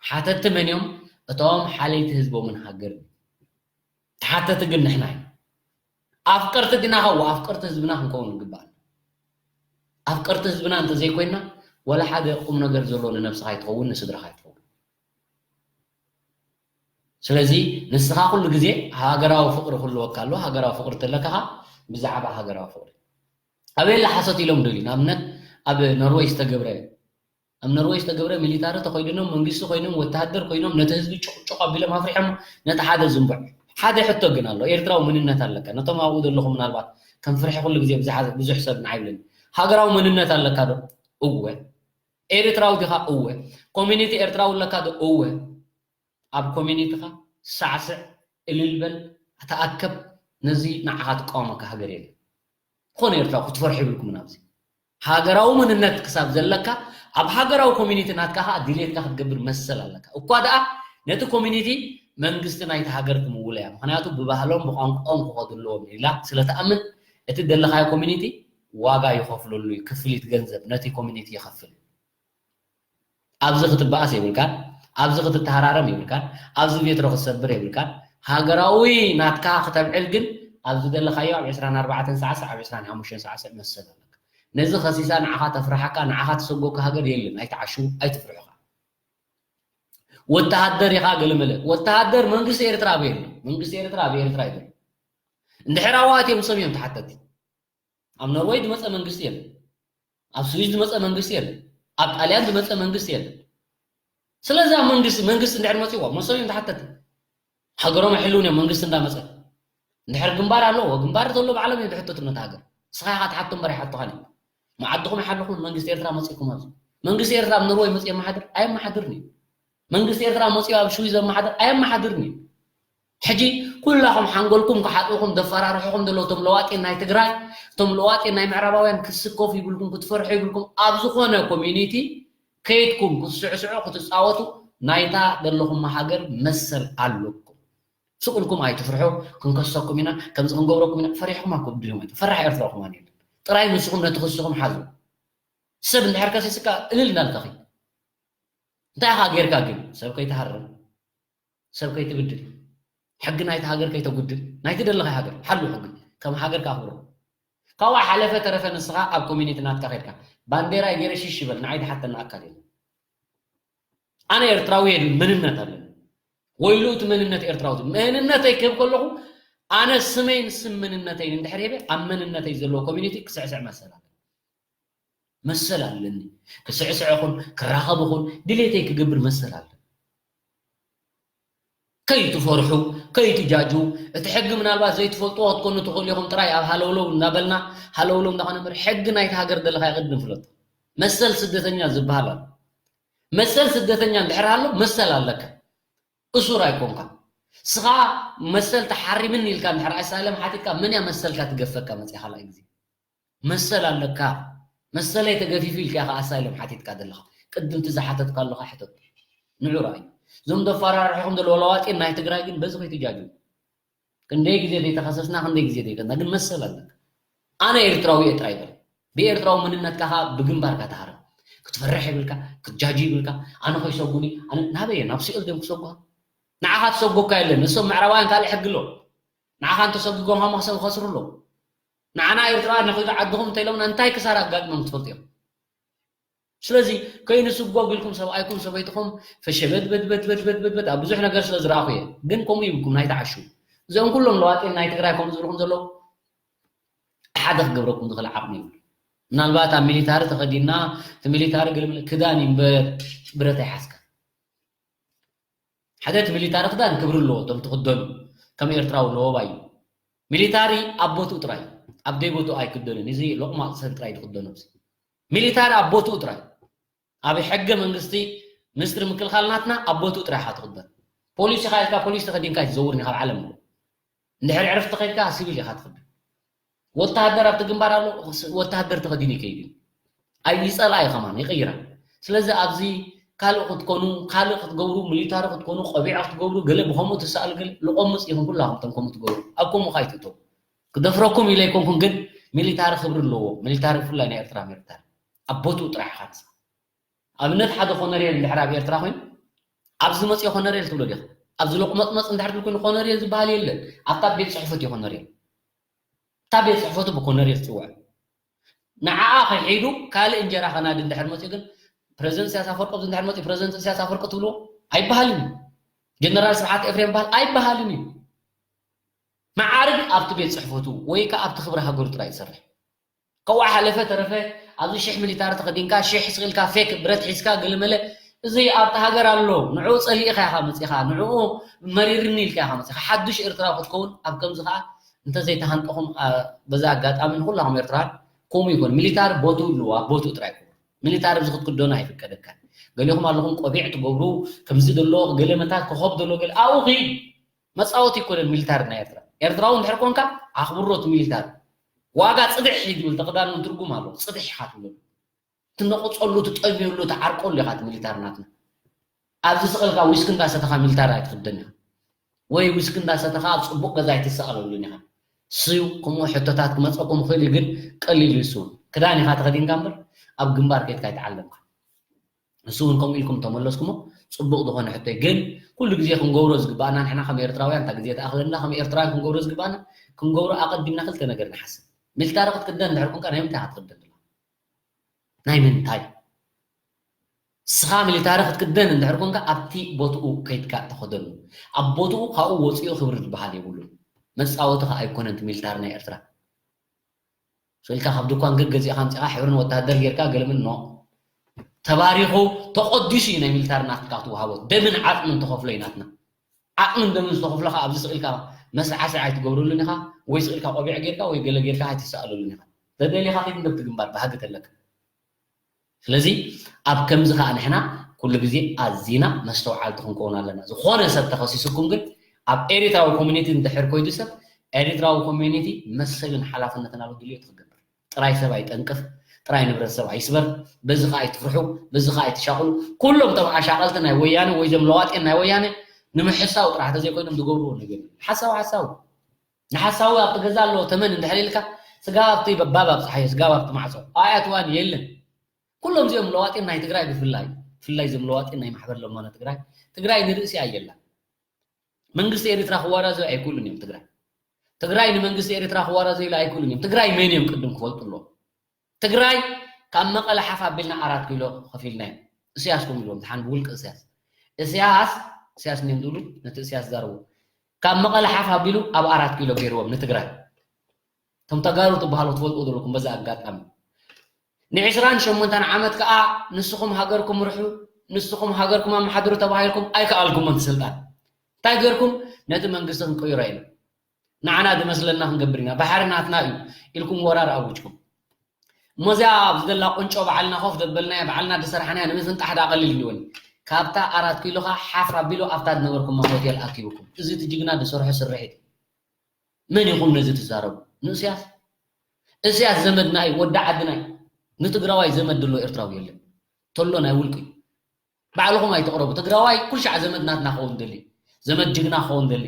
ሓተትቲ መን እዮም? እቶም ሓለይቲ ህዝቦምን ሃገርን። ተሓተቲ ግን ንሕና ኢና። ኣፍቀርቲ ግና ኸው ኣፍቀርቲ ህዝብና ክንከውን ይግባእ። ኣፍቀርቲ ህዝብና እንተዘይኮይና፣ ወላ ሓደ ቁም ነገር ዘሎ ንነብስኻ ኣይትኸውን፣ ንስድራኻ ኣይትኸውን። ስለዚ ንስኻ ኩሉ ግዜ ሃገራዊ ፍቕሪ ክህልወካ ኣሎ። ሃገራዊ ፍቕሪ እንተለካ ኸኣ ብዛዕባ ሃገራዊ ፍቕሪ ኣበየላ ሓሶት ኢሎም ደልዩ። ንኣብነት ኣብ ኖርወይ ዝተገብረ፣ ኣብ ኖርወይ ዝተገብረ ሚሊታሪ ተኾይኖም፣ መንግስቲ ኮይኖም፣ ወተሃደር ኮይኖም፣ ነቲ ህዝቢ ጭቕጭቕ ኣቢሎም ኣፍሪሖም ነቲ ሓደ ዝንቡዕ። ሓደ ሕቶ ግን ኣሎ። ኤርትራዊ መንነት ኣለካ። ነቶም ኣብኡ ዘለኹም ምናልባት ከም ፍርሒ ኩሉ ግዜ ብዙሓ-፣ ብዙሕ ሰብ ንዓይ ይብለኒ። ሃገራዊ መንነት ኣለካ ዶ? እወ። ኤርትራዊ ዲኻ? እወ። ኮሚኒቲ ኤርትራዊ ኣለካ ዶ? እወ። ኣብ ኮሚኒቲኻ ሳዕስዕ፣ እልል በል፣ ተኣከብ፣ ነዚ ንዓኻ ትቃወመካ ሃገር የለን። ዝኾነ ኤርትራዊ ክትፈርሑ የብልኩምን ኣብዚ። ሃገራዊ መንነት ክሳብ ዘለካ፣ ኣብ ሃገራዊ ኮሚኒቲ ናትካ ኸኣ ድሌትካ ክትገብር መሰል ኣለካ። እኳ ደኣ ነቲ ኮሚኒቲ መንግስቲ ናይቲ ሃገር ትምውሎ እያ። ምኽንያቱ ብባህሎም ብቋንቋኦም ክኸዱ ኣለዎም ኢላ ስለ ትኣምን፣ እቲ ደለኻዮ ኮሚኒቲ ዋጋ ይኸፍለሉ እዩ፣ ክፍሊት ገንዘብ ነቲ ኮሚኒቲ ይኸፍል። ኣብዚ ክትበኣስ የብልካን፣ ኣብዚ ክትተሃራረም የብልካን፣ ኣብዚ ቬትሮ ክትሰብር የብልካን። ሃገራዊ ናትካ ክተብዕል ግን ኣብዚ ዘለኻዮ ኣብ ዕስራን ኣርባዕተን ሳዕሳዕ፣ ኣብ ዕስራን ሓሙሽተን ሳዕሳዕ መሰል ኣለካ። ነዚ ከሲሳ ንዓኻ ተፍርሓካ፣ ንዓኻ ትሰጎካ ሃገር የለን። ኣይትዓሽው፣ ኣይትፍርሑኻ። ወተሃደር ኢኻ ገለመለ። ወተሃደር መንግስቲ ኤርትራ ኣበይ ኣሎ? መንግስቲ ኤርትራ ኣብ ኤርትራ እዩ ዘሎ። እንድሕር ኣዋት እዮም፣ ንሶም እዮም ተሓተቲ። ኣብ ኖርወይ ዝመጸ መንግስቲ የለን። ኣብ ስዊዝ ዝመጸ መንግስቲ የለን። ኣብ ጣልያን ዝመጸ መንግስቲ የለን። ስለዚ ኣብ መንግስቲ፣ መንግስቲ እንድሕር መጺዎ፣ መሶም እዮም ተሓተቲ። ሃገሮም ኣይሕልውን እዮም መንግስቲ እንዳመጸ። እንድሕር ግንባር ኣለዎ፣ ግንባር ዘሎ ባዕሎም እዮም ዝሕተቱ ነቲ ሃገር። ንስኻ ኢኻ ትሓቶ እምበር ኣይሓቱኻን እዮም። መዓድኹም ይሓልኹም፣ መንግስቲ ኤርትራ መጺእኩም ኣብዚ። መንግስቲ ኤርትራ ኣብ ኖርወይ መጺኡ የመሓድር? ኣየመሓድርን እዩ። መንግስቲ ኤርትራ መጺኡ ኣብ ሽዊ ዘመሓድር? ኣየመሓድርን እዩ። ሕጂ ኩላኹም ሓንጎልኩም ክሓጥኹም ዘፈራርሕኹም ዘለዉ እቶም ለዋጢ ናይ ትግራይ፣ እቶም ለዋጢ ናይ ምዕራባውያን ክስከፉ ይብልኩም፣ ክትፈርሑ ይብልኩም፣ ኣብ ዝኾነ ኮሚኒቲ ከይድኩም ክትስዕስዑ ክትጻወቱ ናይታ ዘለኹም ሃገር መሰል ኣለኩም። ስቕ ኢልኩም ኣይትፍርሑ፣ ክንከሰኩም ኢና፣ ከምዚ ክንገብረኩም ኢና፣ ፈሪሕኩም ኣኮ ብድልዮም ኣይተ-፣ ፈራሕ ኤርትራኹም ኣን የለን። ጥራይ ንስኹም ነቲ ክስኹም ሓዙ። ሰብ እንድሕር ከሲስካ እልል እንዳልካ ኺድ። እንታይ ኢኻ ጌርካ ግን? ሰብ ከይትሃርም፣ ሰብ ከይትብድል፣ ሕጊ ናይቲ ሃገር ከይተጉድል፣ ናይቲ ደለኻይ ሃገር ሓሉ ሕጊ፣ ከም ሃገር ከኣኽብሮ። ካብኡ ሓለፈ ተረፈ ንስኻ ኣብ ኮሚኒቲ ናትካ ኸድካ፣ ባንዴራይ ገይረ ሽሽ ይበል፣ ንዓይ ዝሓተኒ ኣካል የለን። ኣነ ኤርትራዊ እየ፣ መንነት ኣለኒ። ወይሉ እቲ መንነት ኤርትራዊ። መንነተይ ክህብ ከለኹ፣ ኣነ ስመይን ስም መንነተይን እንድሕር ሂበ፣ ኣብ መንነተይ ዘለዎ ኮሚኒቲ ክስዕስዕ መሰል ኣለኒ። መሰል ኣለኒ። ክስዕስዕ ይኹን፣ ክራኸብ ይኹን፣ ድሌተይ ክገብር መሰል ኣለኒ። ከይትፈርሑ፣ ከይትጃጁ፣ እቲ ሕጊ ምናልባት ዘይትፈልጥዎ ክትኮኑ ትኽእሉ ኢኹም፣ ጥራይ ኣብ ሃለውለው እናበልና፣ ሃለውለው እንዳኾነ እምበር፣ ሕጊ ናይቲ ሃገር ዘለኻዮ ቅድም ፍለጦ። መሰል ስደተኛ ዝበሃል ኣሎ። መሰል ስደተኛ እንድሕር ሃሎ፣ መሰል ኣለካ። እሱር ኣይኮንካ። ስኻ መሰል ተሓሪምኒ ኢልካ እንድሕር ኣሳይለም ሓቲትካ፣ መን እያ መሰልካ ትገፈካ መጺኣ ካልኣይ ግዜ? መሰል ኣለካ። መሰለይ ተገፊፉ ኢልካ ኢኻ ኣሳይለም ሓቲትካ ዘለኻ። ቅድምቲ ዝሓተትካ ኣለኻ ሕተት። ንዑ ረኣዩ። እዞም ዘፈራርሑኹም ዘለዉ ለዋጢን ናይ ትግራይ ግን በዚ ከይትጃጁ። ክንደይ ግዜ ዘይተኸሰስና፣ ክንደይ ግዜ ዘይከና፣ ግን መሰል ኣለካ። ኣነ ኤርትራዊ እየ ጥራይ በል። ብኤርትራዊ መንነትካ ኸኣ ብግንባርካ ተሃረም። ክትፈርሕ ይብልካ፣ ክትጃጁ ይብልካ፣ ኣነ ከይሰጉኒ፣ ኣነ ናበየ? ናብ ሲኦል ድዮም ክሰጉኻ? ንዓኻ ትሰጎካ የለን። ንሶም ምዕራባውያን ካልእ ሕጊ ኣለዎም። ንዓኻ እንተሰጒጎም ሃሞ ክሰ-፣ ክኸስሩ ኣለዎም። ንዓና ኤርትራውያን ንኺዱ ዓድኹም እንተኢሎምና እንታይ ክሳራ ኣጋጢሞም ክትፈልጡ ኢኹም። ስለዚ ከይንስጎግ ኢልኩም ሰብኣይኩም ሰበይትኹም ፈሸበድበድበድበድበድበድ ኣብ ብዙሕ ነገር ስለ ዝረኣኹ እየ። ግን ከምኡ ይብልኩም ናይ ተዓሹ። እዚኦም ኩሎም ለዋጢን ናይ ትግራይ ከምኡ ዝብልኹም ዘለዉ ሓደ ክገብረኩም ዝኽእል ዓቕሚ ይብሉ። ምናልባት ኣብ ሚሊታሪ ተኸዲና፣ እቲ ሚሊታሪ ገለ መለ ክዳን እዩ እምበር ብረት ኣይሓዝካን። ሓደ እቲ ሚሊታሪ ክዳን ክብሪ ኣለዎ፣ እቶም ትኽደኑ ከም ኤርትራዊ ለወባ እዩ። ሚሊታሪ ኣብ ቦትኡ ጥራይ፣ ኣብ ደይ ቦትኡ ኣይክደንን። እዚ ሎቕማቕ ሰብ ጥራይ ዝኽደኖ። እዚ ሚሊታሪ ኣብ ቦትኡ ጥራይ። ኣብ ሕገ መንግስቲ ሚኒስትሪ ምክልኻል ናትና ኣብ ቦትኡ ጥራይ ኢኻ ትኽደን። ፖሊስ ኢኻ ኢልካ ፖሊስ ተኸዲንካ ኣይትዘውርን ኢኻ ኣብ ዓለም። እንድሕር ዕረፍቲ ከይድካ ሲቪል ኢኻ ትኽደን። ወተሃደር ኣብቲ ግንባር ኣሎ፣ ወተሃደር ተኸዲኑ ይከይድ እዩ። ኣይ ይጸልኣ እዩ ከማን፣ ይቕይራ። ስለዚ ኣብዚ ካልእ ክትኮኑ፣ ካልእ ክትገብሩ፣ ሚሊታሪ ክትኮኑ፣ ቆቢዕ ክትገብሩ፣ ገለ ብኸምኡ ትሰኣሉ፣ ገለ ልቆምጽ ኢኹም ኩላኹም እቶም ከምኡ ትገብሩ። ኣብ ከምኡ ከኣ ኣይትእተዉ። ክደፍረኩም ኢለ ኣይኮንኩን፣ ግን ሚሊታሪ ክብሪ ኣለዎ። ሚሊታሪ ብፍላይ ናይ ኤርትራ ሚሊታሪ ኣብ ቦትኡ ጥራሕ ኢኻ ንስኻ። ኣብነት ሓደ ኮነሬል እንድሕር ኣብ ኤርትራ ኮይኑ፣ ኣብዚ መጽዮ ኮነሬል ትብሎ ዲኻ? ኣብዚ ሎቕመጽመጽ እንድሕር ትብል ኮይኑ ኮነሬል ዝበሃል የለን። ኣብታ ቤት ጽሕፈት እዩ ኮነሬል። እታ ቤት ጽሕፈቱ ብኮነሬል ትጽውዕ። ንዓኣ ከይሒዱ ካልእ እንጀራ ከናዲ እንድሕር መጽዩ ግን ፕረዚደንት ኢሳያስ ኣፈወርቂ ኣብዚ እንድሕር መጽዩ ፕረዚደንት ኢሳያስ ኣፈወርቂ ትብልዎ ኣይበሃልን እዩ። ጀነራል ስብሓት ኤፍሬም በሃል ኣይበሃልን እዩ። መዓርግ ኣብቲ ቤት ጽሕፈቱ ወይ ከኣ ኣብቲ ክብሪ ሃገሩ ጥራይ ይሰርሕ። ከዋ ሓለፈ ተረፈ ኣብዚ ሽሕ ሚሊታሪ ተኸዲንካ ሽሕ ስቕ ኢልካ ፌክ ብረት ሒዝካ ገለመለ እዚ ኣብቲ ሃገር ኣሎ። ንዕኡ ጸሊእኻ ኢኻ መጺኻ፣ ንዕኡ መሪርኒ ኢልካ ኢኻ መጺኻ። ሓዱሽ ኤርትራዊ ክትከውን ኣብ ከምዚ ከኣ እንተዘይተሃንጠኹም፣ ኣ፣ በዚ ኣጋጣሚ ንኹላኹም ኤርትራውያን ከምኡ ይኮን። ሚሊታሪ ቦትኡ ኣለዎ፣ ኣብ ቦትኡ ጥራይ ክቡር። ሚሊታሪ ኣብዚ ክትክደኑ ኣይፍቀደካን። ገሊኹም ኣለኹም ቆቢዕ ትገብሩ፣ ከምዚ ዘሎ ገለ መታት ኮኾብ ዘሎ ገለ ኣብኡ ኺድ። መጻወቲ ኣይኮነን ሚሊታሪ ናይ ኤርትራ። ኤርትራዊ እንድሕር ኮንካ ኣኽብሮ እቲ ሚሊታሪ። ዋጋ ጽድሕ እዩ ዝብል ተኽዳን እውን ትርጉም ኣለዎ። ጽድሕ ኢኻ ትብለሉ። ትነቕጸሉ፣ ትጠምየሉ፣ ትዓርቀሉ ኢኻ እቲ ሚሊታሪ ናትና። ኣብዚ ስቕ ኢልካ ዊስኪ እንዳሰተኻ ሚሊታሪ ኣይትኽደን ኢኻ። ወይ ዊስኪ እንዳሰተኻ ኣብ ጽቡቕ ገዛ ኣይትሰኣለሉን ኢኻ። ስዩ ከምኡ ሕቶታት ክመጸኩም ይኽእል እዩ፣ ግን ቀሊል እዩ እሱ እውን። ክዳን ኢኻ ተኸዲንካ እምበር ኣብ ግንባር ከይድካ ኣይተዓለምካ። ንሱ እውን ከምኡ ኢልኩም ተመለስኩሞ ጽቡቕ ዝኾነ ሕቶ እዩ። ግን ኩሉ ግዜ ክንገብሮ ዝግባኣና ንሕና ከም ኤርትራውያን፣ እታ ግዜ ትኣኽለና፣ ከም ኤርትራውያን ክንገብሮ ዝግባኣና፣ ክንገብሮ ኣቐዲምና ክልተ ነገር ንሓስብ። ሚሊታሪ ክትክደን እንድሕር ኮንካ ናይ ምንታይ ኢኻ ትኽደን ዘለኻ? ናይ ምንታይ? ንስኻ ሚሊታሪ ክትክደን እንድሕር ኮንካ ኣብቲ ቦትኡ ከይድካ ተኸደኑ። ኣብ ቦትኡ ካብኡ ወፂኡ ክብሪ ዝበሃል የብሉን። መፃወቲ ከዓ ኣይኮነን እቲ ሚሊታሪ ናይ ኤርትራ። ስኢልካ ካብ ድኳን ገገዚእኻ ኣምፂኻ ሕብርን ወተሃደር ጌርካ ገለምን ኖ። ተባሪኹ ተቐዲሱ እዩ ናይ ሚሊታሪ ናትካ ክትወሃቦ። ደምን ዓፅምን ተኸፍሎ እዩ ናትና። ዓቕምን ደምን ዝተኸፍሎ ከዓ ኣብዚ ስቕ ኢልካ መስርዓ ስርዓ ኣይትገብረሉን ኢኻ፣ ወይ ስቕ ኢልካ ቆቢዕ ጌርካ ወይ ገለ ጌርካ ኣይትሰኣለሉን ኢኻ። ተደሊኻ ኪድ ንደብቲ ግንባር ብሃገት ኣለካ። ስለዚ ኣብ ከምዚ ኸኣ ንሕና ኩሉ ግዜ ኣዚና መስተውዓልቲ ክንከውን ኣለና። ዝኾነ ሰብ ተኸሲስኩም ግን ኣብ ኤሪትራዊ ኮሚኒቲ እንድሕር ኮይዱ ሰብ ኤሪትራዊ ኮሚኒቲ መሰልን ሓላፍነትን ኣለዎ ድልየቱ ክገብር። ጥራይ ሰብ ኣይጠንቅፍ፣ ጥራይ ንብረት ሰብ ኣይስበር፣ በዚ ኸኣ ኣይትፍርሑ፣ በዚ ኸኣ ኣይትሻቕሉ። ኩሎም እቶም ኣሻቐልቲ ናይ ወያነ ወይ ዞም ለዋጢን ናይ ወያነ ንምሕሳው ጥራሕ ተዘይኮይኖም ዝገብርዎ ነገር የለን። ሓሳዊ ሓሳዊ ንሓሳዊ ኣብቲ ገዛ ኣለዎ ተመን እንድሕር ኢልካ ስጋ ኣብቲ በባብ ኣብፅሓዮ ስጋ ኣብቲ ማዕፆ ኣያትዋን የለን። ኩሎም እዚኦም ለዋጢን ናይ ትግራይ ብፍላይ ብፍላይ እዞም ለዋጢን ናይ ማሕበር ለማኖ ትግራይ ትግራይ ንርእሲ ኣየላ መንግስቲ ኤርትራ ክዋራዘ ኣይክእሉን እዮም። ትግራይ ትግራይ ንመንግስቲ ኤርትራ ክዋራዘ ኢሉ ኣይክእሉን እዮም። ትግራይ መን እዮም ቅድም ክፈልጡ ኣለዎ። ትግራይ ካብ መቐለ ሓፍ ኣቢልና ኣራት ኪሎ ከፊልና እዮም። እስያስ ከም ኢልዎም ድሓን ብውልቂ እስያስ እስያስ እስያስ እዮም ዝብሉ ነቲ እስያስ ዛረቡ ካብ መቐለ ሓፍ ኣቢሉ ኣብ ኣራት ኪሎ ገይርዎም ንትግራይ። እቶም ተጋሩ ትበሃሉ ትፈልጡ ዘለኩም በዛ ኣጋጣሚ ንዕስራን ሸሞንተን ዓመት ከዓ ንስኹም ሃገርኩም ምርሑ፣ ንስኹም ሃገርኩም ኣመሓድሩ ተባሂልኩም ኣይከኣልኩሞን ስልጣን። እንታይ ገርኩም? ነቲ መንግስቲ ክንቅይሮ ኢና፣ ንዓና ዝመስለና ክንገብር ኢና፣ ባሕሪ ናትና እዩ ኢልኩም ወራር ኣውጅኩም። እሞ እዚኣ ኣብዚ ዘላ ቁንጮ ባዕልና ኮፍ ዘበልናያ ባዕልና ዝሰርሓናያ ንምፍንጣሕ ዳ ቀሊል ይኸውን። ካብታ ኣራት ኪሎ ከዓ ሓፍ ኣቢሉ ኣብታ ዝነበርኩማ ሆቴል ኣኪብኩም። እዚ እቲ ጅግና ዝሰርሖ ስርሒት እዩ። መን ኢኹም ነዚ ትዛረቡ? ንእስያስ እስያስ ዘመድና እዩ፣ ወዲ ዓድና እዩ። ንትግራዋይ ዘመድ ድሎ ኤርትራዊ የለን። ተሎ ናይ ውልቂ እዩ። ባዕልኹም ኣይትቕረቡ። ትግራዋይ ኩልሻዕ ዘመድ ናትና ክኸውን ደሊ፣ ዘመድ ጅግና ክኸውን ደሊ።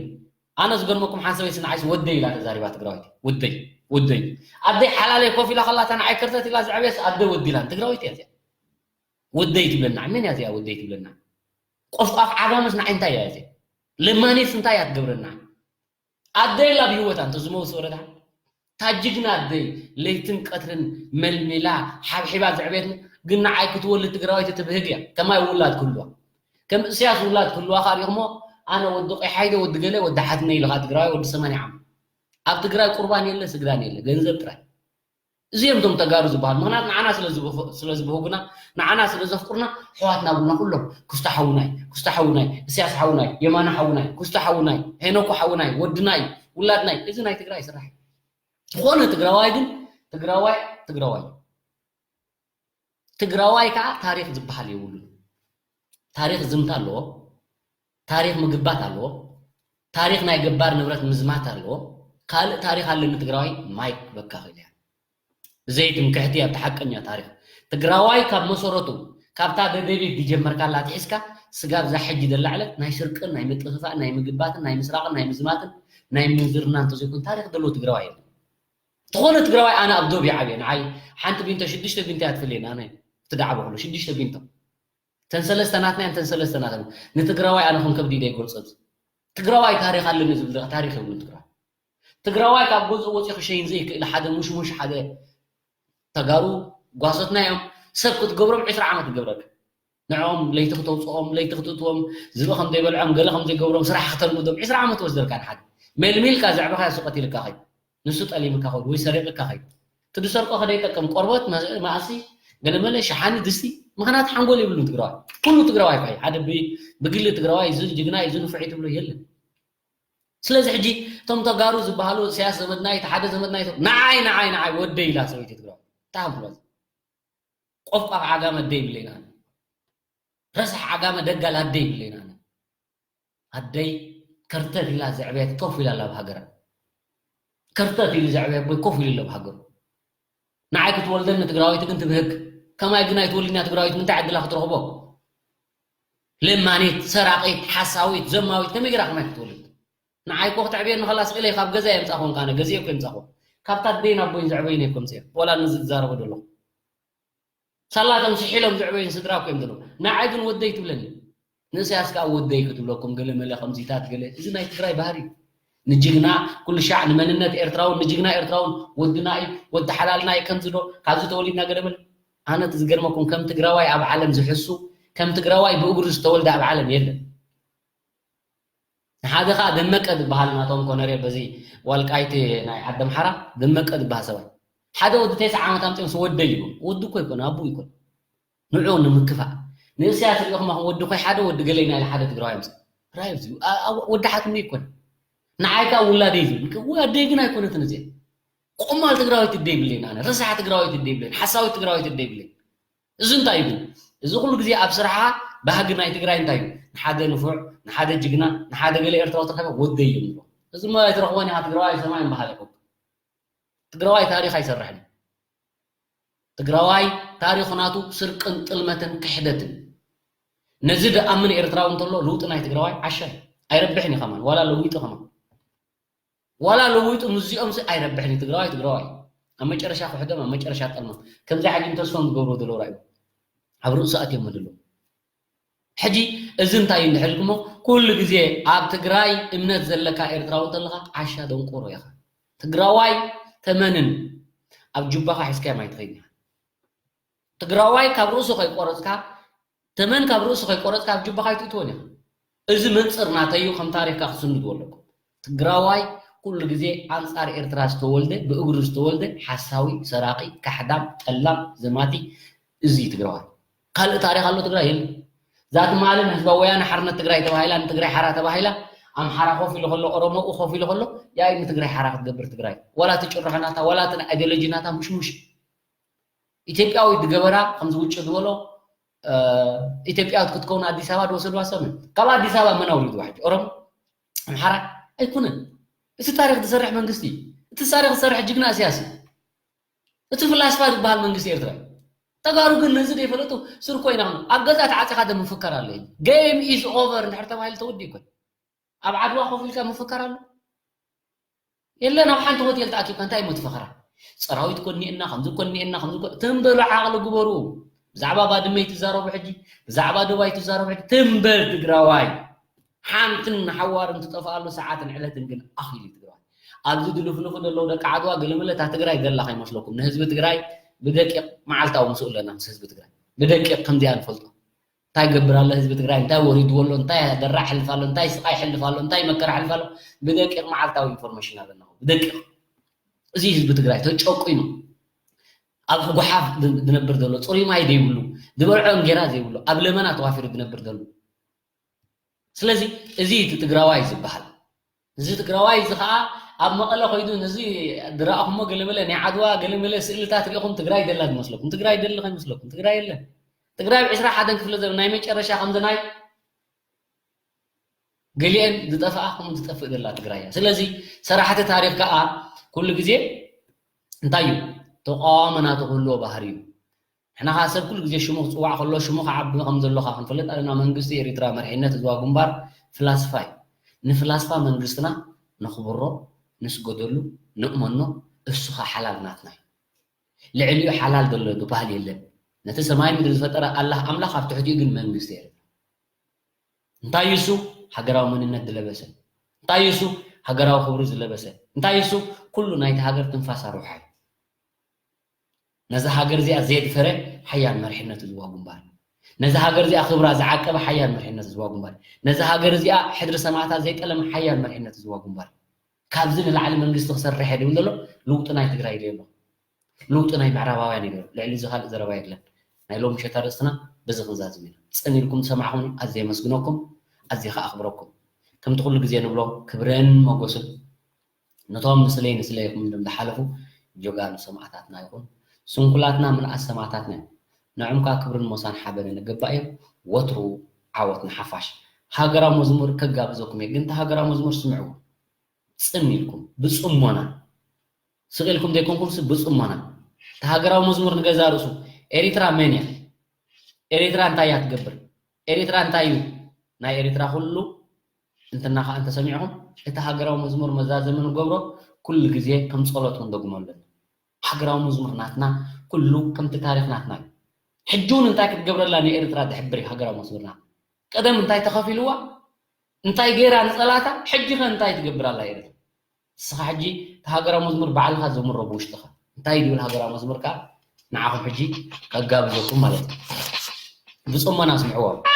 ኣነ ዝገርመኩም ሓንሰበይ ስንዓይስ ወደይ ኢላ ተዛሪባ ትግራዋይቲ። ወደይ ወደይ ኣደይ ሓላለይ ኮፍ ኢላ ከላታ ንዓይ ከርተት ኢላ ዘዕበየስ ኣደ ወዲ ኢላ ትግራዋይቲ እያ እዚኣ። ወደይ ትብለና መን እያ እዚኣ ወደይ ትብለና? ቆፍቋፍ ዓጋመስ ንዓይ እንታይ እያ እዚኣ? ለማኒስ እንታይ እያ ትገብረና? ኣደይ ላ ብህይወታ እንተ ዝመውስ ወረዳ ታጅግና ኣደይ ለይትን ቀትርን መልሚላ ሓብሒባ ዘዕቤትን ግን ንዓይ ክትወልድ ትግራዋይቲ ትብህግ እያ። ከማይ ውላድ ክህልዋ ከም እስያስ ውላድ ክህልዋ ካሪኹሞ ኣነ ወዲ ቆይ ሓይደ ወዲ ገለ ወዲ ሓትነ ኢልኻ ትግራዋይ ወዲ ሰማንያ ዓመት ኣብ ትግራይ ቁርባን የለ ስግዳን የለ ገንዘብ ጥራይ። እዚኦም እቶም ተጋሩ ዝበሃሉ ምክንያት ንዓና ስለ ዝበ- ስለ ዝበህጉና ንዓና ስለ ዘፍቅሩና ኣሕዋትና ብልና ኩሎም ኩስታ ሓውናይ ኩስታ ሓውናይ እስያስ ሓውናይ የማነ ሓውናይ ኩስታ ሓውናይ ሄኖኮ ሓውናይ ወድናይ ውላድናይ እዚ ናይ ትግራይ ስራሕ እዩ። ዝኾነ ትግራዋይ ግን ትግራዋይ ትግራዋይ ትግራዋይ ከዓ ታሪክ ዝበሃል የብሉን። ታሪክ ዝምታ ኣለዎ። ታሪክ ምግባት ኣለዎ። ታሪክ ናይ ገባር ንብረት ምዝማት ኣለዎ። ካልእ ታሪክ ኣለኒ ትግራዋይ ማይክ በካ ክእል እያ ብዘይ ትምክሕቲ ኣብቲ ሓቀኛ ታሪክ ትግራዋይ ካብ መሰረቱ ካብታ ደደቢት ዝጀመርካላ ኣትሒዝካ ስጋብ እዛ ሕጂ ዘላ ዕለት ናይ ስርቅን ናይ ምጥፍፋእን ናይ ምግባትን ናይ ምስራቅን ናይ ምዝማትን ናይ ምንዝርና እንተዘይኮን ታሪክ ዘለዎ ትግራዋይ የለን። ዝኾነ ትግራዋይ ኣነ ኣብ ዶብ ይዓብየ ንዓይ ሓንቲ ቢንቶ ሽዱሽተ ቢንቶ እያ ትፈልየኒ ኣነ ትዳዕበ ኩሉ ሽዱሽተ ቢንቶ ተን ሰለስተ ናትና እየን ተን ሰለስተ ናትና ንትግራዋይ ኣነ ከም ከብዲ ደይገልፆ ትግራዋይ ታሪክ ኣለኒ ዝብል ታሪክ የብሉን ትግራዋይ ትግራዋይ ካብ ገዝኡ ወፂኡ ክሸይን ዘይክእል ሓደ ሙሽሙሽ ሓደ ተጋሩ ጓሶትና እዮም ሰብ ክትገብሮም ዕስራ ዓመት ይገብረካ ንዕኦም ለይቲ ክተውፅኦም ለይቲ ክትእትዎም ዝብኢ ከም ዘይበልዖም ገለ ከም ዘይገብሮም ስራሕ ክተልምዶም ዕስራ ዓመት ወስደልካ ንሓደ መልሚልካ ዘዕበኻ እሱ ቀቲልካ ኸይ ንሱ ጠሊምካ ኸይዱ ወይ ሰሪቕካ ኸይዱ እቲ ዝሰርቆ ከደይጠቅም ቆርበት ማእሲ ገለመለ ሸሓኒ ድስቲ ምኽንያት ሓንጎል የብሉን ትግራዋይ ኩሉ ትግራዋይ ኸይ ሓደ ብግሊ ትግራዋይ እዚ ጅግና እዩ ዝንፍዒ ትብሎ የለን ስለዚ ሕጂ እቶም ተጋሩ ዝበሃሉ እስያስ ዘመድና እዩ ሓደ ዘመድና እዩ ንዓይ ንዓይ ንዓይ ወደይ ኢላ ሰበይቲ ትግራዋይ እንታይ ብሎ ቆፍቋፍ ዓጋመ ኣደይ ይብለይና ረሳሕ ዓጋመ ደጋል ኣደይ ይብለይና ኣደይ ከርተት ኢላ ዘዕበየት ኮፍ ኢላ ኣላ ኣብ ሃገራ ከርተት ኢሉ ዘዕበየ ኣቦይ ኮፍ ኢሉ ኣሎ ኣብ ሃገሩ ንዓይ ክትወልደኒ ትግራዊት ግን ትብህግ ከማይ ግን ኣይትወልድንያ ትግራዊት ምንታይ ዕድላ ክትረኽቦ ለማኒት ሰራቂት ሓሳዊት ዘማዊት ከመይ ገራ ከማይ ክትወልድ ንዓይ ኮ ክትዕብየኒ ከላ ስቕ ኢለ ካብ ገዛ የምፃኹም ካነ ገዚኤ እኮ የምፃኹም ካብታ ኣደይን ኣቦይን ዘዕበዩኒ እኮ ምፅኦም ወላ ነዚ ዝዛረቦ ዘለኹ ሳላቶም ስሒሎም ዝዕበዩን ስድራ እኮ እዮም ዘለዉ። ንዓይ ግን ወደይ ትብለኒ። ንእስያስ ከኣ ወደይ ክትብለኩም ገለ መለ ከምዚታት ገለ እዚ ናይ ትግራይ ባህሪ እዩ። ንጅግና ኩሉ ሻዕ ንመንነት ኤርትራውን ንጅግና ኤርትራውን ወድና እዩ ወዲ ሓላልና እዩ ከምዚ ዶ ካብዚ ተወሊድና ገለ መለ ኣነ እቲ ዝገርመኩም ከም ትግራዋይ ኣብ ዓለም ዝሕሱ ከም ትግራዋይ ብእግሩ ዝተወልደ ኣብ ዓለም የለን። ንሓደ ከዓ ደመቀ ዝበሃል ናቶም ኮነሬል በዚ ዋልቃይት ናይ ዓዲ ኣምሓራ ደመቀ ዝበሃል ሰብኣይ ሓደ ወዲ ተስዓ ዓመት ኣምፅኦም ወደይ ይብሉ ወዲ እኮ ይኮነ ኣቡ ይኮነ ንዑ ንምክፋእ ንእስያስ ሪኦኹም ኣኹም ወዲ ኮይ ሓደ ወዲ ገለይ ናይ ሓደ ትግራዋይ ኣምፅእ ራዩ ወዲ ሓትኒ ይኮነ ንዓይ ከዓ ውላደይ ዝብል፣ ውላደይ ግን ኣይኮነትን እዚኣ። ቆማል ትግራዊት እደ ይብለይን ኣነ፣ ረሳሕ ትግራዊት እደ ይብለይን፣ ሓሳዊት ትግራዊት እደ ይብለይን። እዚ እንታይ ግን? እዚ ኩሉ ግዜ ኣብ ስራሕኻ ባህጊ ናይ ትግራይ እንታይ እዩ? ንሓደ ንፉዕ፣ ንሓደ ጅግና፣ ንሓደ ገለ ኤርትራዊ ትረኸበ ወደይ እዮም ዝብሎ። እዚ እሞ ኣይትረኽቦን ኢኻ፣ ትግራዋይ ሰማይ እምበሃለ ኮ። ትግራዋይ ታሪኽ ኣይሰርሕን። ትግራዋይ ታሪኹ ናቱ ስርቅን ጥልመትን ክሕደትን። ነዚ ደኣምን ኤርትራዊ እንተሎ ለውጢ ናይ ትግራዋይ ዓሻ እዩ። ኣይረብሕን እዩ ከማን፣ ዋላ ለዊጡ ከማን። ዋላ ለዊጡ ምስዚኦም ሲ ኣይረብሕን እዩ። ትግራዋይ ትግራዋይ እዩ። ኣብ መጨረሻ ክሕዶም፣ ኣብ መጨረሻ ጠልሞም። ከምዚ ሓጊም ተስፎም ዝገብርዎ ዘለዉ ራእዩ። ኣብ ርእሱ ኣትዮም ዘለዉ። ሕጂ እዚ እንታይ እዩ እንድሕር ኢልኩሞ፣ ኩሉ ግዜ ኣብ ትግራይ እምነት ዘለካ ኤርትራዊ እንተለኻ ዓሻ ደንቆሮ ኢኻ። ትግራዋይ ተመንን ኣብ ጁባኻ ሒዝካዮም ኣይትኸይድን ኢኻ። ትግራዋይ ካብ ርእሱ ከይቆረጽካ፣ ተመን ካብ ርእሱ ከይቆረጽካ ኣብ ጁባኻ ኣይትእትዎን ኢኻ። እዚ መንጽር ናተይ እዩ፣ ከም ታሪኽካ ክትስንድዎ ኣለኩም። ትግራዋይ ኩሉ ግዜ ኣንጻር ኤርትራ ዝተወልደ፣ ብእግሩ ዝተወልደ ሓሳዊ፣ ሰራቂ፣ ካሕዳም፣ ጠላም፣ ዘማቲ፣ እዚ እዩ ትግራዋይ። ካልእ ታሪኽ ኣሎ ትግራይ የለን። እዛ ትማሊ ንህዝባዊ ወያነ ሓርነት ትግራይ ተባሂላ፣ ንትግራይ ሓራ ተባሂላ፣ ኣምሓራ ኮፍ ኢሉ ከሎ፣ ኦሮሞኡ ኮፍ ኢሉ ከሎ፣ ያኢ ንትግራይ ሓራ ክትገብር ትግራይ። ዋላ እቲ ጭርሖ ናታ፣ ዋላ እቲ ኣይዲዮሎጂ ናታ ሙሽሙሽ። ኢትዮጵያዊት ዝገበራ፣ ከምዚ ውጭ ዝበሎ፣ እ፣ ኢትዮጵያዊት ክትከውን ኣዲስ ኣበባ ዝወሰድዋ ሰብ መን? ካብ ኣዲስ ኣበባ መን ኣውሪድዋ ሕጂ? ኦሮሞ? ኣምሓራ? ኣይኮነን። እቲ ታሪኽ ዝሰርሕ መንግስቲ እዩ። እቲ ታሪኽ ዝሰርሕ ጅግና ኢሳያስ እዩ። እቲ ፍላስፋ ዝበሃል መንግስቲ ኤርትራ እዩ። ተጋሩ ግን ነዚ ዘይፈለጡ ስርኮ ኢና። ኣብ ገዛ ተዓጺኻ ዶ ምፍካር ኣሎ? Game is over እንድሕር ተባሂሉ ተወዲኡ እኮ። ኣብ ዓድዋ ኮፍ ኢልካ ምፍካር ኣሎ? የለን። ኣብ ሓንቲ ሆቴል ተኣኪብካ እንታይ እሞ ትፈኽራ? ሰራዊት ኮኒኤና፣ ከምዚ ኮኒኤና፣ ከምዚ ኮ-፣ ትም በሉ፣ ዓቕሊ ግበሩ። ብዛዕባ ባድመ ኣይትዛረቡ ሕጂ፣ ብዛዕባ ዶብ ኣይትዛረቡ ሕጂ። ትም በል ትግራዋይ። ሓምትን ሓዋርን ትጠፍኣሉ ሰዓትን ዕለትን ግን ኣኺሉ እዩ ትግራዋይ። ኣብዚ ዝልፍልፉ ዘለዉ ደቂ ዓድዋ ገለመለ እታ ትግራይ ዘላ ከይመስለኩም። ንህዝቢ ትግራይ ብደቂቕ መዓልታዊ ምስኡ ኣለና ምስ ህዝቢ ትግራይ። ብደቂቕ ከምዚኣ ንፈልጦ። እንታይ ይገብር ኣሎ ህዝቢ ትግራይ? እንታይ ወሪድዎ ኣሎ? እንታይ ደራዕ ሕልፍ ኣሎ? እንታይ ስቓይ ሕልፍ ኣሎ? እንታይ መከራ ሕልፍ ኣሎ? ብደቂቕ መዓልታዊ ኢንፎርሜሽን ኣለና። ብደቂቕ። እዚ ህዝቢ ትግራይ ተጨቂኑ፣ ኣብ ጓሓፍ ዝ-፣ ዝነብር ዘሎ፣ ፅሩይ ማይ ዘይብሉ፣ ዝበልዖ እንጌራ ዘይብሉ፣ ኣብ ለመና ተዋፊሩ ዝነብር ዘሎ። ስለዚ እዚ እቲ ትግራዋይ ዝበሃል። እዚ ትግራዋይ እዚ ኸዓ ኣብ መቐለ ኸይዱ ነዚ ዝረኣኹሞ ገለመለ ናይ ዓድዋ ገለመለ ስእልታት ሪእኹም ትግራይ ደላ ዝመስለኩም። ትግራይ ደሊ ከይመስለኩም። ትግራይ የለን። ትግራይ ኣብ ዕስራ ሓደን ክፍለ ዘመን ናይ መጨረሻ ከምዚ ናይ ገሊአን ዝጠፍኣ ከምኡ ትጠፍእ ዘላ ትግራይ እያ። ስለዚ ሰራሕቲ ታሪኽ ከዓ ኩሉ ግዜ እንታይ እዩ? ተቃዋሚ ናቱ ክህልዎ ባህሪ እዩ። ንሕና ከዓ ሰብ ኩሉ ግዜ ሽሙ ክፅዋዕ ከሎ ሽሙ ክዓቢ ከም ዘሎ ከዓ ክንፈልጥ ኣለና። መንግስቲ ኤሪትራ መሪሕነት ህዝባዊ ግንባር ፍላስፋ እዩ። ንፍላስፋ መንግስትና ነኽብሮ፣ ንስገደሉ፣ ንእመኖ፣ እሱ ከዓ ሓላል ናትና እዩ። ልዕሊኡ ሓላል ዘሎ ዝበሃል የለን። ነቲ ሰማይ ምድሪ ዝፈጠረ ኣላህ ኣምላኽ ኣብ ትሕቲኡ ግን መንግስቲ ኤርትራ። እንታይ እዩ እሱ? ሃገራዊ መንነት ዝለበሰ። እንታይ እዩ እሱ? ሃገራዊ ክብሪ ዝለበሰ። እንታይ እዩ እሱ? ኩሉ ናይቲ ሃገር ትንፋስ ኣርውሓ እዩ። ነዛ ሃገር እዚኣ ዘየድፈረ ሓያል መሪሕነት ህዝባዊ ግንባር። ነዛ ሃገር እዚኣ ክብራ ዝዓቀበ ሓያል መሪሕነት ህዝባዊ ግንባር። ነዛ ሃገር እዚኣ ሕድሪ ሰማዕታት ዘይጠለመ ሓያል መሪሕነት ህዝባዊ ግንባር። ካብዚ ንላዕሊ መንግስቲ ክሰርሕ እየ ዝብል ዘሎ ለውጢ ናይ ትግራይ ይደሊ ኣሎ። ለውጢ ናይ ምዕራባውያን ይደሊ። ልዕሊ እዚ ካልእ ዘረባ የለን። ናይ ሎሚ ምሸት ኣርእስትና በዚ ክንዛዝም ኢና። ጽን ኢልኩም ዝሰማዕኹም ኣዝየ የመስግነኩም፣ ኣዝየ ከኣ ኣኽብረኩም። ከምቲ ኩሉ ግዜ ንብሎ ክብርን ሞገስን ነቶም ንስለይ ንስለይ ኢኹም ኢሎም ዝሓለፉ ጀጋኑ ሰማዕታትና ይኹን ስንኩላትና ምልኣት ሰማዕታትና እዮም። ንዕም ከኣ ክብርን ሞሳን ሓበንን ይግባእ እዮም። ወትሩ ዓወት ንሓፋሽ። ሃገራዊ መዝሙር ከጋብዘኩም እየ፣ ግን እቲ ሃገራዊ መዝሙር ስምዕዎ። ጽን ኢልኩም ብጽሞና፣ ስቕ ኢልኩም ዘይኮንኩምሲ ብጽሞና። እቲ ሃገራዊ መዝሙር ንገዛ ርእሱ ኤሪትራ መን እያ? ኤሪትራ እንታይ እያ ትገብር? ኤሪትራ እንታይ እዩ? ናይ ኤሪትራ ኩሉ እንትናኻ እንተሰሚዕኹም እቲ ሃገራዊ መዝሙር መዛዘሚ ንገብሮ ኩሉ ግዜ ከም ጸሎት ክንደግሞ ኣለና። ሃገራዊ መዝሙር ናትና ኩሉ ከምቲ ታሪኽ ናትና እዩ። ሕጂ እውን እንታይ ክትገብረላ ንኤርትራ ዝሕብር እዩ ሃገራዊ መዝሙር ናትና። ቀደም እንታይ ተኸፊልዋ? እንታይ ገይራ ንጸላታ? ሕጂ ኸ እንታይ ትገብር ኣላ ኤርትራ? ንስኻ ሕጂ እቲ ሃገራዊ መዝሙር ባዕልኻ ዘምሮ ብውሽጥኻ። እንታይ ዝብል ሃገራዊ መዝሙር ከኣ ንዓኹም ሕጂ ከጋብዘኩም ማለት እዩ። ብጽሞና ስምዕዎ።